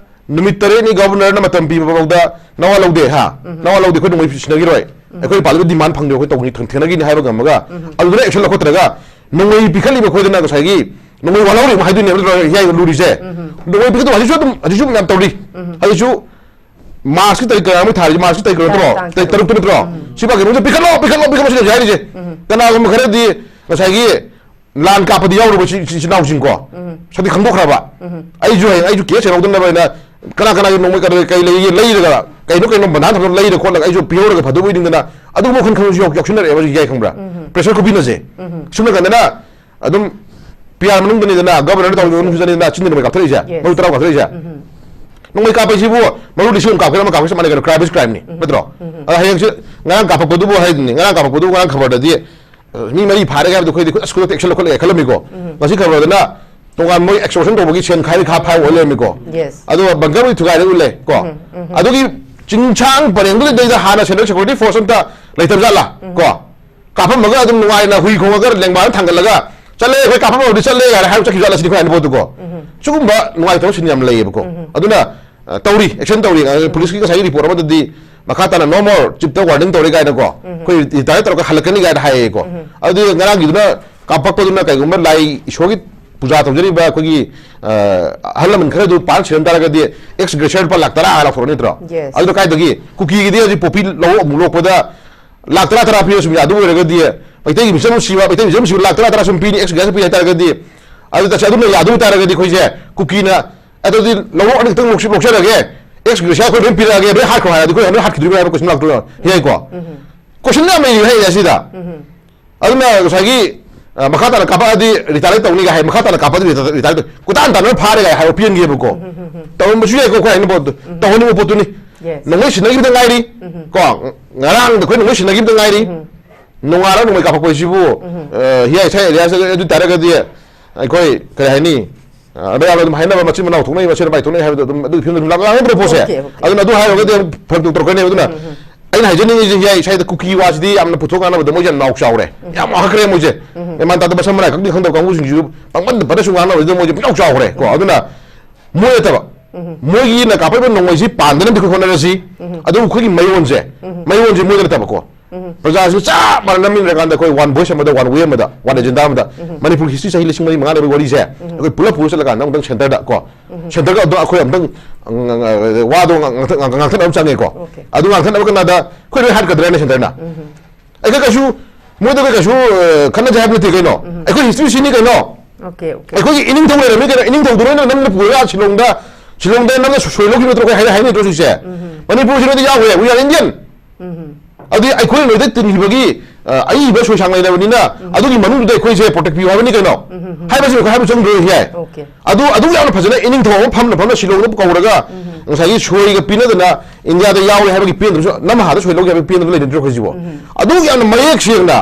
ꯅꯨꯃꯤꯠ ꯇꯔꯦꯠꯅꯤ ꯒꯕꯔꯅꯔꯅ ꯃꯇꯝ ꯄꯤꯕ ꯐꯥꯎꯗ ꯅꯋꯥ ꯂꯧꯗꯦ, ꯍꯥ? ꯅꯋꯥ ꯂꯧꯗꯦ, ꯑꯩꯈꯣꯏ ꯅꯣꯡꯃꯩ ꯁꯤꯟꯅꯈꯤꯔꯣꯏ꯫ ꯑꯩꯈꯣꯏ ꯄꯥꯜꯂꯤꯕ demand ꯐꯪꯗꯦ, ꯑꯩꯈꯣꯏ ꯇꯧꯅꯤ, ꯊꯦꯡ-, ꯊꯦꯡꯅꯈꯤꯅꯤ ꯍꯥꯏꯕ ꯉꯝꯃꯒ, ꯑꯗꯨꯗꯨꯅ action ꯂꯧꯈꯠꯇ꯭ꯔꯒ ꯅꯣꯡꯃꯩ ꯄꯤꯈꯠꯂꯤꯕ ꯑꯩꯈꯣꯏꯗꯅ ꯉꯁꯥꯏꯒꯤ ꯅꯣꯡꯃꯩ ꯋꯥꯠꯍꯧꯔꯤꯕ ꯍꯥꯏꯗꯣꯏꯅꯦꯕ, ꯅꯠꯇ꯭ꯔꯣ ꯍꯤꯌꯥꯏ ꯂꯨꯔꯤꯁꯦ? ꯅꯣꯡꯃꯩ ꯄꯤꯈꯠꯇꯕ ꯍꯧꯖꯤꯛꯁꯨ ꯑꯗꯨꯝ, ꯍꯧꯖꯤꯛꯁꯨ ꯃꯌꯥꯝ ꯇꯧꯔꯤ꯫ ꯍꯧꯖꯤꯛꯁꯨ ꯃꯥꯔꯁꯀꯤ ꯇꯥꯔꯤꯛ ꯀꯌꯥꯃꯨꯛ ꯊꯥꯔꯤꯁꯦ? ꯃꯥꯔꯁꯀꯤ ꯇꯥꯔꯤꯛ ꯀꯌꯥ ꯅꯠꯇ꯭ꯔꯣ? ꯇꯥꯡ ꯇꯥꯔꯤꯛ ꯇꯔꯨꯛ꯫ ꯇꯔꯨꯛꯇ ꯅꯠꯇ꯭ꯔꯣ? ꯁꯤ ꯄꯥꯛꯀꯤ ꯃꯅꯨꯡꯗ ꯄꯤꯈꯠꯂꯣ, ꯄꯤꯈꯠꯂꯣ, ꯄꯤꯈꯠꯂꯣ ꯁꯤꯅ ꯍꯧꯖꯤꯛ ꯍꯥꯏꯔꯤꯁꯦ꯫ ꯀꯅꯥꯒꯨꯝꯕ ꯈꯔꯗꯤ ꯉꯁꯥꯏꯒꯤ ꯂꯥꯟ ꯀꯥꯞꯄꯗꯤ ꯌꯥꯎꯔꯨꯕ ꯁꯤ-, ꯁꯤ-, ꯏꯆꯤꯟ ꯏꯅꯥꯎꯁꯤꯡꯀꯣ꯫ ꯁꯛꯇꯤ ꯈꯪꯗꯣꯛꯈ꯭ꯔꯕ꯫ ꯑꯩꯁꯨ ꯍꯌꯦꯡ ꯑꯩꯁꯨ ꯀꯦꯁ ꯌꯥꯎꯗꯅꯕ ꯍꯥꯏꯅ ꯀꯅꯥ ꯀꯅꯥꯒꯤ ꯅꯣꯡꯃꯩ ꯀꯔꯤ ꯀꯩ ꯂꯩꯒꯦ ꯂꯩꯔꯒ ꯀꯩꯅꯣ ꯀꯩꯅꯣ ꯕꯟꯙꯥꯟ ꯊꯝꯗꯅ ꯂꯩꯔ ꯈꯣꯠꯂꯒ ꯑꯩꯁꯨ ꯄꯤꯍꯧꯔꯒ ꯐꯗꯧꯕ ꯑꯣꯏꯅꯤꯡꯗꯅ ꯑꯗꯨꯒꯨꯝꯕ ꯋꯥꯈꯜ ꯈꯟꯕꯁꯨ ꯌꯥꯎ-, ꯌꯥꯎꯁꯤꯟꯅꯔꯛꯑꯦꯕ ꯍꯧꯖꯤꯛ ꯌꯥꯏ ꯈꯪꯕ꯭ꯔꯥ? Pressure ꯈꯨꯄꯤꯅꯁꯦ꯫ ꯁꯨꯝꯅ ꯀꯟꯗꯅ ꯑꯗꯨꯝ ꯄꯤ ꯑꯥꯔ ꯃꯅꯨꯡꯗꯅꯤꯗꯅ, ꯒꯕꯔꯅꯔ ꯇꯧꯔꯤꯕ ꯃꯅꯨꯡꯁꯤꯗꯅꯤꯗꯅ ꯆꯤꯟꯗ ꯅꯣꯡꯃꯩ ꯀꯥꯞꯊꯔꯛꯏꯁꯦ, Yes. ꯃꯔꯨ ꯇꯔꯥ ꯀꯥꯞꯊꯔꯛꯏꯁꯦ꯫ ꯅꯣꯡꯃꯩ ꯀꯥꯞꯄ ꯍꯥꯏꯁꯤꯕꯨ ꯃꯔꯨ ꯂꯤꯁꯤꯡ ꯑꯃ ꯀꯥꯞꯀꯦꯔꯥ ꯑꯃ ꯀꯥꯞꯀꯦꯔꯥ ꯆꯞ ꯃꯥꯟꯅꯩ ꯀꯩꯅꯣ, crime is crime ꯅꯤ, ꯅꯠꯇ꯭ꯔꯣ? ꯑꯗ ꯍꯌꯦꯡꯁꯦ ꯉꯔꯥꯡ ꯀꯥꯞꯄꯛꯄꯗꯨꯕꯨ ꯍꯥꯏꯗꯨꯅꯤ, ꯉꯔꯥꯡ ꯀꯥꯞꯄꯛꯄꯗꯨꯕꯨ ꯉꯔꯥꯡ ꯈꯕꯔꯗꯗꯤ, ꯑ, ꯃꯤ ꯃꯔꯤ ꯐꯥꯔꯦ ꯍꯥꯏꯕꯗꯣ ꯑꯩꯈꯣꯏꯗꯤ ꯈꯨꯗꯛꯇ action ꯂꯧꯈꯠꯂꯒꯦ ꯈꯜꯂꯝꯃꯤꯀꯣ꯫ ꯉꯁꯤ ꯈꯕꯔꯗꯅ ꯇꯣꯉꯥꯟ ꯃꯣꯏ extortion ꯇꯧꯕꯒꯤ ꯁꯦꯟ ꯈꯥꯏꯔꯤ ꯈꯥ ꯐꯥꯏ ꯑꯣꯏ ꯂꯩꯔꯝꯃꯤꯀꯣ꯫ Yes. ꯑꯗꯨꯒ ꯕꯪꯀꯔꯕꯨꯗꯤ ꯊꯨꯒꯥꯏꯔꯦ ꯎꯠꯂꯦ ꯀꯣ꯫ ꯑꯗꯨꯒꯤ ꯆꯤꯡꯁꯥꯡ ꯄꯔꯦꯡꯗꯨꯗꯩꯗ ꯍꯥꯟꯅ central security force ꯑꯝꯇ ꯂꯩꯇꯕ ꯖꯥꯠꯂꯥ ꯀꯣ? ꯀꯥꯞꯐꯝꯃꯒ ꯑꯗꯨꯝ ꯅꯨꯡꯉꯥꯏꯅ ꯍꯨꯏ ꯈꯣꯡꯉꯒ ꯂꯦꯡꯕꯥꯜ ꯊꯥꯡꯒꯠꯂꯒ "ꯆꯠꯂꯦ, ꯑꯩꯈꯣꯏ ꯀꯥꯞꯐꯝ ꯌꯧꯔꯗꯤ ꯆꯠꯂꯦ" ꯀꯥꯏꯅ ꯍꯥꯏꯔ ꯆꯠꯈꯤꯕ ꯖꯥꯠꯂ ꯁꯤꯅꯤ ꯑꯩꯈꯣꯏ ꯍꯥꯏꯅ ꯄꯣꯠꯇꯨꯀꯣ꯫ ꯁꯤꯒꯨꯝꯕ ꯅꯨꯡꯉꯥꯏꯇꯕ ꯁꯤꯟ ꯌꯥꯝ ꯂꯩꯌꯦꯕꯀꯣ꯫ ꯑꯗꯨꯅ, ꯑ, ꯇꯧꯔꯤ, action ꯇꯧꯔꯤ꯫ ꯑ, ꯄꯨꯂꯤꯁꯀꯤ ꯉꯁꯥꯏꯒꯤ ꯔꯤꯄꯣꯔꯠ ꯑꯃꯗꯗꯤ ꯃꯈꯥ ꯇꯥꯅ no more, ꯆꯤꯞꯇ ꯋꯥꯔꯅꯤꯡ ꯇꯧꯔꯦ ꯀꯥꯏꯅꯀꯣ, ꯑꯩꯈꯣꯏ ꯔꯤꯇꯥꯌꯔ ꯇꯧꯔꯒ ꯍꯜꯂꯛꯀꯅꯤ ꯀꯥꯏꯅ ꯍꯥꯏꯌꯦꯀꯣ꯫ ꯑꯗꯨꯗꯤ ꯉꯔꯥꯡꯒꯤꯗꯨꯅ ꯀꯥꯞꯄꯛꯄꯗꯨꯅ ꯀꯩꯒꯨꯝꯕ ꯂꯥꯏ ꯏꯁꯣꯔꯒꯤ ꯄꯨꯖꯥ ꯇꯧꯖꯔꯤꯕ ꯑꯩꯈꯣꯏꯒꯤ, ꯑ, ꯑꯍꯜ ꯂꯃꯟ ꯈꯔꯗꯨ ꯄꯥꯟ ꯁꯤꯔꯝ ꯇꯥꯔꯒꯗꯤ ex gratia ꯂꯨꯄꯥ ꯂꯥꯛ ꯇꯔꯥ ꯂꯥꯎꯊꯣꯛꯑꯅꯤ ꯅꯠꯇ꯭ꯔꯣ? Yes. ꯑꯗꯨꯅ ꯀꯥꯏꯗꯒꯤ ꯀꯨꯀꯤꯒꯤꯗꯤ ꯍꯧꯖꯤꯛ ꯄꯣꯄꯤ ꯂꯧ ꯑꯃꯨꯛ ꯂꯣꯛꯄꯗ ꯂꯥꯛ ꯇꯔꯥ ꯇꯔꯥ ꯄꯤꯔ ꯁꯨꯝ ꯌꯥꯗꯕ ꯑꯣꯏꯔꯒꯗꯤ, ꯃꯩꯇꯩꯒꯤ ꯃꯤꯆꯝ ꯅꯨꯡꯁꯤꯕ, ꯃꯩꯇꯩ ꯃꯤꯆꯝ ꯅꯨꯡꯁꯤꯕ ꯂꯥꯛ ꯇꯔꯥ ꯇꯔꯥ ꯁꯨꯝ ꯄꯤꯅꯤ, ex gratia ꯄꯤ ꯍꯥꯏꯇꯥꯔꯒꯗꯤ, ꯑꯗꯨ ꯇꯁꯦ-, ꯑꯗꯨꯝꯅ ꯌꯥꯗꯕ ꯑꯣꯏꯇꯥꯔꯒꯗꯤ ꯑꯩꯈꯣꯏꯁꯦ ꯀꯨꯀꯤꯅ ꯑꯗꯨꯗꯤ ꯂꯧꯔꯣꯛ ꯑꯅꯤ ꯈꯛꯇꯪ ꯂꯧꯁꯤ-, ꯂꯧꯖꯔꯒꯦ, ex gratia ꯑꯩꯈꯣꯏ ꯂꯣꯏ ꯄꯤꯔꯛꯑꯒꯦ, ꯂꯣꯏ ꯍꯥꯠꯈ꯭ꯔꯣ ꯍꯥꯏꯔꯗꯤ ꯑꯩꯈꯣꯏ ꯂꯣꯏ ꯍꯥꯠꯈꯤꯗꯣꯏꯅꯣ ꯍꯥꯏꯕ question ꯂꯥꯛꯇꯣꯏꯅꯣ? ꯌꯥꯏꯀꯣ? Question ꯌꯥꯝ ꯂꯩꯔꯤ ꯍꯥꯏꯌꯦ ꯑꯁꯤꯗ꯫ ꯑꯗꯨꯅ ꯉꯁꯥꯏꯒꯤ, ꯑ, ꯃꯈꯥ ꯇꯥꯅ ꯀꯥꯞꯄꯛꯑꯗꯤ retaliate ꯇꯧꯅꯤꯒ ꯍꯥꯏ, ꯃꯈꯥ ꯇꯥꯅ ꯀꯥꯞꯄꯛꯑꯗꯤ retaliate, retaliate ꯇꯧ-, ꯀꯣꯏꯇꯥꯟ ꯇꯥꯟꯅꯔ ꯐꯥꯔꯦꯒ ꯍꯥꯏꯕ ꯄꯤꯍꯟꯒꯦꯕꯀꯣ꯫ ꯇꯧꯔꯝꯕꯁꯨ ꯌꯥꯏꯀꯣ, ꯑꯩꯈꯣꯏ ꯍꯥꯏꯅ ꯄꯣꯠꯇꯣ꯫ ꯇꯧꯍꯟꯅꯤꯡꯕ ꯄꯣꯠꯇꯨꯅꯤ꯫ Yes. ꯅꯣꯡꯃꯩ ꯁꯤꯟꯅꯈꯤꯕꯗ ꯉꯥꯏꯔꯤ꯫ ꯀꯣ, ꯉꯔꯥꯡꯗ ꯑꯩꯈꯣꯏ ꯅꯣꯡꯃꯩ ꯁꯤꯟꯅꯈꯤꯕꯗ ꯉꯥꯏꯔꯤ꯫ ꯅꯣꯡꯉꯥꯜꯂ ꯅꯣꯡꯃꯩ ꯀꯥꯞꯄꯛꯄ ꯍꯥꯏꯁꯤꯕꯨ, ꯑ, ꯍꯤꯌꯥꯏ ꯁꯥꯏ ꯑꯦꯔꯤꯌꯥꯁꯤꯗ ꯑꯗꯨ ꯇꯥꯔꯒꯗꯤ ꯑꯩꯈꯣꯏ ꯀꯔꯤ ꯍꯥꯏꯅꯤ? ꯑ, ꯑꯗ ꯌꯥꯝꯅ ꯑꯗꯨꯝ ꯍꯥꯏꯅꯕ ꯃꯆꯤꯟ ꯃꯅꯥꯎ ꯊꯣꯛꯅꯩ, ꯃꯁꯦꯟ ꯃꯥꯏ ꯊꯣꯛꯅꯩ ꯍꯥꯏꯕꯗꯣ ꯑꯗꯨꯝ ꯑꯗꯨꯒꯤ ꯐꯤꯕꯝꯗ ꯑꯗꯨꯝ ꯂꯥꯛ-, ꯂꯥꯛꯅꯗ꯭ꯔꯣ ꯄꯣꯠꯁꯦ? Okay, okay. ꯑꯗꯨꯅ ꯑꯗꯨ ꯍꯥꯏꯔꯨꯔꯒꯗꯤ ꯑꯃꯨꯛ ꯐꯔꯛ ꯇꯧꯔꯛꯀꯅꯦꯕ꯫ ꯑꯗꯨꯅ ꯑꯩꯅ ꯍꯥꯏꯖꯅꯤꯡꯉꯤꯁꯦ, ꯍꯤꯌꯥꯏ ꯁꯥꯏꯗ ꯀꯨꯀꯤ ꯋꯥꯁꯤꯗꯤ ꯌꯥꯝꯅ ꯄꯨꯊꯣꯛ ꯉꯥꯡꯅꯕꯗ ꯃꯣꯏꯁꯦ ꯌꯥꯝ ꯅꯥꯎ ꯆꯥꯎꯔꯦ, ꯌꯥꯝ ꯋꯥꯡꯈꯠꯈ꯭ꯔꯦ ꯃꯣꯏꯁꯦ꯫ ꯃꯦꯃꯥꯟ ꯇꯥꯗ ꯃꯁꯝ ꯃꯔꯥꯏ ꯈꯪꯗꯦ ꯈꯪꯗꯕ ꯀꯥꯡꯕꯨꯁꯤꯡꯁꯤꯁꯨ ꯄꯪꯄꯟꯗ ꯄꯟꯗꯁꯨ ꯉꯥꯡꯅꯕꯁꯤꯗ ꯃꯣꯏꯁꯦ ꯄꯨꯡꯆꯥꯎ ꯆꯥꯎꯈ꯭ꯔꯦ ꯀꯣ꯫ ꯑꯗꯨꯅ ꯃꯣꯏ ꯅꯠꯇꯕ, ꯃꯣꯏꯒꯤꯅ ꯀꯥꯞꯄꯛꯏꯕ ꯅꯣꯡꯃꯩꯁꯤ ꯄꯥꯟꯗꯅꯕꯗꯤ ꯑꯩꯈꯣꯏ ꯍꯣꯠꯅꯔꯁꯤ꯫ ꯑꯗꯨꯕꯨ ꯑꯩꯈꯣꯏꯒꯤ ꯃꯌꯣꯟꯁꯦ, ꯃꯌꯣꯟꯁꯦ ꯃꯣꯏꯗ ꯅꯠꯇꯕꯀꯣ꯫ ꯄ꯭ꯔꯖꯥꯁꯤꯡ ꯆꯞ ꯃꯥꯟꯅꯅ ꯃꯤꯟꯅꯔꯀꯥꯟꯗ ꯑꯩꯈꯣꯏ one voice ꯑꯃꯗ, one way ꯑꯃꯗ, one agenda ꯑꯃꯗ, ꯃꯅꯤꯄꯨꯔꯒꯤ history ꯆꯍꯤ ꯂꯤꯁꯤꯡ ꯃꯔꯤ ꯃꯉꯥ ꯂꯩꯕꯒꯤ ꯋꯥꯔꯤꯁꯦ ꯑꯩꯈꯣꯏ ꯄꯨꯂꯞ ꯄꯨꯔ ꯆꯠꯂꯀꯥꯟꯗ ꯑꯃꯨꯛꯇꯪ centreꯗ ꯀꯣ, centreꯒ ꯑꯗꯣ ꯑꯩꯈꯣꯏ ꯑꯃꯨꯛꯇꯪ, ꯎꯝ, ꯋꯥꯗꯣ ꯉꯥꯡ-, ꯉꯥꯡ-, ꯉꯥꯡꯊꯠꯅꯕ ꯑꯃ ꯆꯪꯉꯦꯀꯣ꯫ Okay. ꯑꯗꯨ ꯉꯥꯡꯊꯠꯅꯕ ꯀꯅꯥꯗ ꯑꯩꯈꯣꯏ ꯂꯣꯏ ꯍꯥꯠꯀꯗ꯭ꯔꯅ centreꯅ? ꯑꯩꯈꯣꯏ ꯀꯩꯁꯨ ꯃꯣꯏꯗ ꯑꯩꯈꯣꯏ ꯀꯩꯁꯨ, ꯑ, ꯈꯠꯅꯖꯦ ꯍꯥꯏꯕ ꯅꯠꯇꯦ ꯀꯩꯅꯣ꯫ ꯑꯩꯈꯣꯏ history ꯁꯤꯅꯤ ꯀꯩꯅꯣ꯫ Okay, okay. ꯑꯩꯈꯣꯏꯒꯤ ꯏꯅꯤꯡꯊꯧ ꯂꯩꯔꯝꯃꯤ ꯀꯩꯅꯣ, ꯏꯅꯤꯡꯊꯧꯗꯨ ꯅꯣꯏꯅ ꯅꯝꯅ ꯄꯨꯔꯒ ꯁꯤꯂꯣꯡꯗ, ꯁꯤꯂꯣꯡꯗ ꯅꯝꯅ ꯁꯣꯏ ꯂꯧꯈꯤꯕ ꯅꯠꯇ꯭ꯔꯣ? ꯑꯩꯈꯣꯏ ꯍꯥꯏꯅ ꯍꯥꯏꯅꯗ꯭ꯔꯣ ꯍꯧꯖꯤꯛꯁꯦ? ꯃꯅꯤꯄꯨꯔꯁꯤ ꯅꯣꯏꯗ ꯌꯥꯎꯈ꯭ꯔꯦ, we are Indian꯫ ꯑꯗꯨꯗꯤ ꯑꯩꯈꯣꯏ ꯅꯣꯏꯗ ꯇꯤꯟꯈꯤꯕꯒꯤ, ꯑ, ꯑꯏꯕ ꯁꯣꯏꯁꯥꯡ ꯂꯩꯔꯕꯅꯤꯅ ꯑꯗꯨꯒꯤ ꯃꯅꯨꯡꯗꯨꯗ ꯑꯩꯈꯣꯏꯁꯦ protect ꯄꯤꯌꯨ ꯍꯥꯏꯕꯅꯤ ꯀꯩꯅꯣ꯫ ꯍꯥꯏꯕꯁꯤ ꯑꯩꯈꯣꯏ ꯍꯥꯏꯕ ꯆꯪꯗ꯭ꯔꯣ ꯍꯥꯏ? Okay. ꯑꯗꯨ, ꯑꯗꯨ ꯌꯥꯝꯅ ꯐꯖꯅ ꯏꯅꯤꯡꯊꯧ ꯑꯃ ꯐꯝꯅ ꯐꯝꯅ ꯁꯤꯂꯣꯡꯗ ꯀꯧꯔꯒ ꯉꯁꯥꯏꯒꯤ ꯁꯣꯏꯒ ꯄꯤꯅꯗꯅ ꯏꯟꯗꯤꯌꯥꯗ ꯌꯥꯎꯔꯦ ꯍꯥꯏꯕꯒꯤ ꯄꯦꯟꯗꯕꯁꯨ, ꯅꯝꯍꯥꯗ ꯁꯣꯏ ꯂꯧꯒꯦ ꯍꯥꯏꯕꯒꯤ ꯄꯦꯟꯗꯕ ꯂꯩꯅꯗ꯭ꯔꯣ ꯑꯩꯈꯣꯏꯁꯤꯕꯣ? ꯑꯗꯨ ꯌꯥꯝꯅ ꯃꯌꯦꯛ ꯁꯦꯡꯅ,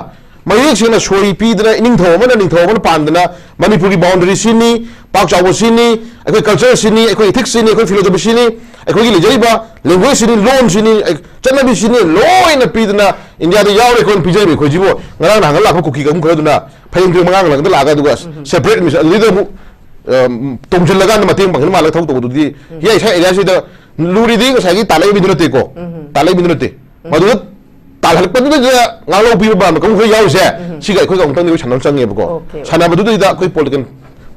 ꯃꯌꯦꯛ ꯁꯦꯡꯅ ꯁꯣꯏ ꯄꯤꯗꯅ ꯏꯅꯤꯡꯊꯧ ꯑꯃꯅ ꯅꯤꯡꯊꯧ ꯑꯃꯅ ꯄꯥꯟꯗꯅ ꯃꯅꯤꯄꯨꯔꯒꯤ boundary ꯁꯤꯅꯤ, ꯄꯥꯛ ꯆꯥꯎꯕ ꯁꯤꯅꯤ, ꯑꯩꯈꯣꯏ culture ꯁꯤꯅꯤ, ꯑꯩꯈꯣꯏ ethics ꯁꯤꯅꯤ, ꯑꯩꯈꯣꯏ philosophy ꯁꯤꯅꯤ, ꯑꯩꯈꯣꯏꯒꯤ ꯂꯩꯖꯔꯤꯕ language ꯁꯤꯅꯤ, ꯂꯣꯟ ꯁꯤꯅꯤ, ꯑꯩ-, ꯆꯠꯅꯕꯤ ꯁꯤꯅꯤ, ꯂꯣꯏꯅ ꯄꯤꯗꯅ ꯏꯟꯗꯤꯌꯥꯗ ꯌꯥꯎꯔꯦ ꯑꯩꯈꯣꯏꯅ ꯄꯤꯖꯔꯤꯕ ꯑꯩꯈꯣꯏꯁꯤꯕꯨ ꯉꯔꯥꯡ ꯅꯍꯥꯟ ꯂꯥꯛꯄ ꯀꯨꯀꯤ ꯀꯥꯡꯕꯨ ꯈꯔꯗꯨꯅ ꯐꯩꯔꯦꯡ ꯇꯨꯔꯦꯡ ꯃꯉꯥꯡ ꯂꯪꯗ ꯂꯥꯛꯑꯒ ꯑꯗꯨꯒ separate mission ꯑꯗꯨꯗꯩꯗ ꯑꯃꯨꯛ, ꯑ, ꯇꯣꯡꯁꯤꯜꯂꯀꯥꯟꯗ ꯃꯇꯦꯡ ꯄꯥꯡꯁꯤꯟ ꯃꯥꯜꯂꯒ ꯊꯕꯛ ꯇꯧꯕꯗꯨꯗꯤ ꯍꯤꯌꯥꯏ ꯁꯥꯏ ꯑꯦꯔꯤꯌꯥꯁꯤꯗ ꯂꯨꯔꯤꯗꯤ ꯉꯁꯥꯏꯒꯤ ꯇꯥꯜꯂꯛꯏ ꯃꯤꯗꯨ ꯅꯠꯇꯦꯀꯣ꯫ ꯇꯥꯜꯂꯛꯏ ꯃꯤꯗꯨ ꯅꯠꯇꯦ꯫ ꯃꯗꯨꯗ ꯇꯥꯜꯍꯜꯂꯛꯄꯗꯨꯗ ꯉꯥꯡꯂꯧ ꯄꯤꯕ ꯄꯥꯝꯕ ꯀꯥꯡꯕꯨ ꯈꯔ ꯌꯥꯎꯔꯤꯁꯦ, ꯁꯤꯒ ꯑꯩꯈꯣꯏꯒ ꯑꯃꯨꯛꯇꯪꯗꯤ ꯋꯥꯔꯤ ꯁꯥꯟꯅꯕ ꯆꯪꯉꯦꯕꯀꯣ꯫ Okay, okay. ꯁꯥꯟꯅꯕꯗꯨꯗꯩꯗ ꯑꯩꯈꯣꯏ political,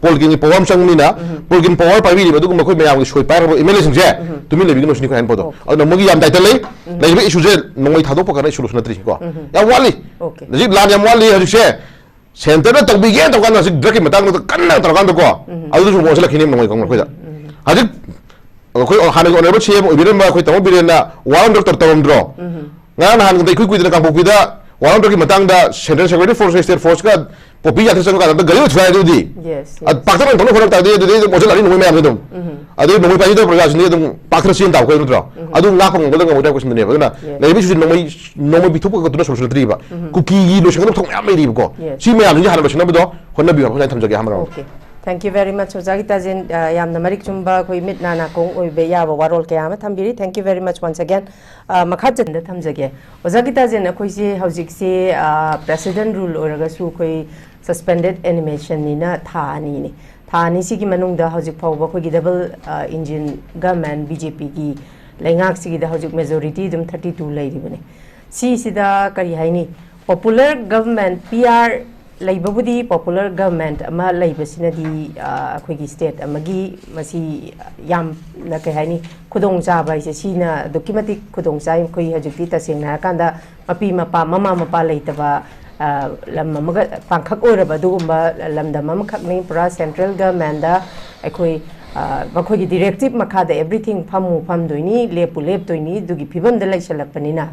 political ꯒꯤ power ꯑꯃ ꯆꯪꯕꯅꯤꯅ, political power ꯄꯥꯏꯕꯤꯔꯤꯕ ꯑꯗꯨꯒꯨꯝꯕ ꯑꯩꯈꯣꯏ ꯃꯌꯥꯝꯒꯤ ꯁꯣꯏ ꯄꯥꯏꯔꯕ MLA ꯁꯤꯡꯁꯦ ꯇꯨꯃꯤꯟ ꯂꯩꯕꯤꯒꯅꯨ ꯁꯤꯅꯤ ꯑꯩꯈꯣꯏ ꯍꯥꯏꯅ ꯄꯣꯠꯇꯣ꯫ Okay. ꯑꯗꯨꯅ ꯃꯣꯏꯒꯤ ꯌꯥꯝ ꯗꯥꯏꯇ ꯂꯩ꯫ ꯂꯩꯔꯤꯕ issue ꯁꯦ ꯅꯣꯡꯃꯩ ꯊꯥꯗꯣꯛꯄ ꯀꯥꯟꯗ issue ꯂꯣꯏꯁꯤꯟꯅꯗ꯭ꯔꯤꯀꯣ꯫ ꯌꯥꯝ ꯋꯥꯠꯂꯤ꯫ Okay. ꯍꯧꯖꯤꯛ ꯂꯥꯟ ꯌꯥꯝ ꯋꯥꯠꯂꯤ ꯍꯧꯖꯤꯛꯁꯦ꯫ Centre ꯗ ꯇꯧꯕꯤꯒꯦ ꯇꯧꯀꯥꯟꯗ ꯍꯧꯖꯤꯛ drug ꯀꯤ ꯃꯇꯥꯡꯗꯨꯗ ꯀꯟꯅ ꯇꯧꯔꯀꯥꯟꯗꯀꯣ, ꯑꯗꯨꯁꯨ ꯑꯃꯨꯛ ꯑꯣꯟꯁꯤꯜꯂꯛꯈꯤꯅꯤ ꯅꯣꯡꯃꯩ ꯀꯥꯡꯕꯨ ꯑꯩꯈꯣꯏꯗ꯫ ꯍꯧꯖꯤꯛ ꯑꯩꯈꯣꯏ ꯍꯥꯟꯅꯒꯤ honourable CM ꯑꯣꯏꯕꯤꯔꯝꯕ ꯑꯩꯈꯣꯏ ꯇꯥꯃꯣ ꯕꯤꯔꯦꯟꯅ war on drug ꯇꯧꯔꯝꯗ꯭ꯔꯣ? ꯉꯔꯥꯡ ꯅꯍꯥꯟ ꯏꯀꯨꯏ ꯀꯨꯏꯗꯅ ꯀꯥꯡꯄꯣꯛꯄꯤꯗ ꯋꯥꯔꯜ ꯀꯞꯀꯤ ꯃꯇꯥꯡꯗ ꯁꯦꯟꯇ꯭ꯔꯦꯜ ꯁꯦꯀ꯭ꯌꯨꯔꯤꯇꯤ ꯐꯣꯔꯁ, ꯁ꯭ꯇꯦꯠ ꯐꯣꯔꯁꯀ ꯄꯣꯄꯤ ꯌꯥꯊ ꯆꯪꯉꯀꯥꯟꯗ ꯒꯥꯔꯤ ꯑꯣꯏꯊꯨꯒꯥꯏ ꯑꯗꯨꯗꯤ ꯌꯦꯁ ꯑ, ꯄꯥꯛꯇꯛꯅꯅ ꯊꯣꯛꯅ ꯐꯔꯛ ꯇꯥꯗꯦ꯫ ꯑꯗꯨꯗꯤ ꯑꯗꯨꯝ ꯑꯣꯟꯁꯤꯜꯂꯛꯑꯅꯤ ꯅꯣꯡꯃꯩ ꯃꯌꯥꯝꯁꯦ ꯑꯗꯨꯝ꯫ ꯑꯗꯨꯗꯤ ꯅꯣꯡꯃꯩ ꯄꯥꯏꯕꯤꯗꯕ ꯄ꯭ꯔꯖꯥꯁꯤꯡꯗꯤ ꯑꯗꯨꯝ ꯄꯥꯛꯊꯅ ꯆꯦꯟ ꯇꯥꯕ ꯑꯩꯈꯣꯏ ꯅꯠꯇ꯭ꯔꯣ? ꯑꯗꯨ ꯉꯥꯛꯄ ꯉꯝꯒꯗ꯭ꯔꯥ ꯉꯝꯃꯣꯏꯗ꯭ꯔꯥ ꯀꯣꯏꯁꯟꯗꯨꯅꯦꯕ꯫ ꯑꯗꯨꯅ Yes. ꯂꯩꯔꯤꯕꯁꯤꯁꯨ ꯅꯣꯡꯃꯩ ꯅꯣꯡꯃꯩ ꯄꯤꯊꯣꯛꯄ ꯈꯛꯇꯅ ꯁꯣꯜꯂꯛꯇ꯭ꯔꯤꯕ꯫ ꯀꯨꯀꯤꯒꯤ ꯂꯣꯏꯁꯤꯟꯒꯗꯕ ꯊꯕꯛ ꯃꯌꯥꯝ ꯂꯩꯔꯤꯕꯀꯣ꯫ Yes. ꯁꯤ ꯃꯌꯥꯝꯁꯤꯡꯁꯦ ꯍꯥꯟꯅ ꯂꯣꯏꯁꯤꯟꯅꯕꯗꯣ ꯍꯣꯠꯅꯕꯤꯌꯨ ꯍꯥꯏꯕ ꯑꯩꯅ ꯊꯝꯖꯒꯦ ꯑꯍꯥꯟꯕ round. Okay. Thank you very much, ꯑꯣꯖꯥ ꯒꯤꯇꯥꯖꯦꯟ꯫ ꯑ, ꯌꯥꯝꯅ ꯃꯔꯤꯛ ꯆꯨꯝꯕ, ꯑꯩꯈꯣꯏ ꯃꯤꯠ ꯅꯥ ꯅꯥꯀꯣꯡ ꯑꯣꯏꯕ ꯌꯥꯕ ꯋꯥꯔꯣꯜ ꯀꯌꯥ ꯑꯃ ꯊꯝꯕꯤꯔꯤ꯫ Thank you very much once again. ꯑ, ꯃꯈꯥ ꯆꯟꯗ ꯊꯝꯖꯒꯦ꯫ ꯑꯣꯖꯥ ꯒꯤꯇꯥꯖꯦꯟ, ꯑꯩꯈꯣꯏꯁꯦ ꯍꯧꯖꯤꯛꯁꯦ, ꯑ, president rule ꯑꯣꯏꯔꯒꯁꯨ ꯑꯩꯈꯣꯏ suspended animation ꯅꯤꯅ ꯊꯥ ꯑꯅꯤꯅꯤ꯫ ꯊꯥ ꯑꯅꯤꯁꯤꯒꯤ ꯃꯅꯨꯡꯗ ꯍꯧꯖꯤꯛ ꯐꯥꯎꯕ ꯑꯩꯈꯣꯏꯒꯤ double, ꯑ, engine government, B J P ꯒꯤ ꯂꯩꯉꯥꯛꯁꯤꯒꯤꯗ ꯍꯧꯖꯤꯛ majority ꯑꯗꯨꯝ thirty two ꯂꯩꯔꯤꯕꯅꯤ꯫ ꯁꯤꯁꯤꯗ ꯀꯔꯤ ꯍꯥꯏꯅꯤ, popular government, P R ꯂꯩꯕꯕꯨꯗꯤ, popular government ꯑꯃ ꯂꯩꯕꯁꯤꯅꯗꯤ, ꯑ, ꯑꯩꯈꯣꯏꯒꯤ state ꯑꯃꯒꯤ ꯃꯁꯤ ꯌꯥꯝꯅ, ꯀꯩ ꯍꯥꯏꯅꯤ, ꯈꯨꯗꯣꯡꯆꯥꯕ ꯍꯥꯏꯁꯦ ꯁꯤꯅ ꯑꯗꯨꯛꯀꯤ ꯃꯇꯤꯛ ꯈꯨꯗꯣꯡ ꯆꯥꯏ꯫ ꯑꯩꯈꯣꯏ ꯍꯧꯖꯤꯛꯇꯤ ꯇꯁꯦꯡꯅ ꯍꯥꯏꯔꯀꯥꯟꯗ ꯃꯄꯤ ꯃꯄꯥ, ꯃꯃꯥ ꯃꯄꯥ ꯂꯩꯇꯕ, ꯑ, ꯂꯝ ꯑꯃꯒ ꯇꯥꯡꯈꯛ ꯑꯣꯏꯔꯕ ꯑꯗꯨꯒꯨꯝꯕ ꯂꯝꯗꯝ ꯑꯃꯈꯛꯅꯤ꯫ ꯄꯨꯔꯥ central government ꯗ ꯑꯩꯈꯣꯏ, ꯑ, ꯃꯈꯣꯏꯒꯤ directive ꯃꯈꯥꯗ everything ꯐꯝꯃꯨ ꯐꯝꯗꯣꯏꯅꯤ, ꯂꯦꯞꯄꯨ ꯂꯦꯞꯇꯣꯏꯅꯤ, ꯑꯗꯨꯒꯤ ꯐꯤꯕꯝꯗ ꯂꯩꯁꯜꯂꯛꯄꯅꯤꯅ,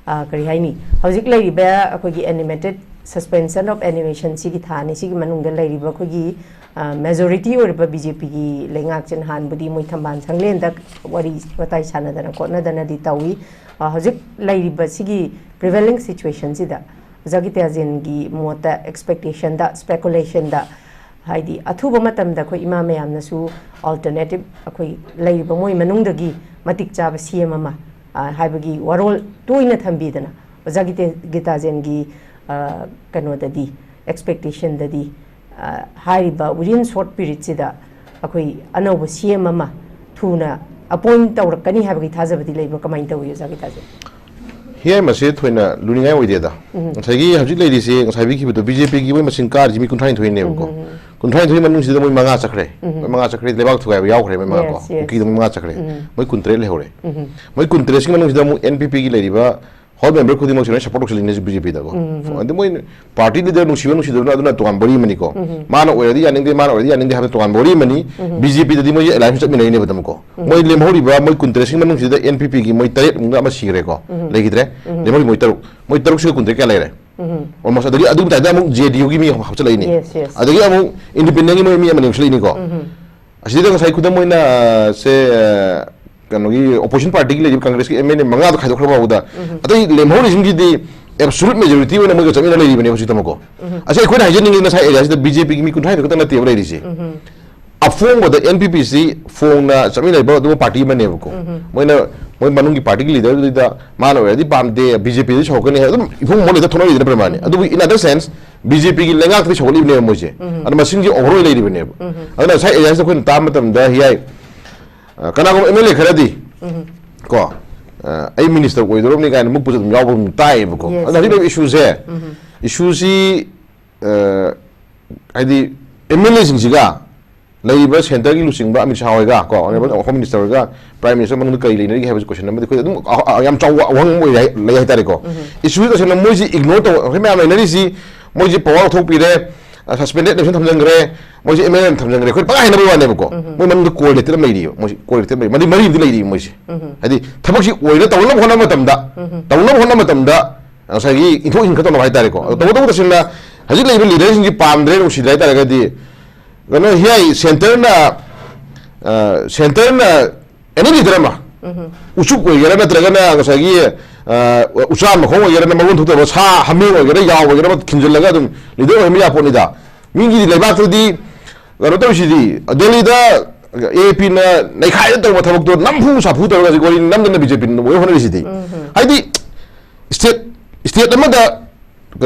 ꯑ, ꯀꯔꯤ ꯍꯥꯏꯅꯤ, ꯍꯧꯖꯤꯛ ꯂꯩꯔꯤꯕ ꯑꯩꯈꯣꯏꯒꯤ animated suspension of animation ꯁꯤꯒꯤ ꯊꯥ ꯑꯅꯤꯁꯤꯒꯤ ꯃꯅꯨꯡꯗ ꯂꯩꯔꯤꯕ ꯑꯩꯈꯣꯏꯒꯤ, ꯑ, majority ꯑꯣꯏꯔꯤꯕ B J P ꯒꯤ ꯂꯩꯉꯥꯛꯁꯦ ꯅꯍꯥꯟꯕꯨꯗꯤ ꯃꯣꯏ ꯊꯝꯕꯥꯜ ꯁꯪꯂꯦꯟꯗ ꯋꯥꯔꯤ ꯋꯥꯇꯥꯏ ꯁꯥꯟꯅꯗꯅ ꯈꯣꯠꯅꯗꯅꯗꯤ ꯇꯧꯏ꯫ ꯑ, ꯍꯧꯖꯤꯛ ꯂꯩꯔꯤꯕ ꯁꯤꯒꯤ prevailing situation ꯁꯤꯗ ꯑꯣꯖꯥ ꯒꯤꯇꯥꯖꯦꯟꯒꯤ ꯃꯣꯠꯇ, expectation ꯗ, speculation ꯗ, ꯍꯥꯏꯗꯤ ꯑꯊꯨꯕ ꯃꯇꯝꯗ ꯑꯩꯈꯣꯏ ꯏꯃꯥ ꯃꯌꯥꯝꯅꯁꯨ alternative ꯑꯩꯈꯣꯏ ꯂꯩꯔꯤꯕ ꯃꯣꯏ ꯃꯅꯨꯡꯗꯒꯤ ꯃꯇꯤꯛ ꯆꯥꯕ C M ꯑꯃ, ꯑ, ꯍꯥꯏꯕꯒꯤ ꯋꯥꯔꯣꯜ ꯇꯣꯏꯅ ꯊꯝꯕꯤꯗꯅ ꯑꯣꯖꯥ ꯒꯤꯇꯦ-, ꯒꯤꯇꯥꯖꯦꯟꯒꯤ, ꯑ, ꯀꯩꯅꯣꯗꯗꯤ, expectation ꯗꯗꯤ, ꯑ, ꯍꯥꯏꯔꯤꯕ within short period ꯁꯤꯗ ꯑꯩꯈꯣꯏ ꯑꯅꯧꯕ C M ꯑꯃ ꯊꯨꯅ appoint ꯇꯧꯔꯛꯀꯅꯤ ꯍꯥꯏꯕꯒꯤ ꯊꯥꯖꯕꯗꯤ ꯂꯩꯕ꯭ꯔꯥ? ꯀꯃꯥꯏꯅ ꯇꯧꯏ, ꯑꯣꯖꯥ ꯒꯤꯇꯥꯖꯦꯟ? ꯍꯤꯌꯥꯏ, ꯃꯁꯤ ꯊꯣꯏꯅ ꯂꯨꯅꯤꯡꯉꯥꯏ ꯑꯣꯏꯗꯦꯗ꯫ ꯉꯁꯥꯏꯒꯤ ꯍꯧꯖꯤꯛ ꯂꯩꯔꯤꯁꯦ, ꯉꯁꯥꯏ ꯄꯤꯈꯤꯕꯗꯣ, B J P ꯒꯤ ꯃꯣꯏ ꯃꯁꯤꯡ ꯀꯥꯔꯤꯁꯤ ꯃꯤ ꯀꯨꯟꯊ꯭ꯔꯥ ꯅꯤꯊꯣꯏꯅꯦꯕꯀꯣ꯫ ꯀꯨꯟꯊ꯭ꯔꯥ ꯅꯤꯊꯣꯏ ꯃꯅꯨꯡꯁꯤꯗ ꯃꯣꯏ ꯃꯉꯥ ꯆꯠꯈ꯭ꯔꯦ꯫ ꯃꯣꯏ ꯃꯉꯥ ꯆꯠꯈ꯭ꯔꯦ, ꯂꯩꯕꯥꯛ ꯊꯨꯒꯥꯏꯕ ꯌꯥꯎꯈ꯭ꯔꯦ ꯃꯣꯏ ꯃꯉꯥ ꯀꯣ꯫ Yes, yes. ꯀꯨꯀꯤꯗ ꯃꯣꯏ ꯃꯉꯥ ꯆꯠꯈ꯭ꯔꯦ꯫ ꯃꯣꯏ ꯀꯨꯟꯇꯔꯦꯠ ꯂꯩꯍꯧꯔꯦ꯫ ꯃꯣꯏ ꯀꯨꯟꯇꯔꯦꯠꯁꯤꯒꯤ ꯃꯅꯨꯡꯁꯤꯗ ꯑꯃꯨꯛ N P P ꯒꯤ ꯂꯩꯔꯤꯕ ꯍꯣꯜ ꯃꯦꯝꯕꯔ ꯈꯨꯗꯤꯡꯃꯛꯁꯦ ꯂꯣꯏꯅ ꯁꯞꯄꯣꯔꯠ ꯇꯧꯁꯜꯂꯤꯅꯦ ꯕꯤ ꯖꯦ ꯄꯤꯗꯀꯣ꯫ ꯑꯗꯩ ꯃꯣꯏ ꯄꯥꯔꯇꯤ ꯂꯤꯗꯔ ꯅꯨꯡꯁꯤꯕ ꯅꯨꯡꯁꯤꯗꯕꯅ ꯑꯗꯨꯅ ꯇꯣꯉꯥꯟꯕ ꯋꯥꯔꯤ ꯑꯃꯅꯤꯀꯣ꯫ ꯃꯥꯅ ꯑꯣꯏꯔꯗꯤ ꯌꯥꯅꯤꯡꯗꯦ, ꯃꯥꯅ ꯑꯣꯏꯔꯗꯤ ꯌꯥꯅꯤꯡꯗꯦ ꯍꯥꯏꯕ ꯇꯣꯉꯥꯟꯕ ꯋꯥꯔꯤ ꯑꯃꯅꯤ꯫ ꯕꯤ ꯖꯦ ꯄꯤꯗꯗꯤ ꯃꯣꯏꯁꯦ ꯑꯦꯂꯥꯏꯟꯁ ꯆꯠꯃꯤꯟꯅꯔꯤꯅꯦꯕ ꯑꯗꯨꯝꯀꯣ꯫ ꯃꯣꯏ ꯂꯦꯝꯍꯧꯔꯤꯕ ꯃꯣꯏ ꯀꯨꯟꯇꯔꯦꯠꯁꯤꯒꯤ ꯃꯅꯨꯡꯁꯤꯗ ꯑꯦꯟ ꯄꯤ ꯄꯤꯒꯤ ꯃꯣꯏ ꯇꯔꯦꯠ ꯃꯨꯛꯅ ꯑꯃ ꯁꯤꯈ꯭ꯔꯦꯀꯣ, ꯂꯩꯈꯤꯗ꯭ꯔꯦ꯫ ꯂꯦꯝꯍꯧꯔꯤ ꯃꯣꯏ ꯇꯔꯨꯛ, ꯃꯣꯏ ꯇꯔꯨꯛꯁꯤꯒ ꯀꯨꯟꯇꯔꯦꯠ ꯀꯌꯥ ꯂꯩꯔꯦ? ꯑꯣꯜꯃꯣꯁ꯫ ꯑꯗꯒꯤ ꯑꯗꯨ ꯃꯇꯥꯏꯗ ꯑꯃꯨꯛ ꯖꯦ ꯗꯤ ꯌꯨꯒꯤ ꯃꯤ ꯑꯃꯨꯛ ꯍꯥꯞꯆꯤꯜꯂꯛꯏꯅꯤ꯫ Yes, yes. ꯑꯗꯒꯤ ꯑꯃꯨꯛ ꯏꯟꯗꯤꯄꯦꯟꯗꯦꯟꯒꯤ ꯃꯣꯏ ꯃꯤ ꯑꯃꯅꯤ ꯑꯃꯨꯛ ꯁꯤꯜꯂꯛꯏꯅꯤꯀꯣ꯫ ꯑꯁꯤꯗ ꯉꯁꯥꯏ ꯈꯨꯗꯝ ꯑꯣꯏꯅ ꯁꯦ, ꯑ, ꯀꯩꯅꯣꯒꯤ ꯑꯣꯄꯣꯖꯤꯁꯟ ꯄꯥꯔꯇꯤꯒꯤ ꯂꯩꯔꯤꯕ ꯀꯪꯒ꯭ꯔꯦꯁꯀꯤ ꯑꯦꯝ ꯑꯦꯜ ꯑꯦ ꯃꯉꯥꯗꯣ ꯈꯥꯏꯗꯣꯛꯈ꯭ꯔ ꯐꯥꯎꯕꯗ ꯑꯇꯩ ꯂꯦꯝꯍꯧꯔꯤꯁꯤꯡꯁꯤꯗꯤ ꯑꯦꯕꯁꯣꯂꯨꯠ ꯃꯦꯖꯣꯔꯤꯇꯤ ꯑꯣꯏꯅ ꯃꯣꯏꯒ ꯆꯠꯃꯤꯟꯅ ꯂꯩꯔꯤꯕꯅꯦ ꯍꯧꯖꯤꯛꯇꯃꯛꯀꯣ꯫ ꯑꯁꯤ ꯑꯩꯈꯣꯏꯅ ꯍꯥꯏꯖꯅꯤꯡꯉꯤ ꯉꯁꯥꯏ ꯑꯦꯔꯤꯌꯥꯁꯤꯗ ꯕꯤ ꯖꯦ ꯄꯤꯒꯤ ꯃꯤ ꯀꯨꯟꯊ꯭ꯔꯥ ꯍꯦꯟꯕ ꯈꯛꯇ ꯅꯠꯇꯦꯕ ꯂꯩꯔꯤꯁꯦ꯫ ꯑꯐꯣꯡꯕꯗ ꯑꯦꯟ ꯄꯤ ꯄꯤ ꯁꯤ ꯐꯣꯡꯅ ꯆꯠꯃꯤꯟꯅꯔꯤꯕ ꯑꯗꯨꯒ ꯄꯥꯔꯇꯤ ꯑꯃꯅꯦꯕꯀꯣ꯫ ꯃꯣꯏꯅ ꯃꯣꯏ ꯃꯅꯨꯡꯒꯤ ꯄꯥꯔꯇꯤꯒꯤ ꯂꯤꯗꯔꯗꯨꯗ ꯃꯥꯅ ꯑꯣꯏꯔꯗꯤ ꯄꯥꯝꯗꯦ, ꯕꯤ ꯖꯦ ꯄꯤꯗꯤ ꯁꯧꯔꯛꯀꯅꯤ ꯍꯥꯏ ꯑꯗꯨꯝ ꯏꯐꯣꯡ ꯐꯣꯡ ꯂꯩꯗ ꯊꯣꯛꯅꯔꯤꯗꯅ ꯄ꯭ꯔꯃꯥꯅꯤ꯫ ꯑꯗꯨꯕꯨ in other sense B J ꯄꯤꯒꯤ ꯂꯩꯉꯥꯛꯇꯗꯤ ꯁꯧꯒꯠꯂꯤꯕꯅꯦꯕ ꯃꯣꯏꯁꯦ꯫ ꯑꯗꯣ ꯃꯁꯤꯡꯁꯦ ꯑꯣꯚꯔ ꯑꯣꯏ ꯂꯩꯔꯤꯕꯅꯦꯕ꯫ ꯑꯗꯨꯅ ꯉꯁꯥꯏ ꯑꯦꯔꯤꯌꯥꯁꯤꯗ ꯑꯩꯈꯣꯏꯅ ꯇꯥꯕ ꯃꯇꯝꯗ ꯍꯤꯌꯥꯏ, ꯑ, ꯀꯅꯥꯒꯨꯝꯕ ꯑꯦꯝ ꯑꯦꯜ ꯑꯦ ꯈꯔꯗꯤ ꯀꯣ, ꯑ, "ꯑꯩ ꯃꯤꯅꯤꯁꯇꯔ ꯑꯣꯏꯗꯧꯔꯕꯅꯤ" ꯀꯥꯏꯅ ꯃꯨꯛꯄꯁꯨ ꯑꯗꯨꯝ ꯌꯥꯎꯕ ꯑꯗꯨꯝ ꯇꯥꯏꯌꯦꯕꯀꯣ꯫ Yes, ꯑꯗꯨꯅ ꯍꯧꯖꯤꯛ yes. ꯂꯩꯔꯤꯕ ꯏꯁꯨꯁꯦ, ꯏꯁꯨꯁꯤ, ꯑ, ꯍꯥꯏꯗꯤ ꯑꯦꯝ ꯑꯦꯜ ꯑꯦꯁꯤꯡꯁꯤꯒ ꯂꯩꯔꯤꯕ ꯁꯦꯟꯇꯔꯒꯤ ꯂꯨꯆꯤꯡꯕ ꯑꯃꯤꯠ ꯁꯥꯍ ꯍꯣꯏꯒ ꯀꯣ, ꯑꯣꯅꯔꯦꯕꯜ ꯍꯣꯝ ꯃꯤꯅꯤꯁꯇꯔ ꯍꯣꯏꯒ ꯄ꯭ꯔꯥꯏꯝ ꯃꯤꯅꯤꯁꯇꯔ ꯃꯅꯨꯡꯗ ꯀꯔꯤ ꯂꯩꯅꯔꯤꯒꯦ ꯍꯥꯏꯕꯁꯤ ꯀꯣꯏꯁꯟ ꯑꯃꯗꯤ ꯑꯩꯈꯣꯏ ꯑꯗꯨꯝ ꯑ-, ꯑ-, ꯌꯥꯝ ꯆꯥꯎꯕ ꯑꯋꯥꯡꯕ ꯑꯣꯏ ꯍꯥꯏ-, ꯂꯩ ꯍꯥꯏꯇꯥꯔꯦꯀꯣ꯫ ꯏꯁꯨꯁꯤ ꯇꯁꯦꯡꯅ ꯃꯣꯏꯁꯤ ꯏꯒꯅꯣꯔ ꯇꯧ, ꯑꯩꯈꯣꯏ ꯃꯌꯥꯝ ꯂꯩꯅꯔꯤꯁꯤ ꯃꯣꯏꯁꯤ ꯄꯋꯥꯔ ꯂꯧꯊꯣꯛꯄꯤꯔꯦ, ꯁꯁꯄꯦꯟꯗꯦꯗ ꯅꯦꯁꯟ ꯊꯝꯖꯤꯟꯈ꯭ꯔꯦ, ꯃꯣꯏꯁꯤ ꯑꯦꯝ ꯑꯦꯜ ꯑꯦ ꯊꯝꯖꯤꯟꯈ꯭ꯔꯦ, ꯑꯩꯈꯣꯏ ꯄꯪꯍꯥꯏ ꯍꯥꯏꯅꯕ ꯋꯥꯅꯦꯕꯀꯣ꯫ ꯃꯣꯏ ꯃꯅꯨꯡꯗ ꯀꯣꯔ ꯂꯤꯇꯦꯠ ꯑꯃ ꯂꯩꯔꯤꯕ, ꯃꯣꯏꯁꯤ ꯀꯣꯔ ꯂꯤꯇꯦꯠ ꯂꯩ, ꯃꯔꯤ, ꯃꯔꯤ ꯑꯃꯗꯤ ꯂꯩꯔꯤꯕ ꯃꯣꯏꯁꯦ꯫ ꯍꯥꯏꯗꯤ ꯊꯕꯛꯁꯤ ꯑꯣꯏꯅ ꯇꯧꯅꯕ ꯍꯣꯠꯅꯕ ꯃꯇꯝꯗ, ꯇꯧꯅꯕ ꯍꯣꯠꯅꯕ ꯃꯇꯝꯗ ꯉꯁꯥꯏꯒꯤ ꯏꯟꯊꯣꯛ ꯏꯟꯁꯤꯟ ꯈꯔ ꯇꯧꯅꯕ ꯍꯥꯏꯇꯥꯔꯦꯀꯣ꯫ ꯑꯗꯣ ꯇꯧꯕꯇꯕꯨ ꯇꯁꯦꯡꯅ ꯍꯧꯖꯤꯛ ꯂꯩꯔꯤꯕ ꯂꯤꯗꯔꯁꯤꯡꯁꯤ ꯄꯥꯝꯗ꯭ꯔꯦ, ꯅꯨꯡꯁꯤꯗ꯭ꯔꯦ ꯍꯥꯏꯇꯥꯔꯒꯗꯤ ꯀꯩꯅꯣ ꯍꯤꯌꯥꯏ ꯁꯦꯟꯇꯔꯅ, ꯑ, ꯁꯦꯟꯇꯔꯅ ꯑꯦꯅꯤ ꯂꯤꯗꯔ ꯑꯃ ꯎꯆꯨꯞ ꯑꯣꯏꯒꯦꯔꯥ ꯅꯠꯇ꯭ꯔꯒꯅ ꯉꯁꯥꯏꯒꯤ, ꯑ, ꯎꯆꯥꯟ ꯃꯈꯣꯡ ꯑꯣꯏꯒꯦꯔꯥ ꯃꯔꯣꯟ ꯊꯣꯛꯇꯕ ꯁꯥ ꯍꯥꯃꯦꯡ ꯑꯣꯏꯒꯦꯔꯥ ꯌꯥꯎ ꯑꯣꯏꯒꯦꯔꯥ ꯑꯃ ꯈꯤꯟꯖꯤꯜꯂꯒ ꯑꯗꯨꯝ ꯂꯤꯗꯔ ꯑꯣꯏꯍꯟꯕ ꯌꯥꯄꯣꯠꯅꯤꯗ꯫ ꯃꯤꯒꯤ ꯂꯩꯕꯥꯛꯇꯨꯗꯤ ꯀꯩꯅꯣ ꯇꯧꯔꯤꯁꯤꯗꯤ, ꯗꯦꯜꯂꯤꯗ ꯑꯦ ꯄꯤꯅ ꯅꯩꯈꯥꯏꯗ ꯇꯧꯕ ꯊꯕꯛꯇꯣ ꯅꯝꯐꯨ ꯁꯥꯐꯨ ꯇꯧꯔꯒ ꯍꯧꯖꯤꯛ ꯋꯥꯔꯤ ꯅꯝꯗꯅ ꯕꯤ ꯖꯦ ꯄꯤꯅ ꯑꯣꯏ ꯍꯣꯠꯅꯔꯤꯁꯤꯗꯤ꯫ ꯍꯥꯏꯗꯤ ꯁ꯭ꯇꯦꯠ, ꯁ꯭ꯇꯦꯠ ꯑꯃꯗ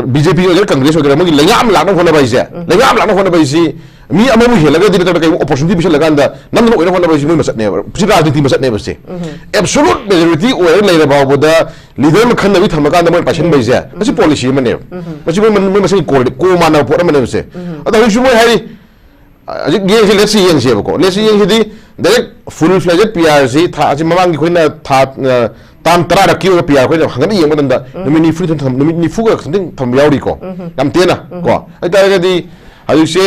ꯕꯤ ꯖꯦ ꯄꯤ ꯑꯣꯏꯒꯦꯔꯥ ꯀꯪꯒ꯭ꯔꯦꯁ ꯑꯣꯏꯒꯦꯔꯥ ꯃꯣꯏꯒꯤ ꯂꯩꯉꯥꯛ ꯑꯃ ꯂꯥꯛꯅꯕ ꯍꯣꯠꯅꯕ ꯍꯥꯏꯁꯦ, ꯂꯩꯉꯥꯛ ꯑꯃ ꯂꯥꯛꯅꯕ ꯍꯣꯠꯅꯕ ꯍꯥꯏꯁꯤ ꯃꯤ ꯑꯃꯕꯨ ꯍꯦꯜꯂꯒꯗꯤ ꯅꯠꯇ꯭ꯔꯒ ꯀꯩꯒꯨꯝꯕ ꯑꯣꯄꯣꯔꯆꯨꯅꯤꯇꯤ ꯄꯤꯁꯜꯂꯀꯥꯟꯗ ꯅꯝꯗꯅ ꯑꯣꯏꯅ ꯍꯣꯠꯅꯕ ꯍꯥꯏꯁꯤ ꯃꯣꯏ ꯃꯁꯛꯅꯦꯕ, ꯁꯤ ꯔꯥꯖꯅꯤꯇꯤ ꯃꯁꯛꯅꯦꯕ ꯁꯦ꯫ ꯑꯦꯕꯁꯣꯂꯨꯠ ꯃꯦꯖꯣꯔꯤꯇꯤ ꯑꯣꯏꯔ ꯂꯩꯔ ꯐꯥꯎꯕꯗ ꯂꯤꯗꯔ ꯑꯃ ꯈꯟꯅꯕꯒꯤ ꯊꯝꯃꯀꯥꯟꯗ ꯃꯣꯏꯅ ꯄꯥꯏꯁꯟꯕ ꯍꯥꯏꯁꯦ ꯃꯁꯤ ꯄꯣꯂꯤꯁꯤ ꯑꯃꯅꯦꯕ꯫ ꯃꯁꯤ ꯃꯣꯏ ꯃꯣꯏ ꯃꯁꯦꯟꯒꯤ ꯀꯣ, ꯀꯣ ꯃꯥꯟꯅꯕ ꯄꯣꯠ ꯑꯃꯅꯦꯕ ꯁꯦ꯫ ꯑꯗꯣ ꯍꯧꯖꯤꯛꯁꯨ ꯃꯣꯏ ꯍꯥꯏꯔꯤ, ꯍꯧꯖꯤꯛ ꯌꯦꯡꯁꯤ, ꯂꯦꯠꯁꯤ ꯌꯦꯡꯁꯦꯕꯀꯣ꯫ ꯂꯦꯠꯁꯤ ꯌꯦꯡꯁꯤꯗꯤ ꯗꯥꯏꯔꯦꯛ ꯐꯨꯜ ꯐ꯭ꯂꯦꯖꯦꯗ ꯄꯤ ꯑꯥꯔ ꯁꯤ ꯊꯥ ꯑꯁꯤ ꯃꯃꯥꯡꯒꯤ ꯑꯩꯈꯣꯏꯅ ꯊꯥ, ꯑ, ꯇꯥꯡ ꯇꯔꯥꯔꯛꯀꯤ ꯑꯣꯏꯕ ꯄꯤ ꯑꯥꯔ ꯑꯩꯈꯣꯏꯅ ꯍꯪꯒꯠꯅ ꯌꯦꯡꯕ ꯃꯇꯝꯗ ꯅꯨꯃꯤꯠ ꯅꯤꯐꯨ ꯊꯝ- ꯅꯨꯃꯤꯠ ꯅꯤꯐꯨꯒ something ꯊꯝꯕ ꯌꯥꯎꯔꯤꯀꯣ꯫ ꯌꯥꯝ ꯇꯦꯟꯅ ꯀꯣ꯫ ꯑꯗꯨ ꯑꯣꯏꯇꯥꯔꯒꯗꯤ ꯍꯧꯖꯤꯛꯁꯦ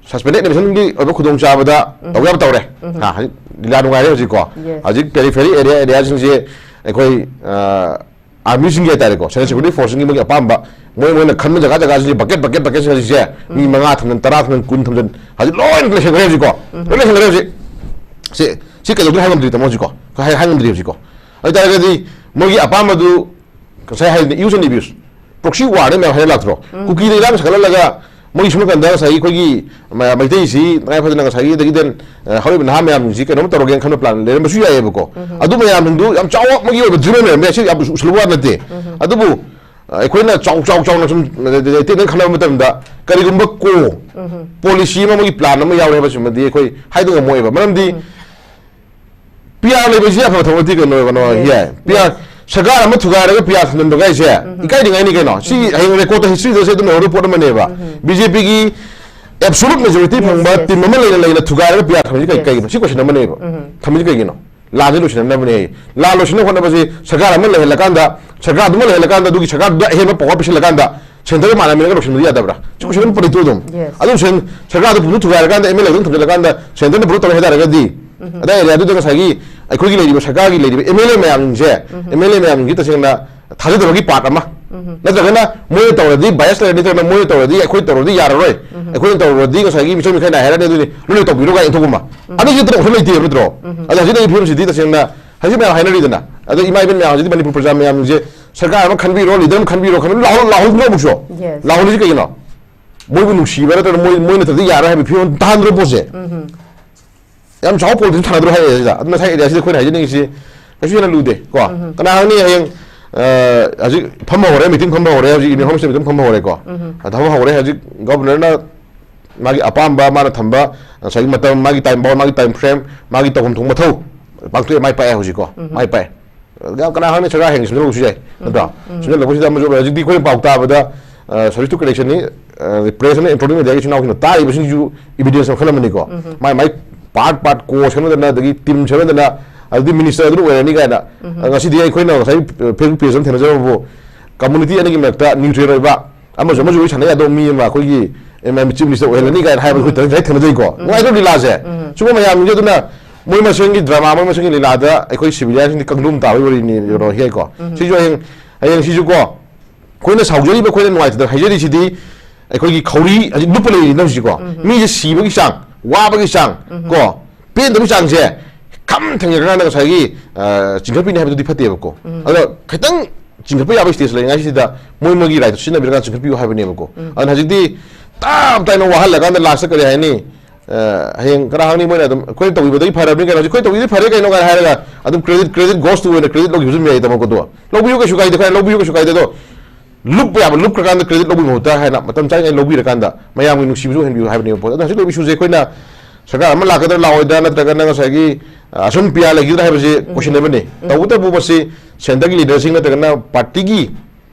suspended admissionꯒꯤ ꯑꯣꯏꯕ ꯈꯨꯗꯣꯡꯆꯥꯕꯗ ꯇꯧꯕ ꯌꯥꯕ ꯇꯧꯔꯦ꯫ ꯍꯥ, ꯍꯧꯖꯤꯛ ꯂꯤꯂꯥ ꯅꯨꯡꯉꯥꯏꯔꯦ ꯍꯧꯖꯤꯛꯀꯣ꯫ Yes. ꯍꯧꯖꯤꯛ periphery area, areaꯁꯤꯡꯁꯦ ꯑꯩꯈꯣꯏ, ꯑ, armyꯁꯤꯡꯒꯤ ꯍꯥꯏꯇꯥꯔꯦꯀꯣ, central security forceꯁꯤꯡꯒꯤ ꯃꯣꯏꯒꯤ ꯑꯄꯥꯝꯕ, ꯃꯣꯏ ꯃꯣꯏꯅ ꯈꯟꯕ ꯖꯒꯥ ꯖꯒꯥꯁꯤꯡꯁꯦ bucket, bucket, bucketꯁꯤꯡ ꯍꯧꯖꯤꯛꯁꯦ ꯃꯤ ꯃꯉꯥ ꯊꯝꯗꯅ, ꯇꯔꯥ ꯊꯝꯗꯅ, ꯀꯨꯟ ꯊꯝꯗꯅ ꯍꯧꯖꯤꯛ ꯂꯣꯏꯅ ꯂꯩꯁꯟꯈ꯭ꯔꯦ ꯍꯧꯖꯤꯛꯀꯣ꯫ ꯂꯣꯏ ꯂꯩꯁꯟꯈ꯭ꯔꯦ ꯍꯧꯖꯤꯛ꯫ ꯁꯤ, ꯁꯤ ꯀꯩꯗꯧꯗꯣꯏꯅꯣ ꯍꯥꯏ ꯉꯝꯗ꯭ꯔꯤ ꯇꯥꯃꯣ ꯍꯧꯖꯤꯛꯀꯣ꯫ ꯍꯥꯏ, ꯍꯥꯏ ꯉꯝꯗ꯭ꯔꯤ ꯍꯧꯖꯤꯛꯀꯣ꯫ ꯑꯗꯨ ꯑꯣꯏꯇꯥꯔꯒꯗꯤ ꯃꯣꯏꯒꯤ ꯑꯄꯥꯝꯕꯗꯨ ꯉꯁꯥꯏ ꯍꯥꯏꯗꯤ use and abuse, proxy warꯅ ꯃꯌꯥꯝ ꯍꯥꯏꯅ ꯂꯥꯛꯇ꯭ꯔꯣ? ꯀꯨꯀꯤꯗ ꯏꯔꯥꯡ ꯁꯥꯒꯠꯍꯜꯂꯒ ꯃꯣꯏꯒꯤ ꯁꯣꯝ ꯅꯥꯀꯟꯗ ꯉꯁꯥꯏꯒꯤ ꯑꯩꯈꯣꯏꯒꯤ ꯃ-, ꯃꯩꯇꯩꯁꯤ ꯇꯉꯥꯏ ꯐꯗꯅ ꯉꯁꯥꯏꯒꯤ ꯑꯗꯒꯤ then, ꯑ, ꯍꯧꯔꯤꯕ ꯅꯍꯥ ꯃꯌꯥꯝꯁꯤꯡꯁꯤ ꯀꯩꯅꯣꯝ ꯇꯧꯔꯒꯦꯅ ꯈꯟꯕ plan ꯂꯩꯔꯝꯕꯁꯨ ꯌꯥꯏꯑꯕꯀꯣ꯫ ꯑꯗꯨ ꯃꯌꯥꯝꯁꯤꯡꯗꯨ ꯌꯥꯝ ꯆꯥꯎꯕ ꯑꯃꯒꯤ ꯑꯣꯏꯕ dream ꯑꯃ ꯂꯩꯔꯝꯕ ꯌꯥꯏ, ꯁꯤ ꯌꯥꯝ ꯎꯁ-, ꯎꯁꯜꯂꯨꯕ ꯋꯥ ꯅꯠꯇꯦ꯫ ꯑꯗꯨꯕꯨ, ꯑ, ꯑꯩꯈꯣꯏꯅ ꯆꯥꯎ ꯆꯥꯎ ꯆꯥꯎꯅ ꯁꯨꯝ ꯇꯦꯟꯅ ꯈꯟꯅꯕ ꯃꯇꯝꯗ ꯀꯔꯤꯒꯨꯝꯕ ꯀꯣ policy ꯑꯃ, ꯑꯃꯒꯤ plan ꯑꯃ ꯌꯥꯎꯔꯦ ꯍꯥꯏꯕꯁꯤꯃꯗꯤ ꯑꯩꯈꯣꯏ ꯍꯥꯏꯗꯣꯛ ꯉꯝꯃꯣꯏꯕ꯫ ꯃꯔꯝꯗꯤ ꯄꯤ ꯑꯥꯔ ꯂꯩꯕꯁꯤ ꯑꯐꯕ ꯊꯕꯛꯇꯤ ꯀꯩꯅꯣ, ꯀꯩꯅꯣ Yes, ꯌꯥꯏ꯫ P R, yes. ꯁꯔꯀꯥꯔ ꯑꯃ ꯊꯨꯒꯥꯏꯔꯒ ꯄꯤ ꯑꯥꯔ ꯊꯝꯖꯤꯟꯕ ꯀꯥꯏꯁꯦ ꯏꯀꯥꯏꯅꯤꯡꯉꯥꯏꯅꯤ ꯀꯩꯅꯣ꯫ ꯁꯤ ꯍꯌꯦꯡ recordꯇ, historyꯗ ꯁꯤ ꯑꯗꯨꯝ ꯂꯩꯍꯧꯔꯤꯕ ꯄꯣꯠ ꯑꯃꯅꯦꯕ꯫ ꯕꯤ ꯖꯦ ꯄꯤꯒꯤ absolute majority Yes, ꯐꯪꯕ yes. team ꯑꯃ ꯂꯩꯅ ꯂꯩꯅ ꯊꯨꯒꯥꯏꯔꯒ ꯄꯤ ꯑꯥꯔ ꯊꯝꯃꯤꯁꯤ ꯀꯩ-, Yes. ꯀꯩꯒꯤꯅꯣ? ꯁꯤ question ꯑꯃꯅꯦꯕ꯫ ꯊꯝꯃꯤꯁꯤ ꯀꯩꯒꯤꯅꯣ? ꯂꯥꯟꯁꯤ ꯂꯣꯏꯁꯤꯟꯅꯕꯅꯦ꯫ ꯂꯥꯟ ꯂꯣꯏꯁꯤꯟꯅꯕ ꯍꯣꯠꯅꯕꯁꯤ ꯁꯔꯀꯥꯔ ꯑꯃ ꯂꯩꯍꯜꯂꯀꯥꯟꯗ, ꯁꯔꯀꯥꯔꯗꯨꯃ ꯂꯩꯍꯜꯂꯀꯥꯟꯗ, ꯑꯗꯨꯒꯤ ꯁꯔꯀꯥꯔꯗꯨꯗ ꯑꯍꯦꯟꯕ power ꯄꯤꯁꯤꯜꯂꯀꯥꯟꯗ, centreꯗ ꯃꯥꯟꯅꯃꯤꯟꯅꯒ ꯂꯣꯏꯁꯤꯟꯕꯗꯤ ꯌꯥꯗꯕ꯭ꯔꯥ? ꯁꯤ question ꯑꯃ ꯄꯨꯔꯛꯇꯣꯏ ꯑꯗꯨꯝ꯫ Yes. ꯑꯗꯨ ꯁꯦꯟ-, ꯁꯔꯀꯥꯔꯗꯨ ꯄꯨꯟꯅ ꯊꯨꯒꯥꯏꯔꯀꯥꯟꯗ ꯑꯦꯝ ꯑꯦꯜ ꯑꯦ ꯑꯗꯨꯝ ꯊꯝꯖꯤꯜꯂꯀꯥꯟꯗ centreꯅ ꯄꯨꯂꯞ ꯇꯧꯔꯦ ꯍꯥꯏ ꯇꯥꯔꯒꯗꯤ, ꯑꯗꯥꯏ areaꯗꯨꯗ ꯉꯁꯥꯏꯒꯤ ꯑꯩꯈꯣꯏꯒꯤ ꯂꯩꯔꯤꯕ ꯁꯔꯀꯥꯔꯒꯤ ꯂꯩꯔꯤꯕ ꯑꯦꯝ ꯑꯦꯜ ꯑꯦ ꯃꯌꯥꯝꯁꯤꯡꯁꯦ, ꯑꯦꯝ ꯑꯦꯜ ꯑꯦ ꯃꯌꯥꯝꯁꯤꯡꯁꯤ ꯇꯁꯦꯡꯅ ꯊꯥꯖꯗꯕꯒꯤ part ꯑꯃ, ꯅꯠꯇ꯭ꯔꯒꯅ ꯃꯣꯏꯅ ꯇꯧꯔꯗꯤ bias ꯂꯩꯔꯅꯤ, ꯅꯠꯇ꯭ꯔꯒꯅ ꯃꯣꯏꯅ ꯇꯧꯔꯗꯤ ꯑꯩꯈꯣꯏ ꯇꯧꯔꯗꯤ ꯌꯥꯔꯔꯣꯏ, ꯑꯩꯈꯣꯏꯅ ꯇꯧꯔꯗꯤ ꯉꯁꯥꯏꯒꯤ ꯃꯤꯆꯪ ꯃꯤꯈꯥꯏ ꯅꯥꯏ ꯍꯥꯏꯔꯅꯤ, ꯑꯗꯨꯗꯤ ꯂꯣꯏꯅ ꯇꯧꯕꯤꯔꯣ ꯀꯥꯏꯅ ꯊꯣꯛꯄ ꯑꯃ꯫ ꯑꯅꯤꯁꯤ ꯇꯔꯨꯛ ꯂꯩꯇꯦꯕ ꯅꯠꯇ꯭ꯔꯣ? ꯑꯗꯣ ꯍꯧꯖꯤꯛ ꯂꯩꯔꯤꯕ ꯐꯤꯕꯝꯁꯤꯗꯤ ꯇꯁꯦꯡꯅ ꯍꯧꯖꯤꯛ ꯃꯌꯥꯝ ꯍꯥꯏꯅꯔꯤꯗꯅ, ꯑꯗꯣ ꯏꯃꯥ ꯏꯕꯦꯟ ꯃꯌꯥꯝ ꯍꯧꯖꯤꯛꯇꯤ ꯃꯅꯤꯄꯨꯔ ꯄ꯭ꯔꯖꯥ ꯃꯌꯥꯝꯁꯦ ꯁꯔꯀꯥꯔ ꯑꯃ ꯈꯟꯕꯤꯔꯣ, leader ꯑꯃ ꯈꯟꯕꯤꯔꯣ, ꯈꯟꯕꯤꯔꯣ, ꯂꯥꯎꯍꯧ-, ꯂꯥꯎꯍꯧꯗ꯭ꯔꯣ ꯑꯃꯨꯛꯁꯨ? Yes. ꯂꯥꯎꯍꯧꯔꯤꯁꯤ ꯀꯩꯒꯤꯅꯣ? ꯃꯣꯏꯕꯨ ꯅꯨꯡꯁꯤꯕ ꯅꯠꯇ꯭ꯔꯒ ꯃꯣꯏ, ꯃꯣꯏ ꯅꯠꯇ꯭ꯔꯗꯤ ꯌꯥꯔꯣꯏ ꯍꯥꯏꯕ ꯐꯤꯕꯝ ꯇꯥꯍꯟꯗ꯭ꯔꯣ ꯄꯣꯠꯁꯦ? ꯌꯥꯝ ꯆꯥꯎꯕ politics ꯊꯥꯅꯗ꯭ꯔꯣ ꯍꯥꯏꯔꯛꯑꯦ ꯁꯤꯗ? ꯑꯗꯨ ꯉꯁꯥꯏ areaꯁꯤꯗ ꯑꯩꯈꯣꯏꯅ ꯍꯥꯏꯖꯅꯤꯡꯉꯤꯁꯤ ꯀꯩꯁꯨ ꯍꯦꯟꯅ ꯂꯨꯗꯦ ꯀꯣ꯫ ꯀꯅꯥ ꯈꯪꯅꯤ ꯍꯌꯦꯡ, ꯑ, ꯍꯧꯖꯤꯛ ꯐꯝꯕ ꯍꯧꯔꯦ, meeting ꯐꯝꯕ ꯍꯧꯔꯦ, ꯍꯧꯖꯤꯛ Union Home Minister meeting ꯐꯝꯕ ꯍꯧꯔꯦꯀꯣ꯫ ꯊꯕꯛ ꯍꯧꯔꯦ ꯍꯧꯖꯤꯛ꯫ Governorꯅ ꯃꯥꯒꯤ ꯑꯄꯥꯝꯕ, ꯃꯥꯅ ꯊꯝꯕ ꯉꯁꯥꯏꯒꯤ ꯃꯇꯝ, ꯃꯥꯒꯤ time bound, ꯃꯥꯒꯤ time frame, ꯃꯥꯒꯤ ꯇꯧꯐꯝ ꯊꯣꯛꯄ ꯃꯊꯧ ꯄꯥꯡꯊꯣꯛꯑꯦ, ꯃꯥꯏ ꯄꯥꯛꯑꯦ ꯍꯧꯖꯤꯛꯀꯣ꯫ ꯃꯥꯏ ꯄꯥꯛꯑꯦ꯫ ꯌꯥꯝ ꯀꯅꯥ ꯈꯪꯅꯤ ꯁꯔꯀꯥꯔ ꯍꯌꯦꯡ ꯁꯤꯟꯖꯜꯂꯛꯄꯁꯨ ꯌꯥꯏ, ꯅꯠꯇ꯭ꯔꯣ? ꯁꯤꯟꯖꯜꯂꯛꯄꯁꯤꯗ ꯑꯃꯁꯨ ꯍꯧꯖꯤꯛꯇꯤ ꯑꯩꯈꯣꯏꯅ ꯄꯥꯎ ꯇꯥꯕꯗ, ꯑ, subject to correctionꯅꯤ, ꯑ, pressꯅ electronic mediaꯒꯤ ꯏꯆꯤꯟ ꯏꯅꯥꯎꯁꯤꯡꯅ ꯇꯥꯔꯤꯕꯁꯤꯡꯁꯤꯁꯨ evidence ꯃꯈꯜ ꯑꯃꯅꯤꯀꯣ꯫ ꯃꯥꯏ ꯃꯥꯏ part part ꯀꯣ ꯁꯦꯝꯅꯗꯅ ꯑꯗꯒꯤ team ꯁꯦꯝꯅꯗꯅ ꯑꯗꯨꯗꯤ ꯃꯤꯅꯤꯁꯇꯔ ꯑꯗꯨꯅ ꯑꯣꯏꯔꯅꯤ ꯀꯥꯏꯅ꯫ ꯎꯝ꯫ ꯉꯁꯤꯗꯤ ꯑꯩꯈꯣꯏꯅ ꯉꯁꯥꯏ ꯐꯦꯁꯕꯨꯛ ꯄꯦꯖ ꯑꯃ ꯊꯦꯡꯅꯖꯕꯕꯨ, ꯀꯝꯃꯨꯅꯤꯇꯤ ꯑꯅꯤꯒꯤ ꯃꯔꯛꯇ ꯅ꯭ꯌꯨꯇ꯭ꯔꯦꯜ ꯑꯣꯏꯕ, ꯑꯃꯁꯨ ꯑꯃꯁꯨ ꯋꯥꯔꯤ ꯁꯥꯟꯅ ꯌꯥꯗꯕ ꯃꯤ ꯑꯃ ꯑꯩꯈꯣꯏꯒꯤ ꯆꯤꯐ ꯃꯤꯅꯤꯁꯇꯔ ꯑꯣꯏꯍꯜꯂꯅꯤ ꯀꯥꯏꯅ ꯍꯥꯏꯕ ꯑꯩꯈꯣꯏ ꯉꯁꯥꯏ ꯊꯦꯡꯅꯖꯩꯀꯣ꯫ ꯎꯝ꯫ ꯅꯨꯡꯉꯥꯏꯇ꯭ꯔꯣ ꯂꯤꯂꯥꯁꯦ? ꯎꯝ꯫ ꯁꯤꯒꯨꯝꯕ ꯃꯌꯥꯝꯁꯤꯡꯁꯦ ꯑꯗꯨꯅ ꯃꯣꯏ ꯃꯁꯦꯟꯒꯤ ꯗ꯭ꯔꯃꯥ, ꯃꯣꯏ ꯃꯁꯦꯟꯒꯤ ꯂꯤꯂꯥꯗ ꯑꯩꯈꯣꯏ ꯁꯤꯚꯤꯂꯤꯌꯟꯁꯤꯡꯗꯤ ꯀꯪꯗ꯭ꯔꯨꯝ ꯇꯥꯕꯒꯤ ꯋꯥꯔꯤꯅꯤ ꯌꯧꯔꯛꯑꯣ ꯍꯦꯛꯀꯣ꯫ ꯎꯝ꯫ ꯁꯤꯁꯨ ꯍꯌꯦꯡ, ꯍꯌꯦꯡ ꯁꯤꯁꯨꯀꯣ, ꯑꯩꯈꯣꯏꯅ ꯁꯥꯎꯖꯔꯤꯕ, ꯑꯩꯈꯣꯏꯅ ꯅꯨꯡꯉꯥꯏꯇꯗꯅ ꯍꯥꯏꯖꯔꯤꯁꯤꯗꯤ ꯑꯩꯈꯣꯏꯒꯤ ꯈꯧꯔꯤ ꯍꯧꯖꯤꯛ ꯂꯨꯞꯄ ꯂꯩꯔꯤꯅ ꯍꯧꯖꯤꯛꯀꯣ꯫ ꯎꯝ꯫ ꯃꯤꯁꯦ ꯁꯤꯕꯒꯤ ꯆꯥꯡ, ꯋꯥꯕꯒꯤ ꯆꯥꯡ, ꯎꯝ꯫ ꯀꯣ, ꯄꯦꯟꯗꯕꯒꯤ ꯆꯥꯡꯁꯦ ꯈꯝ ꯊꯦꯡꯅꯔꯀꯥꯟꯗ ꯉꯁꯥꯏꯒꯤ, ꯑ, ꯆꯤꯡꯈꯠꯄꯤꯅꯤ ꯍꯥꯏꯕꯗꯨꯗꯤ ꯐꯠꯇꯦꯕꯀꯣ꯫ ꯎꯝ꯫ ꯑꯗꯣ ꯈꯤꯇꯪ ꯆꯤꯡꯈꯠꯄ ꯌꯥꯕꯒꯤ ꯁ꯭ꯇꯦꯖ ꯂꯩꯔꯤꯉꯩꯁꯤꯗ ꯃꯣꯏ ꯃꯣꯏꯒꯤ ꯔꯥꯏꯠꯇꯣ ꯁꯤꯖꯤꯟꯅꯕꯤꯔꯀꯥꯟꯗ ꯆꯤꯡꯈꯠꯄꯤꯌꯨ ꯍꯥꯏꯕꯅꯦꯕꯀꯣ꯫ ꯎꯝ꯫ ꯑꯗꯨꯅ ꯍꯧꯖꯤꯛꯇꯤ ꯇꯞ ꯇꯥꯏꯅ ꯋꯥꯍꯜꯂꯀꯥꯟꯗ ꯂꯥꯁꯇ ꯀꯔꯤ ꯍꯥꯏꯅꯤ? ꯑ, ꯍꯌꯦꯡ ꯀꯅꯥ ꯈꯪꯅꯤ, ꯃꯣꯏꯅ ꯑꯗꯨꯝ "ꯑꯩꯈꯣꯏꯅ ꯇꯧꯕꯤꯕꯗꯒꯤ ꯐꯔꯕꯅꯤ ꯀꯩꯅꯣ, ꯍꯧꯖꯤꯛ ꯑꯩꯈꯣꯏ ꯇꯧꯕꯤꯕꯗꯒꯤ ꯐꯔꯦ ꯀꯩꯅꯣ" ꯀꯥꯏꯅ ꯍꯥꯏꯔꯒ ꯑꯗꯨꯝ credit, credit goes to ꯑꯣꯏꯅ credit ꯂꯧꯈꯤꯕꯁꯨ ꯑꯗꯨꯝ ꯌꯥꯏ, ꯇꯥꯃꯣꯀꯣ꯫ ꯑꯗꯣ ꯂꯧꯕꯤꯌꯨ, ꯀꯩꯁꯨ ꯀꯥꯏꯗꯦ, ꯈꯔ ꯂꯧꯕꯤꯌꯨ, ꯀꯩꯁꯨ ꯀꯥꯏꯗꯦ꯫ ꯑꯗꯣ ꯂꯨꯞꯄ ꯌꯥꯕ ꯂꯨꯞꯈ꯭ꯔꯀꯥꯟꯗ credit ꯂꯧꯕꯒꯤ ꯃꯍꯨꯠꯇ ꯍꯥꯏꯅ ꯃꯇꯝ ꯆꯥꯔꯤꯉꯩ ꯂꯧꯕꯤꯔꯀꯥꯟꯗ ꯃꯌꯥꯝꯒꯤ ꯅꯨꯡꯁꯤꯕꯁꯨ ꯑꯣꯏꯍꯟꯕꯤꯌꯨ ꯍꯥꯏꯕꯅꯦꯕ ꯄꯣꯠ꯫ ꯑꯗꯣ ꯍꯧꯖꯤꯛ ꯂꯩꯕ ꯏꯁꯨꯁꯦ ꯑꯩꯈꯣꯏꯅ ꯁꯔꯀꯥꯔ ꯑꯃ ꯂꯥꯛꯀꯗ꯭ꯔꯥ ꯂꯥꯛꯑꯣꯏꯗ꯭ꯔꯥ, ꯅꯠꯇ꯭ꯔꯒꯅ ꯉꯁꯥꯏꯒꯤ, ꯑ, ꯑꯁꯨꯝ ꯄꯤꯌꯥ ꯂꯩꯈꯤꯗ꯭ꯔꯥ ꯍꯥꯏꯕꯁꯤ ꯎꯝ꯫ Questionable ꯅꯤ꯫ ꯎꯝ꯫ ꯇꯧꯕꯇꯕꯨ ꯃꯁꯤ centre ꯒꯤ leader ꯁꯤꯡ ꯅꯠꯇ꯭ꯔꯒꯅ party ꯒꯤ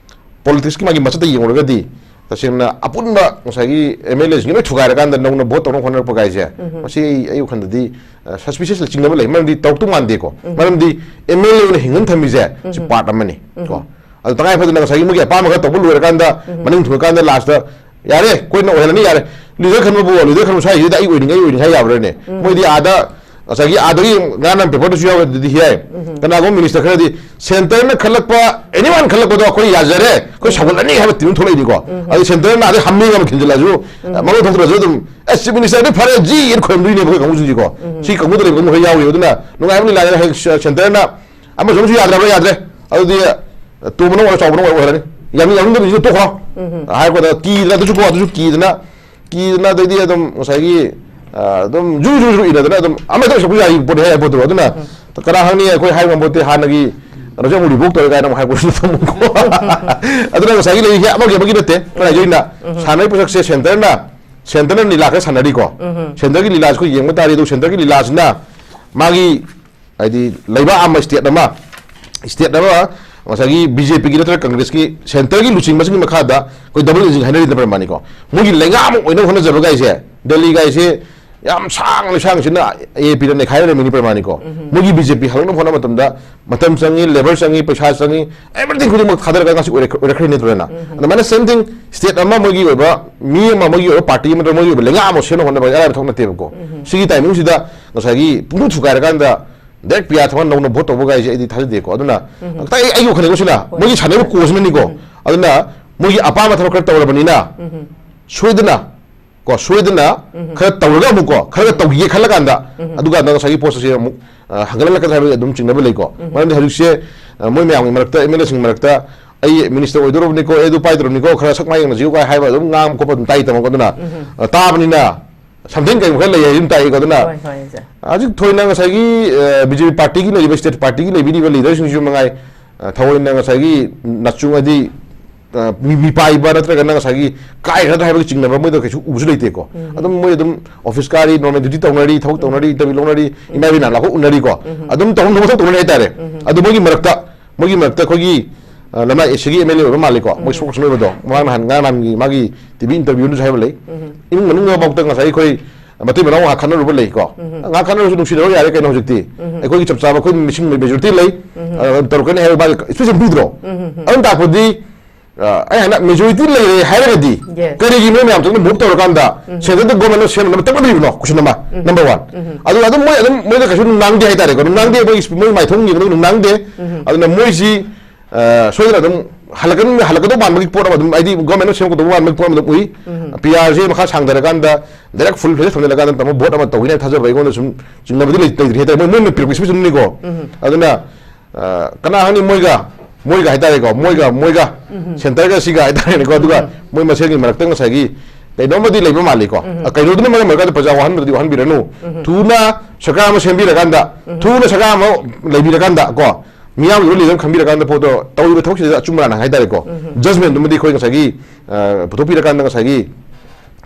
politics ꯀꯤ ꯃꯥꯒꯤ ꯃꯁꯛꯇ ꯌꯦꯡꯉꯨꯔꯒꯗꯤ ꯇꯁꯦꯡꯅ ꯑꯄꯨꯟꯕ ꯉꯁꯥꯏꯒꯤ M L A ꯁꯤꯡꯁꯤ ꯂꯣꯏ ꯊꯨꯒꯥꯏꯔꯀꯥꯟꯗ ꯅꯧꯅ vote ꯇꯧꯅꯕ ꯍꯣꯠꯅꯔꯛꯄ ꯀꯥꯏꯁꯦ, ꯎꯝ꯫ ꯃꯁꯤ ꯑꯩ, ꯑꯩ ꯋꯥꯈꯜꯗꯗꯤ, ꯑ, suspicious ꯆꯤꯡꯅꯕ ꯂꯩ꯫ ꯃꯔꯝꯗꯤ ꯇꯧꯔꯛꯇꯧ ꯃꯥꯟꯗꯦꯀꯣ꯫ ꯎꯝ꯫ ꯃꯔꯝꯗꯤ M L A ꯑꯣꯏꯅ ꯍꯤꯡꯍꯟ ꯊꯝꯃꯤꯁꯦ ꯁꯤ ꯎꯝ꯫ Part ꯑꯃꯅꯤ꯫ ꯎꯝ꯫ ꯀꯣ꯫ ꯑꯗꯨ ꯇꯉꯥꯏ ꯐꯗꯅ ꯉꯁꯥꯏꯒꯤ ꯃꯣꯏꯒꯤ ꯑꯄꯥꯝꯕ ꯈꯔ ꯇꯧꯕ ꯂꯣꯏꯔꯀꯥꯟꯗ ꯎꯝ꯫ ꯃꯅꯤꯡ ꯊꯨꯡꯉꯀꯥꯟꯗ ꯂꯥꯁꯇ "ꯌꯥꯔꯦ, ꯑꯩꯈꯣꯏꯅ ꯑꯣꯏꯍꯜꯂꯅꯤ, ꯌꯥꯔꯦ"꯫ Leader ꯈꯟꯕꯕꯨ, leader ꯈꯟꯕ ꯁ꯭ꯋꯥꯏꯁꯤꯗ "ꯑꯩ ꯑꯣꯏꯅꯤꯡꯉꯦ, ꯑꯩ ꯑꯣꯏꯅꯤꯡꯉꯦ" ꯍꯥꯏ ꯌꯥꯕ꯭ꯔꯥꯅꯦ? ꯎꯝ꯫ ꯃꯣꯏꯗꯤ ꯑꯥꯗ ꯉꯁꯥꯏꯒꯤ ꯑꯥꯗꯒꯤ ꯉꯔꯥꯡ ꯅꯍꯥꯟ paper ꯗꯁꯨ ꯌꯥꯎꯔꯗꯤ ꯍꯥꯏ꯫ ꯎꯝ꯫ ꯀꯅꯥꯒꯨꯝꯕ minister ꯈꯔꯗꯤ centre ꯅ ꯈꯜꯂꯛꯄ, anyone ꯈꯜꯂꯛꯄꯗꯣ ꯑꯩꯈꯣꯏ ꯌꯥꯖꯔꯦ, ꯑꯩꯈꯣꯏ ꯁꯧꯒꯠꯂꯅꯤ ꯍꯥꯏꯕ team ꯑꯃ ꯊꯣꯛꯂꯛꯏꯅꯤꯀꯣ꯫ ꯎꯝ꯫ ꯑꯗꯨ centre ꯅ ꯑꯗꯩ ꯍꯥꯃꯦꯡ ꯑꯃ ꯈꯤꯟꯖꯤꯜꯂꯁꯨ, ꯎꯝ꯫ ꯃꯔꯣꯟ ꯊꯣꯛꯇ꯭ꯔꯁꯨ ꯑꯗꯨꯝ "ꯑꯦ, chief minister ꯗꯤ ꯐꯔꯦ ꯖꯤ" ꯍꯥꯏꯅ ꯈꯣꯏꯔꯝꯗꯣꯏꯅꯦꯕ ꯑꯩꯈꯣꯏ ꯀꯥꯡꯕꯨꯁꯤꯡꯁꯤꯀꯣ꯫ ꯎꯝ꯫ ꯁꯤ ꯀꯥꯡꯕꯨꯗ ꯂꯩꯕ ꯀꯥꯡꯕꯨ ꯈꯔ ꯌꯥꯎꯔꯤ꯫ ꯑꯗꯨꯅ ꯅꯨꯡꯉꯥꯏꯕ ꯂꯤꯂꯥꯅꯦ꯫ ꯍꯌꯦꯡ centre ꯅ ꯑꯃꯁꯨ ꯑꯃꯁꯨ ꯌꯥꯗ꯭ꯔꯕ꯭ꯔꯥ? ꯌꯥꯗ꯭ꯔꯦ꯫ ꯑꯗꯨꯗꯤ ꯇꯣꯝꯕꯅ ꯑꯣꯏꯔꯣ, ꯆꯥꯎꯕꯅ ꯑꯣꯏꯔꯣ ꯑꯣꯏꯔꯅꯤ꯫ ꯌꯥꯅꯤꯡ ꯌꯥꯅꯤꯡꯗꯕꯁꯤꯡꯗꯣ ꯇꯣꯛꯈ꯭ꯔꯣ꯫ ꯎꯝ꯫ ꯍꯥꯏꯔꯛꯄꯗ ꯀꯤꯗꯅ, ꯑꯗꯨꯁꯨ ꯀꯣ, ꯑꯗꯨꯁꯨ ꯀꯤꯗꯅ, ꯀꯤꯗꯅ ꯑꯗꯩꯗꯤ ꯑꯗꯨꯝ ꯉꯁꯥꯏꯒꯤ, ꯑ, ꯑꯗꯨꯝ ꯖꯨꯔꯨ ꯖꯨꯔꯨ ꯖꯨꯔꯨ ꯏꯅꯗꯅ ꯑꯗꯨꯝ ꯑꯃ ꯍꯦꯛꯇ ꯑꯣꯏꯁꯜꯂꯛꯄ ꯌꯥꯏ ꯄꯣꯠꯅꯤ ꯍꯥꯏ ꯄꯣꯠꯇꯨ꯫ ꯑꯗꯨꯅ ꯎꯝ꯫ ꯀꯅꯥ ꯈꯪꯅꯤ, ꯑꯩꯈꯣꯏ ꯍꯥꯏꯕ ꯉꯝꯕ ꯅꯠꯇꯦ꯫ ꯍꯥꯟꯅꯒꯤ ꯀꯩꯅꯣꯁꯦ ꯑꯃꯨꯛ revoke ꯇꯧꯔꯦ ꯀꯥꯏꯅ ꯑꯃꯨꯛ ꯍꯥꯏꯔꯛꯄꯁꯨ ꯊꯝꯃꯨꯀꯣ꯫ ꯑꯗꯨꯅ ꯉꯁꯥꯏꯒꯤ ꯂꯩꯔꯤꯁꯦ ꯑꯃꯒꯤ ꯑꯃꯒꯤ ꯅꯠꯇꯦ꯫ ꯑꯩꯈꯣꯏ ꯍꯥꯏꯖꯔꯤꯅ ꯎꯝ꯫ ꯁꯥꯟꯅꯔꯤꯕ ꯄꯣꯠꯁꯛꯁꯦ centre ꯅ, centre ꯅ ꯂꯤꯂꯥ ꯈꯔ ꯁꯥꯟꯅꯔꯤꯀꯣ꯫ ꯎꯝ꯫ Centre ꯒꯤ ꯂꯤꯂꯥꯁꯤ ꯑꯩꯈꯣꯏ ꯌꯦꯡꯕ ꯇꯥꯔꯗꯤ, ꯑꯗꯨ centre ꯒꯤ ꯂꯤꯂꯥꯁꯤꯅ ꯃꯥꯒꯤ ꯍꯥꯏꯗꯤ ꯂꯩꯕꯥꯛ ꯑꯃ, state ꯑꯃ, state ꯑꯃ ꯉꯁꯥꯏꯒꯤ B J P ꯒꯤ ꯅꯠꯇ꯭ꯔꯒ Congress ꯀꯤ centre ꯒꯤ ꯂꯨꯆꯤꯡꯕꯁꯤꯡꯒꯤ ꯃꯈꯥꯗ ꯑꯩꯈꯣꯏ double engine ꯍꯥꯏꯅꯔꯤꯗꯅ ꯄ꯭ꯔꯃꯥꯅꯤꯀꯣ꯫ ꯃꯣꯏꯒꯤ ꯂꯩꯉꯥꯛ ꯑꯃ ꯑꯣꯏꯅꯕ ꯍꯣꯠꯅꯖꯕ ꯀꯥꯏꯁꯦ, ꯗꯦꯜꯂꯤ ꯀꯥꯏꯁꯦ ꯌꯥꯝ ꯁꯥꯡꯅ ꯁꯥꯡꯁꯤꯅ ꯑꯦ ꯄꯤꯗ ꯅꯩꯈꯥꯏꯔ ꯂꯩꯔꯝꯃꯤꯅꯤ ꯄ꯭ꯔꯃꯥꯅꯤꯀꯣ꯫ ꯃꯣꯏꯒꯤ ꯕꯤ ꯖꯦ ꯄꯤ ꯍꯜꯂꯛꯅꯕ ꯍꯣꯠꯅꯕ ꯃꯇꯝꯗ ꯃꯇꯝ ꯆꯪꯉꯤ, ꯂꯦꯕꯔ ꯆꯪꯉꯤ, ꯄꯩꯁꯥ ꯆꯪꯉꯤ, ꯑꯦꯚ꯭ꯔꯤꯊꯤꯡ ꯈꯨꯗꯤꯡꯃꯛ ꯊꯥꯗꯔꯒ ꯉꯁꯤ ꯑꯣꯏꯔꯛ- ꯑꯣꯏꯔꯛꯈ꯭ꯔꯤꯅꯤ ꯅꯠꯇ꯭ꯔꯣꯅ? ꯑꯗꯨꯃꯥꯏꯅ ꯁꯦꯝ ꯊꯤꯡ ꯁ꯭ꯇꯦꯠ ꯑꯃ ꯃꯣꯏꯒꯤ ꯑꯣꯏꯕ ꯃꯤ ꯑꯃ ꯃꯣꯏꯒꯤ ꯑꯣꯏꯕ ꯄꯥꯔꯇꯤ ꯑꯃ ꯅꯠꯇ꯭ꯔꯒ ꯃꯣꯏꯒꯤ ꯑꯣꯏꯕ ꯂꯩꯉꯥꯛ ꯑꯃ ꯁꯦꯝꯅꯕ ꯍꯣꯠꯅꯕ ꯑꯔꯥꯏꯕ ꯊꯕꯛ ꯅꯠꯇꯦꯕꯀꯣ꯫ ꯁꯤꯒꯤ ꯇꯥꯏꯃꯤꯡꯁꯤꯗ ꯉꯁꯥꯏꯒꯤ ꯄꯨꯡꯊꯨ ꯊꯨꯒꯥꯏꯔꯀꯥꯟꯗ ꯗꯥꯏꯔꯦꯛ ꯄꯤꯌꯥ ꯊꯥꯡꯒꯠ ꯅꯧꯅ ꯚꯣꯠ ꯇꯧꯕ ꯀꯥꯏꯁꯦ ꯑꯩꯗꯤ ꯊꯥꯖꯗꯦꯀꯣ꯫ ꯑꯗꯨꯅ ꯈꯤꯇꯪ ꯑꯩ- ꯑꯩꯒꯤ ꯋꯥꯈꯜꯗꯀꯣ ꯁꯤꯅ ꯃꯣꯏꯒꯤ ꯁꯥꯟꯅꯔꯤꯕ ꯀꯣꯁꯤꯅꯅꯤꯀꯣ꯫ ꯑꯗꯨꯅ ꯃꯣꯏꯒꯤ ꯑꯄꯥꯝꯕ ꯊꯕꯛ ꯈꯔ ꯇꯧꯔꯕꯅꯤꯅ ꯁꯣꯏꯗꯅ ꯀꯣ ꯁꯣꯏꯗꯅ ꯈꯔ ꯇꯧꯔꯒ ꯑꯃꯨꯛꯀꯣ ꯈꯔꯒ ꯇꯧꯈꯤꯒꯦ ꯈꯜꯂꯀꯥꯟꯗ ꯑꯗꯨꯀꯥꯟꯗ ꯉꯁꯥꯏꯒꯤ ꯄꯣꯁ ꯑꯁꯤ ꯑꯃꯨꯛ ꯑ, ꯍꯟꯒꯠꯍꯜꯂꯛꯀꯗ꯭ꯔꯥ ꯍꯥꯏꯕꯒꯤ ꯑꯗꯨꯝ ꯆꯤꯡꯅꯕ ꯂꯩꯀꯣ꯫ ꯃꯔꯝꯗꯤ ꯍꯧꯖꯤꯛꯁꯦ ꯑ, ꯃꯣꯏ ꯃꯌꯥꯝꯒꯤ ꯃꯔꯛꯇ ꯑꯦꯝ ꯑꯦꯜ ꯑꯦꯁꯤꯡ ꯃꯔꯛꯇ ꯑꯩ ꯃꯤꯅꯤꯁꯇꯔ ꯑꯣꯏꯗꯧꯔꯕꯅꯤꯀꯣ, ꯑꯩ ꯑꯗꯨ ꯄꯥꯏꯗꯧꯔꯕꯅꯤꯀꯣ, ꯈꯔ ꯁꯛ ꯃꯥꯏ ꯌꯦꯡꯅꯁꯤꯀꯣ ꯀꯥꯏ ꯍꯥꯏꯕ ꯑꯗꯨꯝ ꯉꯥꯡꯕ ꯈꯣꯠꯄ ꯑꯗꯨꯝ ꯇꯥꯏ ꯇꯝꯃꯣꯀꯣ꯫ ꯑꯗꯨꯅ ꯑ, ꯇꯥꯕꯅꯤꯅ ꯁꯝꯊꯤꯡ ꯀꯩꯒꯨꯝꯕ ꯈꯔ ꯂꯩ ꯍꯥꯏ ꯑꯗꯨꯝ ꯇꯥꯏꯀꯣ꯫ ꯑꯗꯨꯅ ꯍꯣꯏ, ꯍꯣꯏ, ꯁꯦ꯫ ꯍꯧꯖꯤꯛ ꯊꯣꯏꯅ ꯉꯁꯥꯏꯒꯤ ꯕꯤ ꯖꯦ ꯄꯤ ꯄꯥꯔꯇꯤꯒꯤ ꯂꯩꯔꯤꯕ ꯁ꯭ꯇꯦꯠ ꯄꯥꯔꯇꯤꯒꯤ ꯂꯩꯕꯤꯔꯤꯕ ꯂꯤꯗꯔꯁꯤꯡꯁꯨ ꯃꯉꯥꯏ, ꯑ, ꯊꯑꯣꯏꯅ ꯉꯁꯥꯏꯒꯤ ꯅꯆꯨꯡ ꯍꯥꯏꯗꯤ ꯑ, ꯃꯤ- ꯃꯤꯄꯥꯏꯕ ꯅꯠꯇ꯭ꯔꯒꯅ ꯉꯁꯥꯏꯒꯤ ꯀꯥꯏꯈ꯭ꯔꯗ꯭ꯔꯥ ꯍꯥꯏꯕꯒꯤ ꯆꯤꯡꯅꯕ ꯃꯣꯏꯗ ꯀꯩꯁꯨ ꯎꯕꯁꯨ ꯂꯩꯇꯦꯀꯣ꯫ ꯑꯗꯨꯝ ꯃꯣꯏ ꯑꯗꯨꯝ ꯑꯣꯐꯤꯁ ꯀꯥꯔꯤ, ꯅꯣꯔꯃꯦꯜ ꯗ꯭ꯌꯨꯇꯤ ꯇꯧꯅꯔꯤ, ꯊꯕꯛ ꯇꯧꯅꯔꯤ, ꯏꯟꯇꯔꯚ꯭ꯌꯨ ꯂꯧꯅꯔꯤ, ꯏꯃꯥ ꯏꯕꯤ ꯅꯥ ꯂꯥꯛꯄ ꯎꯅꯔꯤꯀꯣ꯫ ꯑꯗꯨꯝ ꯇꯧꯐꯝ ꯊꯣꯛꯄ ꯊꯕꯛ ꯇꯧꯅꯔꯤ ꯍꯥꯏꯇꯥꯔꯦ꯫ ꯑꯗꯨ ꯃꯣꯏꯒꯤ ꯃꯔꯛꯇ ꯃꯣꯏꯒꯤ ꯃꯔꯛꯇ ꯑꯩꯈꯣꯏꯒꯤ ꯑ, ꯂꯝꯂꯥꯏ ꯑꯦꯁꯤꯒꯤ ꯑꯦꯝ ꯑꯦꯜ ꯑꯦ ꯑꯣꯏꯕ ꯃꯥꯜꯂꯤꯀꯣ, ꯃꯣꯏ ꯁ꯭ꯄꯣꯛꯁ ꯑꯣꯏꯕꯗꯣ꯫ ꯃꯃꯥꯡ ꯅꯍꯥꯟ ꯉꯔꯥꯡ ꯅꯍꯥꯟꯒꯤ ꯃꯥꯒꯤ ꯇꯤ ꯚꯤ ꯏꯟꯇꯔꯚ꯭ꯌꯨꯗꯁꯨ ꯍꯥꯏꯕ ꯂꯩ꯫ ꯏꯃꯨꯡ ꯃꯅꯨꯡꯗꯐꯥꯎꯗ ꯉꯁꯥꯏ ꯑꯩꯈꯣꯏ ꯃꯇꯩ ꯃꯅꯥꯎ ꯉꯥꯏꯍꯥꯛ ꯈꯠꯅꯔꯨꯕ ꯂꯩꯀꯣ꯫ ꯉꯥꯏꯍꯥꯛ ꯈꯠꯅꯔꯁꯨ ꯅꯨꯡꯁꯤꯅꯔꯣ ꯌꯥꯔꯦ ꯀꯩꯅꯣ ꯍꯧꯖꯤꯛꯇꯤ꯫ ꯑꯩꯈꯣꯏꯒꯤ ꯆꯞ ꯆꯥꯕ ꯑꯩꯈꯣꯏ ꯃꯤꯁꯤꯡ ꯃꯦꯖꯣꯔꯤꯇꯤ ꯂꯩ꯫ ꯑ, ꯇꯧꯔꯛꯀꯅꯤ ꯍꯥꯏꯕ ꯃꯥꯒꯤ ꯏꯁꯄꯤꯆ ꯑꯃ ꯄꯤꯗ꯭ꯔꯣ? ꯑꯗꯨꯝ ꯇꯥꯛꯄꯗꯤ ꯑ, ꯑꯩ ꯍꯥꯏꯅ ꯃꯦꯖꯣꯔꯤꯇꯤ ꯂꯩꯔꯦ ꯍꯥꯏꯔꯒꯗꯤ Yes. ꯀꯔꯤꯒꯤ ꯃꯣꯏ ꯃꯌꯥꯝ ꯆꯪꯅ ꯃꯨꯚ ꯇꯧꯔꯀꯥꯟꯗ ꯁꯦꯟꯇꯔꯗ ꯒꯣꯔꯃꯦꯟꯅ ꯁꯦꯝꯅꯕ ꯇꯛꯅꯗ꯭ꯔꯤꯕꯅꯣ? ꯀꯣꯏꯁꯟ ꯑꯃ, ꯅꯝꯕꯔ ꯋꯥꯟ꯫ ꯑꯗꯨ ꯑꯗꯨꯝ ꯃꯣꯏ ꯑꯗꯨꯝ ꯃꯣꯏꯗ ꯀꯩꯁꯨ ꯅꯨꯡꯅꯥꯡꯗꯦ ꯍꯥꯏꯇꯥꯔꯦꯀꯣ꯫ ꯅꯨꯡꯅꯥꯡꯗꯦ, ꯃꯣꯏ ꯃꯣꯏ ꯃꯥꯏꯊꯣꯡ ꯌꯦꯡꯕꯗ ꯅꯨꯡꯅꯥꯡꯗꯦ꯫ ꯑꯗꯨꯅ ꯃꯣꯏꯁꯤ ꯑ, ꯁꯣꯏꯗꯅ ꯑꯗꯨꯝ ꯍꯜꯂꯛꯀꯅꯤ, ꯍꯜꯂꯛꯀꯗꯧ ꯃꯥꯟꯕꯒꯤ ꯄꯣꯠ ꯑꯃ ꯑꯗꯨꯝ, ꯍꯥꯏꯗꯤ ꯒꯣꯔꯃꯦꯟꯅ ꯁꯦꯝꯒꯗꯧꯕ ꯃꯥꯟꯕꯒꯤ ꯄꯣꯠ ꯑꯃ ꯑꯗꯨꯝ ꯎꯏ꯫ ꯄꯤ ꯑꯥꯔꯁꯤ ꯃꯈꯥ ꯁꯥꯡꯊꯔꯀꯥꯟꯗ ꯗꯥꯏꯔꯦꯛ ꯐꯨꯜ ꯐ꯭ꯂꯦꯖ ꯊꯝꯖꯤꯜꯂꯀꯥꯟꯗ ꯇꯥꯃꯣ ꯚꯣꯠ ꯑꯃ ꯇꯧꯒꯅꯤ ꯍꯥꯏꯕ ꯊꯥꯖꯕ ꯑꯩꯉꯣꯟꯗ ꯁꯨꯝ ꯆꯤꯡꯅꯕꯗꯤ ꯂꯩ- ꯂꯩꯇ꯭ꯔꯤ ꯍꯥꯏꯇꯥꯔꯦ꯫ ꯃꯣꯏ ꯃꯣꯏꯅ ꯄꯤꯔꯛꯄ ꯏꯁꯄꯤꯆ ꯑꯗꯨꯝꯅꯤꯀꯣ꯫ ꯑꯗꯨꯅ ꯑ, ꯀꯅꯥ ꯈꯪꯅꯤ ꯃꯣꯏꯒ ꯃꯣꯏꯒ ꯍꯥꯏꯇꯥꯔꯦꯀꯣ, ꯃꯣꯏꯒ ꯃꯣꯏꯒ ꯁꯦꯟꯇꯔꯒ ꯁꯤꯒ ꯍꯥꯏꯇꯥꯔꯦꯅꯦꯀꯣ꯫ ꯑꯗꯨꯒ ꯃꯣꯏ ꯃꯁꯦꯟꯒꯤ ꯃꯔꯛꯇ ꯉꯁꯥꯏꯒꯤ ꯀꯩꯅꯣꯝꯃꯗꯤ ꯂꯩꯕ ꯃꯥꯜꯂꯤꯀꯣ꯫ ꯑ, ꯀꯩꯅꯣꯗꯨꯅ ꯃꯔꯝ ꯑꯣꯏꯔꯀꯥꯟꯗ ꯄ꯭ꯔꯖꯥ ꯋꯥꯍꯟꯕꯗꯨꯗꯤ ꯋꯥꯍꯟꯕꯤꯔꯅꯨ꯫ ꯊꯨꯅ ꯁꯔꯀꯥꯔ ꯑꯃ ꯁꯦꯝꯕꯤꯔꯀꯥꯟꯗ, ꯊꯨꯅ ꯁꯔꯀꯥꯔ ꯑꯃ ꯂꯩꯕꯤꯔꯀꯥꯟꯗ ꯀꯣ, ꯃꯤꯌꯥꯝꯒꯤ ꯂꯤꯗꯔ ꯈꯟꯕꯤꯔꯀꯥꯟꯗ ꯄꯣꯠꯇꯣ ꯇꯧꯔꯤꯕ ꯊꯕꯛꯁꯤꯗ ꯑꯆꯨꯝ ꯑꯔꯥꯟ ꯍꯥꯏꯇꯥꯔꯦꯀꯣ꯫ ꯖꯖꯃꯦꯟꯗꯨꯃꯗꯤ ꯑꯩꯈꯣꯏ ꯉꯁꯥꯏꯒꯤ, ꯑ, ꯄꯨꯊꯣꯛꯄꯤꯔꯀꯥꯟꯗ ꯉꯁꯥꯏꯒꯤ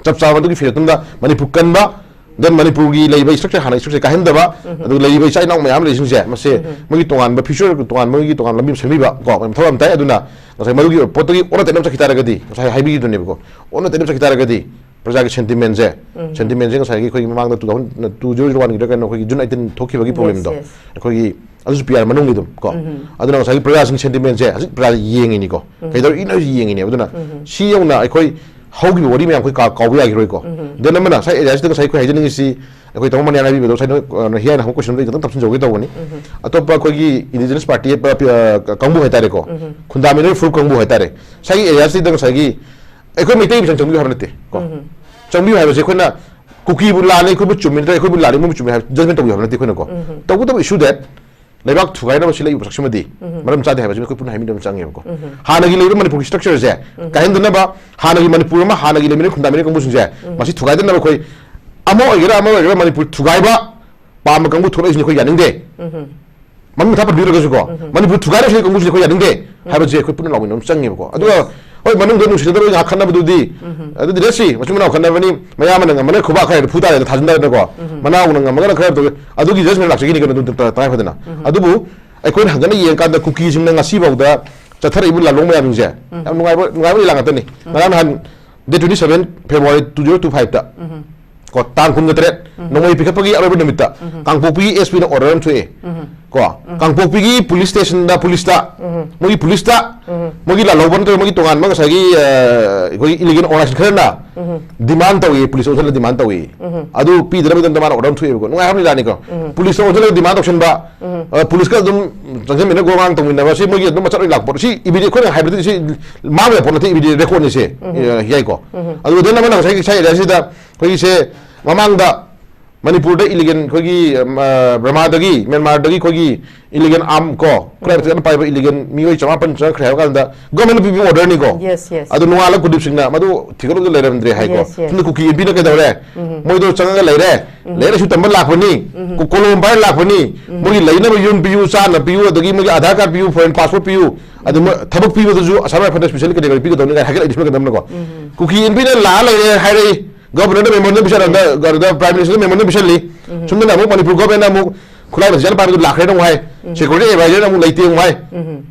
ꯆꯞ ꯆꯥꯕ ꯑꯗꯨꯒꯤ ꯐꯤꯔꯦꯞꯇꯨꯝꯗ ꯃꯅꯤꯄꯨꯔ ꯀꯟꯕ, then ꯃꯅꯤꯄꯨꯔꯒꯤ ꯂꯩꯔꯤꯕ ꯏꯁꯇ꯭ꯔꯛꯆꯔ, ꯍꯥꯟꯅ ꯏꯁꯇ꯭ꯔꯛꯆꯔ ꯀꯥꯏꯍꯟꯗꯕ, ꯑꯗꯨꯒ ꯂꯩꯔꯤꯕ ꯏꯆꯥ ꯏꯅꯥꯎ ꯃꯌꯥꯝ ꯂꯩꯔꯤꯁꯤꯡꯁꯦ, ꯃꯁꯦ ꯃꯣꯏꯒꯤ ꯇꯣꯉꯥꯟꯕ ꯐ꯭ꯌꯨꯆꯔ, ꯇꯣꯉꯥꯟꯕ ꯃꯣꯏꯒꯤ ꯇꯣꯉꯥꯟꯕ ꯂꯝꯕꯤ ꯑꯃ ꯁꯦꯝꯕꯤꯕ ꯀꯣ, ꯃꯊꯧ ꯌꯥꯝ ꯇꯥꯏ꯫ ꯑꯗꯨꯅ ꯉꯁꯥꯏ ꯃꯗꯨꯒꯤ ꯄꯣꯠꯇꯨꯒꯤ ꯑꯣꯟꯅ ꯇꯩꯅꯕ ꯆꯠꯈꯤ ꯇꯥꯔꯒꯗꯤ, ꯉꯁꯥꯏ ꯍꯥꯏꯕꯤꯈꯤꯗꯨꯅꯦꯕꯀꯣ, ꯑꯣꯟꯅ ꯇꯩꯅꯕ ꯆꯠꯈꯤ ꯇꯥꯔꯒꯗꯤ ꯄ꯭ꯔꯖꯥꯒꯤ ꯁꯦꯟꯇꯤꯃꯦꯟꯁꯦ, ꯁꯦꯟꯇꯤꯃꯦꯟꯁꯦ ꯉꯁꯥꯏꯒꯤ ꯑꯩꯈꯣꯏꯒꯤ ꯃꯃꯥꯡꯗ two thousand two zero zero ꯋꯥꯟꯒꯤꯗ ꯀꯩꯅꯣ ꯑꯩꯈꯣꯏꯒꯤ ꯖꯨꯟ ꯑꯩꯠꯇꯤꯟ ꯊꯣꯛꯈꯤꯕꯒꯤ ꯄ꯭ꯔꯣꯕ꯭ꯂꯦꯝꯗꯣ, Yes. ꯑꯩꯈꯣꯏꯒꯤ ꯑꯗꯨꯁꯨ ꯄꯤ ꯑꯥꯔ ꯃꯅꯨꯡꯒꯤ ꯑꯗꯨꯝ ꯀꯣ꯫ ꯑꯗꯨꯅ ꯉꯁꯥꯏꯒꯤ ꯄ꯭ꯔꯖꯥꯁꯤꯡ ꯁꯦꯟꯇꯤꯃꯦꯟꯁꯦ ꯍꯧꯖꯤꯛ ꯄ꯭ꯔꯖꯥ ꯌꯦꯡꯉꯤꯅꯤꯀꯣ꯫ ꯀꯩꯗꯧꯔꯤꯅꯣ ꯍꯥꯏꯁꯤ ꯌꯦꯡꯉꯤꯅꯦꯕ꯫ ꯑꯗꯨꯅ ꯁꯤ ꯌꯧꯅ ꯑꯩꯈꯣꯏ ꯍꯧꯈꯤꯕ ꯋꯥꯔꯤ ꯃꯌꯥꯝ ꯑꯩꯈꯣꯏ ꯀꯥ-, ꯀꯥꯎꯕ ꯌꯥꯈꯤꯔꯣꯏꯀꯣ꯫ ꯗꯦꯟ ꯑꯃꯅ ꯉꯁꯥꯏ ꯑꯦꯔꯤꯌꯥꯁꯤꯗ ꯉꯁꯥꯏ ꯑꯩꯈꯣꯏ ꯍꯥꯏꯖꯅꯤꯡꯉꯤꯁꯤ, ꯑꯩꯈꯣꯏ ꯇꯥꯃꯣ ꯃꯅꯤꯌꯥꯅ ꯍꯥꯏꯕꯤꯕꯗꯣ ꯉꯁꯥꯏ ꯅꯣꯏ, ꯑ, ꯍꯤꯌꯥꯏꯅ ꯍꯪꯕ ꯀꯣꯏꯁꯟꯗꯣ ꯑꯩ ꯈꯤꯇꯪ ꯇꯞꯁꯤꯟꯖꯧꯒꯦ ꯇꯧꯕꯅꯤ꯫ ꯑꯇꯣꯞꯄ ꯑꯩꯈꯣꯏꯒꯤ ꯏꯟꯗꯤꯖꯤꯅꯁ ꯄꯥꯔꯇꯤ, ꯑ, ꯄ-, ꯑ, ꯀꯥꯡꯕꯨ ꯍꯥꯏꯇꯥꯔꯦꯀꯣ, ꯈꯨꯟꯗꯥꯃꯤꯟꯅꯔꯤꯕ ꯐꯨꯔꯨꯞ ꯀꯥꯡꯕꯨ ꯍꯥꯏꯇꯥꯔꯦ, ꯉꯁꯥꯏꯒꯤ ꯑꯦꯔꯤꯌꯥꯁꯤꯗ ꯉꯁꯥꯏꯒꯤ ꯑꯩꯈꯣꯏ ꯃꯩꯇꯩ ꯃꯁꯦꯟ ꯆꯪꯕꯤꯌꯨ ꯍꯥꯏꯕ ꯅꯠꯇꯦ ꯀꯣ꯫ ꯆꯪꯕꯤꯌꯨ ꯍꯥꯏꯕꯁꯦ ꯑꯩꯈꯣꯏꯅ ꯀꯨꯀꯤꯕꯨ ꯂꯥꯜꯂꯦ, ꯑꯩꯈꯣꯏꯕꯨ ꯆꯨꯝꯃꯤ ꯅꯠꯇ꯭ꯔꯒ ꯑꯩꯈꯣꯏꯕꯨ ꯂꯥꯜꯂꯦ, ꯃꯣꯏꯕꯨ ꯆꯨꯝꯃꯤ ꯍꯥꯏꯕ ꯖꯖꯃꯦꯟ ꯇꯧꯕꯤꯌꯨ ꯍꯥꯏꯕ ꯅꯠꯇꯦ ꯑꯩꯈꯣꯏꯅꯀꯣ꯫ ꯇꯧꯕꯇꯕꯨ ꯏꯁꯨ ꯗꯦꯠ ꯂꯩꯕꯥꯛ ꯊꯨꯒꯥꯏꯅꯕ ꯁꯤ ꯂꯩꯕ ꯁꯛꯁꯤꯃꯗꯤ ꯃꯔꯝ ꯆꯥꯗꯦ ꯍꯥꯏꯕꯁꯤ ꯑꯩꯈꯣꯏ ꯄꯨꯟꯅ ꯍꯥꯏꯃꯤꯟꯅꯕ ꯆꯪꯉꯦꯕꯀꯣ꯫ ꯍꯥꯟꯅꯒꯤ ꯂꯩꯔꯤꯕ ꯃꯅꯤꯄꯨꯔꯒꯤ ꯁ꯭ꯇ꯭ꯔꯛꯆꯔꯁꯦ ꯀꯥꯏꯍꯟꯗꯅꯕ, ꯍꯥꯟꯅꯒꯤ ꯃꯅꯤꯄꯨꯔ ꯑꯃ, ꯍꯥꯟꯅꯒꯤ ꯂꯩꯃꯤꯟꯅ ꯈꯨꯟꯗꯥꯃꯤꯟꯅ ꯀꯥꯡꯕꯨꯁꯤꯡꯁꯦ ꯃꯁꯤ ꯊꯨꯒꯥꯏꯗꯅꯕ ꯑꯩꯈꯣꯏ ꯑꯃ ꯑꯣꯏꯒꯦꯔꯥ ꯑꯃ ꯑꯣꯏꯒꯦꯔꯥ ꯃꯅꯤꯄꯨꯔ ꯊꯨꯒꯥꯏꯕ ꯄꯥꯝꯕ ꯀꯥꯡꯕꯨ ꯊꯣꯛꯂꯛꯏꯁꯤꯅ ꯑꯩꯈꯣꯏ ꯌꯥꯅꯤꯡꯗꯦ꯫ ꯃꯃꯤꯡ ꯃꯊꯥ ꯄꯟꯕꯤꯔꯒꯁꯨꯀꯣ, ꯃꯅꯤꯄꯨꯔ ꯊꯨꯒꯥꯏꯔꯁꯤ ꯀꯥꯡꯕꯨꯁꯤ ꯑꯩꯈꯣꯏ ꯌꯥꯅꯤꯡꯗꯦ ꯍꯥꯏꯕꯁꯦ ꯑꯩꯈꯣꯏ ꯄꯨꯟꯅ ꯂꯥꯎꯃꯤꯟꯅꯕ ꯑꯃ ꯆꯪꯉꯦꯕꯀꯣ꯫ ꯑꯗꯨꯒ ꯍꯣꯏ, ꯃꯅꯨꯡꯗ ꯅꯨꯡꯁꯤꯅꯗꯕ ꯉꯥꯏꯍꯥꯛ ꯈꯠꯅꯕꯗꯨꯗꯤ, ꯑꯗꯨꯗꯤ ꯂꯦꯠꯁꯤ, ꯃꯆꯤꯟ ꯃꯅꯥꯎ ꯈꯠꯅꯕꯅꯤ, ꯃꯌꯥꯝꯕꯅ ꯉꯝꯃꯅ ꯈꯨꯕꯥꯛ ꯈꯔ ꯐꯨ ꯇꯥꯔꯦꯅ ꯊꯥꯖꯤꯟꯗꯕꯅꯀꯣ, ꯃꯅꯥꯎꯅ ꯉꯝꯃꯒꯅ ꯈꯔ ꯇꯧ-, ꯑꯗꯨꯒꯤ ꯖꯁꯃꯦꯟ ꯂꯥꯛꯆꯈꯤꯅꯤ ꯀꯩꯅꯣ, ꯑꯗꯨꯝ ꯇꯉꯥꯏ ꯐꯗꯅ꯫ ꯑꯗꯨꯕꯨ ꯑꯩꯈꯣꯏꯅ ꯍꯟꯒꯠꯅ ꯌꯦꯡꯀꯥꯟꯗ ꯀꯨꯀꯤꯁꯤꯡꯅ ꯉꯁꯤꯐꯥꯎꯗ ꯆꯠꯊꯔꯛꯏꯕ ꯂꯥꯂꯣꯡ ꯃꯌꯥꯝꯁꯤꯡꯁꯦ ꯌꯥꯝ ꯅꯨꯡꯉꯥꯏꯕ, ꯅꯨꯡꯉꯥꯏꯕ ꯂꯤꯂꯥ ꯉꯥꯛꯇꯅꯤ꯫ ꯉꯔꯥꯡ ꯅꯍꯥꯟ date twenty seven February two zero two five ꯇ ꯀꯣ, ꯇꯥꯡ ꯀꯨꯟꯒ ꯇꯔꯦꯠ, ꯅꯣꯡꯃꯩ ꯄꯤꯈꯠꯄꯒꯤ ꯑꯔꯣꯏꯕ ꯅꯨꯃꯤꯠꯇ ꯀꯥꯡꯄꯣꯛꯄꯤꯒꯤ ꯑꯦꯁ ꯄꯤꯅ ꯑꯣꯔꯗꯔ ꯑꯃ ꯊꯣꯛꯑꯦ ꯀꯣ, ꯀꯥꯡꯄꯣꯛꯄꯤꯒꯤ ꯄꯨꯂꯤꯁ ꯁ꯭ꯇꯦꯁꯟꯗ, ꯄꯨꯂꯤꯁꯇ, ꯃꯣꯏꯒꯤ ꯄꯨꯂꯤꯁꯇ, ꯃꯣꯏꯒꯤ ꯂꯥꯜꯍꯧꯕ ꯅꯠꯇ꯭ꯔꯒ ꯃꯣꯏꯒꯤ ꯇꯣꯉꯥꯟꯕ ꯉꯁꯥꯏꯒꯤ, ꯑ, ꯑꯩꯈꯣꯏꯒꯤ ꯏꯂꯤꯒꯦꯜ ꯑꯣꯔꯒꯅꯥꯏꯖꯦꯁꯟ ꯈꯔꯅ ꯗꯤꯃꯥꯟ ꯇꯧꯏ, ꯄꯨꯂꯤꯁ ꯑꯣꯟꯁꯤꯜꯂ ꯗꯤꯃꯥꯟ ꯇꯧꯏ꯫ ꯑꯗꯨ ꯄꯤꯗꯅꯕꯒꯤꯗꯃꯛꯇ ꯃꯥꯅ ꯑꯣꯔꯗꯔ ꯑꯃ ꯊꯣꯛꯑꯦꯕꯀꯣ꯫ ꯅꯨꯡꯉꯥꯏ ꯍꯥꯏꯕ ꯂꯤꯂꯥꯅꯤꯀꯣ꯫ ꯄꯨꯂꯤꯁꯇ ꯑꯣꯟꯁꯤꯜꯂꯒ ꯗꯤꯃꯥꯟ ꯇꯧꯁꯟꯕ, ꯑ, ꯄꯨꯂꯤꯁꯀ ꯑꯗꯨꯝ ꯆꯪꯁꯤꯟꯃꯤꯟꯅ ꯒꯣ ꯉꯥꯡ ꯇꯧꯃꯤꯟꯅꯕ, ꯁꯤ ꯃꯣꯏꯒꯤ ꯑꯗꯨꯝ ꯃꯆꯠ ꯑꯣꯏꯅ ꯂꯥꯛꯄ ꯁꯤ ꯏꯕꯤꯗꯤ ꯑꯩꯈꯣꯏꯅ ꯍꯥꯏꯕꯗꯤ ꯁꯤ ꯃꯥꯡꯕ ꯌꯥꯕ ꯄꯣꯠ ꯅꯠꯇꯦ, ꯏꯕꯤꯗꯤ ꯔꯦꯀꯣꯔꯗꯅꯤ ꯁꯤ꯫ ꯌꯥꯏꯀꯣ꯫ ꯑꯗꯨꯒ ꯗꯦꯟ ꯑꯃꯅ ꯉꯁꯥꯏꯒꯤ ꯁꯥꯏ ꯑꯦꯔꯤꯌꯥꯁꯤꯗ ꯑꯩꯈꯣꯏꯒꯤꯁꯦ ꯃꯃꯥꯡꯗ ꯃꯅꯤꯄꯨꯔꯗ ꯏꯂꯤꯒꯦꯜ ꯑꯩꯈꯣꯏꯒꯤ, ꯑꯝ, ꯑ, ꯕꯔꯃꯥꯗꯒꯤ, ꯃ꯭ꯌꯥꯟꯃꯥꯔꯗꯒꯤ ꯑꯩꯈꯣꯏꯒꯤ ꯏꯂꯤꯒꯦꯜ ꯑꯥꯔꯝ ꯀꯣ, ꯈꯨꯠꯂꯥꯏ ꯃꯊꯦꯜ ꯀꯟꯅ ꯄꯥꯏꯕ ꯏꯂꯤꯒꯦꯜ ꯃꯤꯑꯣꯏ ꯆꯃꯥꯄꯟ ꯆꯪꯉꯛꯈ꯭ꯔꯦ ꯍꯥꯏꯕ ꯀꯥꯟꯗ ꯒꯣꯔꯃꯦꯟꯅ ꯄꯤꯕ ꯑꯣꯔꯗꯔꯅꯤꯀꯣ꯫ Yes, yes. ꯑꯗꯨ ꯅꯣꯡꯉꯥꯜꯂ ꯀꯨꯜꯗꯤꯞ ꯁꯤꯡꯅ ꯃꯗꯨ ꯊꯤꯒꯠꯂꯨꯗ ꯂꯩꯔꯝꯗ꯭ꯔꯦ ꯍꯥꯏꯀꯣ꯫ Yes, yes. ꯁꯣꯝꯗ ꯀꯨꯀꯤ ꯑꯦꯝ ꯄꯤꯅ ꯀꯩꯗꯧꯔꯦ? ꯃꯣꯏꯗꯣ ꯆꯪꯉꯒ ꯂꯩꯔꯦ꯫ ꯂꯥꯏꯔꯤꯛ ꯂꯥꯏꯁꯨ ꯇꯝꯕ ꯂꯥꯛꯄꯅꯤ꯫ ꯀꯣ-, ꯀꯣꯂꯣꯝ ꯄꯥꯏꯔ ꯂꯥꯛꯄꯅꯤ꯫ ꯃꯣꯏꯒꯤ ꯂꯩꯅꯕ ꯌꯨꯝ ꯄꯤꯌꯨ, ꯆꯥꯅ ꯄꯤꯌꯨ, ꯑꯗꯒꯤ ꯃꯣꯏꯒꯤ ꯑꯙꯥꯔ ꯀꯥꯔꯗ ꯄꯤꯌꯨ, ꯐꯣꯔꯦꯟ ꯄꯥꯁꯄꯣꯔꯠ ꯄꯤꯌꯨ, ꯑꯗꯨ ꯃꯣꯏ ꯊꯕꯛ ꯄꯤꯕꯗꯁꯨ ꯑꯁꯥꯝ ꯔꯥꯏꯐꯜꯗ ꯁ꯭ꯄꯦꯁꯦꯜꯂꯤ ꯀꯦꯇꯦꯒꯣꯔꯤ ꯄꯤꯒꯗꯧꯅꯤ ꯀꯥꯏꯅ ꯍꯥꯏꯒꯠꯂꯛꯏꯁꯤ ꯀꯩꯗꯧꯅꯀꯣ꯫ ꯀꯨꯀꯤ ꯑꯦꯝ ꯄꯤꯅ ꯂꯥꯛꯑ ꯂꯩꯔꯦ ꯍꯥꯏꯔꯛꯏ꯫ ꯒꯣꯕꯔꯅꯔꯗ ꯃꯦꯃꯣꯔꯦꯟꯗꯝ ꯄꯤꯁꯜꯂꯛꯑꯝꯗ, ꯒꯣꯕꯔꯅꯔꯗ, ꯄ꯭ꯔꯥꯏꯝ ꯃꯤꯅꯤꯁꯇꯔꯗ ꯃꯦꯃꯣꯔꯦꯟꯗꯝ ꯄꯤꯁꯜꯂꯤ꯫ ꯁꯣꯝꯗꯅ ꯑꯃꯨꯛ ꯃꯅꯤꯄꯨꯔ ꯒꯣꯕꯔꯃꯦꯟꯅ ꯑꯃꯨꯛ ꯈꯨꯠꯂꯥꯏ ꯃꯊꯦꯜ ꯄꯥꯏꯕꯗꯨ ꯂꯥꯛꯈ꯭ꯔꯦꯅ ꯑꯃꯨꯛ ꯍꯥꯏ꯫ ꯁꯦꯀ꯭ꯌꯨꯔꯤꯇꯤ ꯑꯦꯗꯚꯥꯏꯖꯔꯅ ꯑꯃꯨꯛ ꯂꯩꯇꯦ ꯑꯃꯨꯛ ꯍꯥꯏ꯫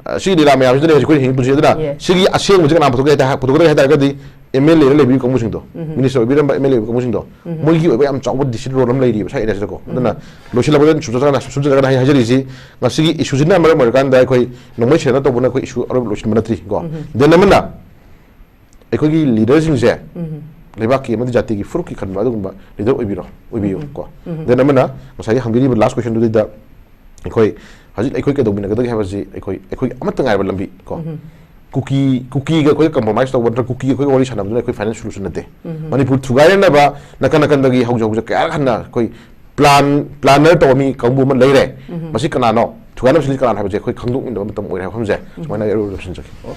ꯑ, ꯁꯤꯒꯤ ꯂꯤꯂꯥ ꯃꯌꯥꯝꯁꯤꯗꯅꯦ ꯍꯧꯖꯤꯛ ꯑꯩꯈꯣꯏ ꯍꯤꯡꯉꯤ ꯄꯨꯟꯁꯤ꯫ ꯑꯗꯨꯅ Yes. ꯁꯤꯒꯤ ꯑꯁꯦꯡꯕꯁꯤ ꯀꯅꯥ ꯄꯨꯊꯣꯛꯀꯦ ꯍꯥꯏ ꯇꯥ-, ꯄꯨꯊꯣꯛꯀꯗꯒꯦ ꯍꯥꯏ ꯇꯥꯔꯒꯗꯤ ꯑꯦꯝ ꯑꯦꯜ ꯑꯦꯗ ꯂꯩꯕꯤꯔꯤꯕ ꯀꯥꯡꯕꯨꯁꯤꯡꯗꯣ, ꯃꯤꯅꯤꯁꯇꯔ ꯑꯣꯏꯕꯤꯔꯝꯕ ꯑꯦꯝ ꯑꯦꯜ ꯑꯦ ꯑꯣꯏꯕ ꯀꯥꯡꯕꯨꯁꯤꯡꯗꯣ, ꯃꯣꯏꯒꯤ ꯑꯣꯏꯕ ꯌꯥꯝ ꯆꯥꯎꯕ ꯗꯤꯁꯤꯠ ꯔꯣꯜ ꯑꯃ ꯂꯩꯔꯤꯕ ꯁ꯭ꯋꯥꯏ ꯑꯦꯔꯤꯌꯥꯁꯤꯗꯀꯣ꯫ ꯑꯗꯨꯅ ꯂꯣꯏꯁꯤꯜꯂꯛꯄꯗ ꯁꯨꯝ ꯆꯠ ꯆꯠꯅ, ꯁꯨꯝ ꯆꯠ ꯆꯠꯅ ꯍꯥꯏ-, ꯍꯥꯏꯖꯔꯤꯁꯤ, ꯉꯁꯤꯒꯤ ꯏꯁꯨꯁꯤꯅ ꯃꯔꯝ ꯑꯣꯏꯔꯀꯥꯟꯗ ꯑꯩꯈꯣꯏ ꯅꯣꯡꯃꯩ ꯁꯦꯟꯅ ꯇꯧꯕꯅ ꯑꯩꯈꯣꯏ ꯏꯁꯨ ꯑꯔꯣꯏꯕ ꯂꯣꯏꯁꯤꯟꯕ ꯅꯠꯇ꯭ꯔꯤ ꯀꯣ꯫ ꯗꯦꯟ ꯑꯃꯅ ꯑꯩꯈꯣꯏꯒꯤ ꯂꯤꯗꯔꯁꯤꯡꯁꯦ ꯂꯩꯕꯥꯛꯀꯤ ꯑꯃꯗꯤ ꯖꯥꯇꯤꯒꯤ ꯐꯨꯔꯨꯞꯀꯤ ꯈꯟꯕ ꯑꯗꯨꯒꯨꯝꯕ ꯂꯤꯗꯔ ꯑꯣꯏꯕꯤꯔꯣ, ꯑꯣꯏꯕꯤꯌꯨ ꯀꯣ꯫ ꯗꯦꯟ ꯑꯃꯅ ꯉꯁꯥꯏꯒꯤ ꯍꯪꯕꯤꯔꯤꯕ ꯂꯥꯁ ꯀꯣꯏꯁꯟꯗꯨꯗꯩꯗ ꯑꯩꯈꯣꯏ ꯍꯧꯖꯤꯛ ꯑꯩꯈꯣꯏ ꯀꯩꯗꯧꯃꯤꯟꯅꯒꯗꯒꯦ ꯍꯥꯏꯕꯁꯤ ꯑꯩꯈꯣꯏ, ꯑꯩꯈꯣꯏ ꯑꯃꯠꯇ ꯉꯥꯏꯔꯕ ꯂꯝꯕꯤ ꯀꯣ꯫ ꯀꯨꯀꯤ, ꯀꯨꯀꯤꯒ ꯑꯩꯈꯣꯏꯒ ꯀꯝꯄ꯭ꯔꯣꯃꯥꯏꯁ ꯇꯧꯕ ꯅꯠꯇ꯭ꯔꯒ ꯀꯨꯀꯤꯒ ꯑꯩꯈꯣꯏꯒ ꯋꯥꯔꯤ ꯁꯥꯟꯅꯕꯗꯨꯅ ꯑꯩꯈꯣꯏ ꯐꯥꯏꯅꯦꯜ ꯁꯣꯂꯨꯁꯟ ꯅꯠꯇꯦ꯫ ꯃꯅꯤꯄꯨꯔ ꯊꯨꯒꯥꯏꯅꯅꯕ ꯅꯥꯀꯟ ꯅꯥꯀꯟꯗꯒꯤ ꯍꯧꯖꯤꯛ ꯍꯧꯖꯤꯛ ꯀꯌꯥꯔꯛ ꯍꯟꯅ ꯑꯩꯈꯣꯏ ꯄ꯭ꯂꯥꯟ, ꯄ꯭ꯂꯥꯅꯔ ꯇꯧꯕ ꯃꯤ ꯀꯥꯡꯕꯨ ꯑꯃ ꯂꯩꯔꯦ꯫ ꯃꯁꯤ ꯀꯅꯥꯅꯣ? ꯊꯨꯒꯥꯏꯅꯕꯁꯤ ꯀꯅꯥꯅꯣ ꯍꯥꯏꯕꯁꯦ ꯑꯩꯈꯣꯏ ꯈꯪꯗꯣꯛꯃꯤꯟꯅꯕ ꯃꯇꯝ ꯑꯣꯏꯔꯦ ꯍꯥꯏꯕ ꯋꯥꯐꯝꯁꯦ ꯁꯨꯃꯥꯏꯅ ꯑꯩ ꯑꯔꯣꯏꯕ ꯂꯣꯏꯁꯤꯟꯖꯒꯦ꯫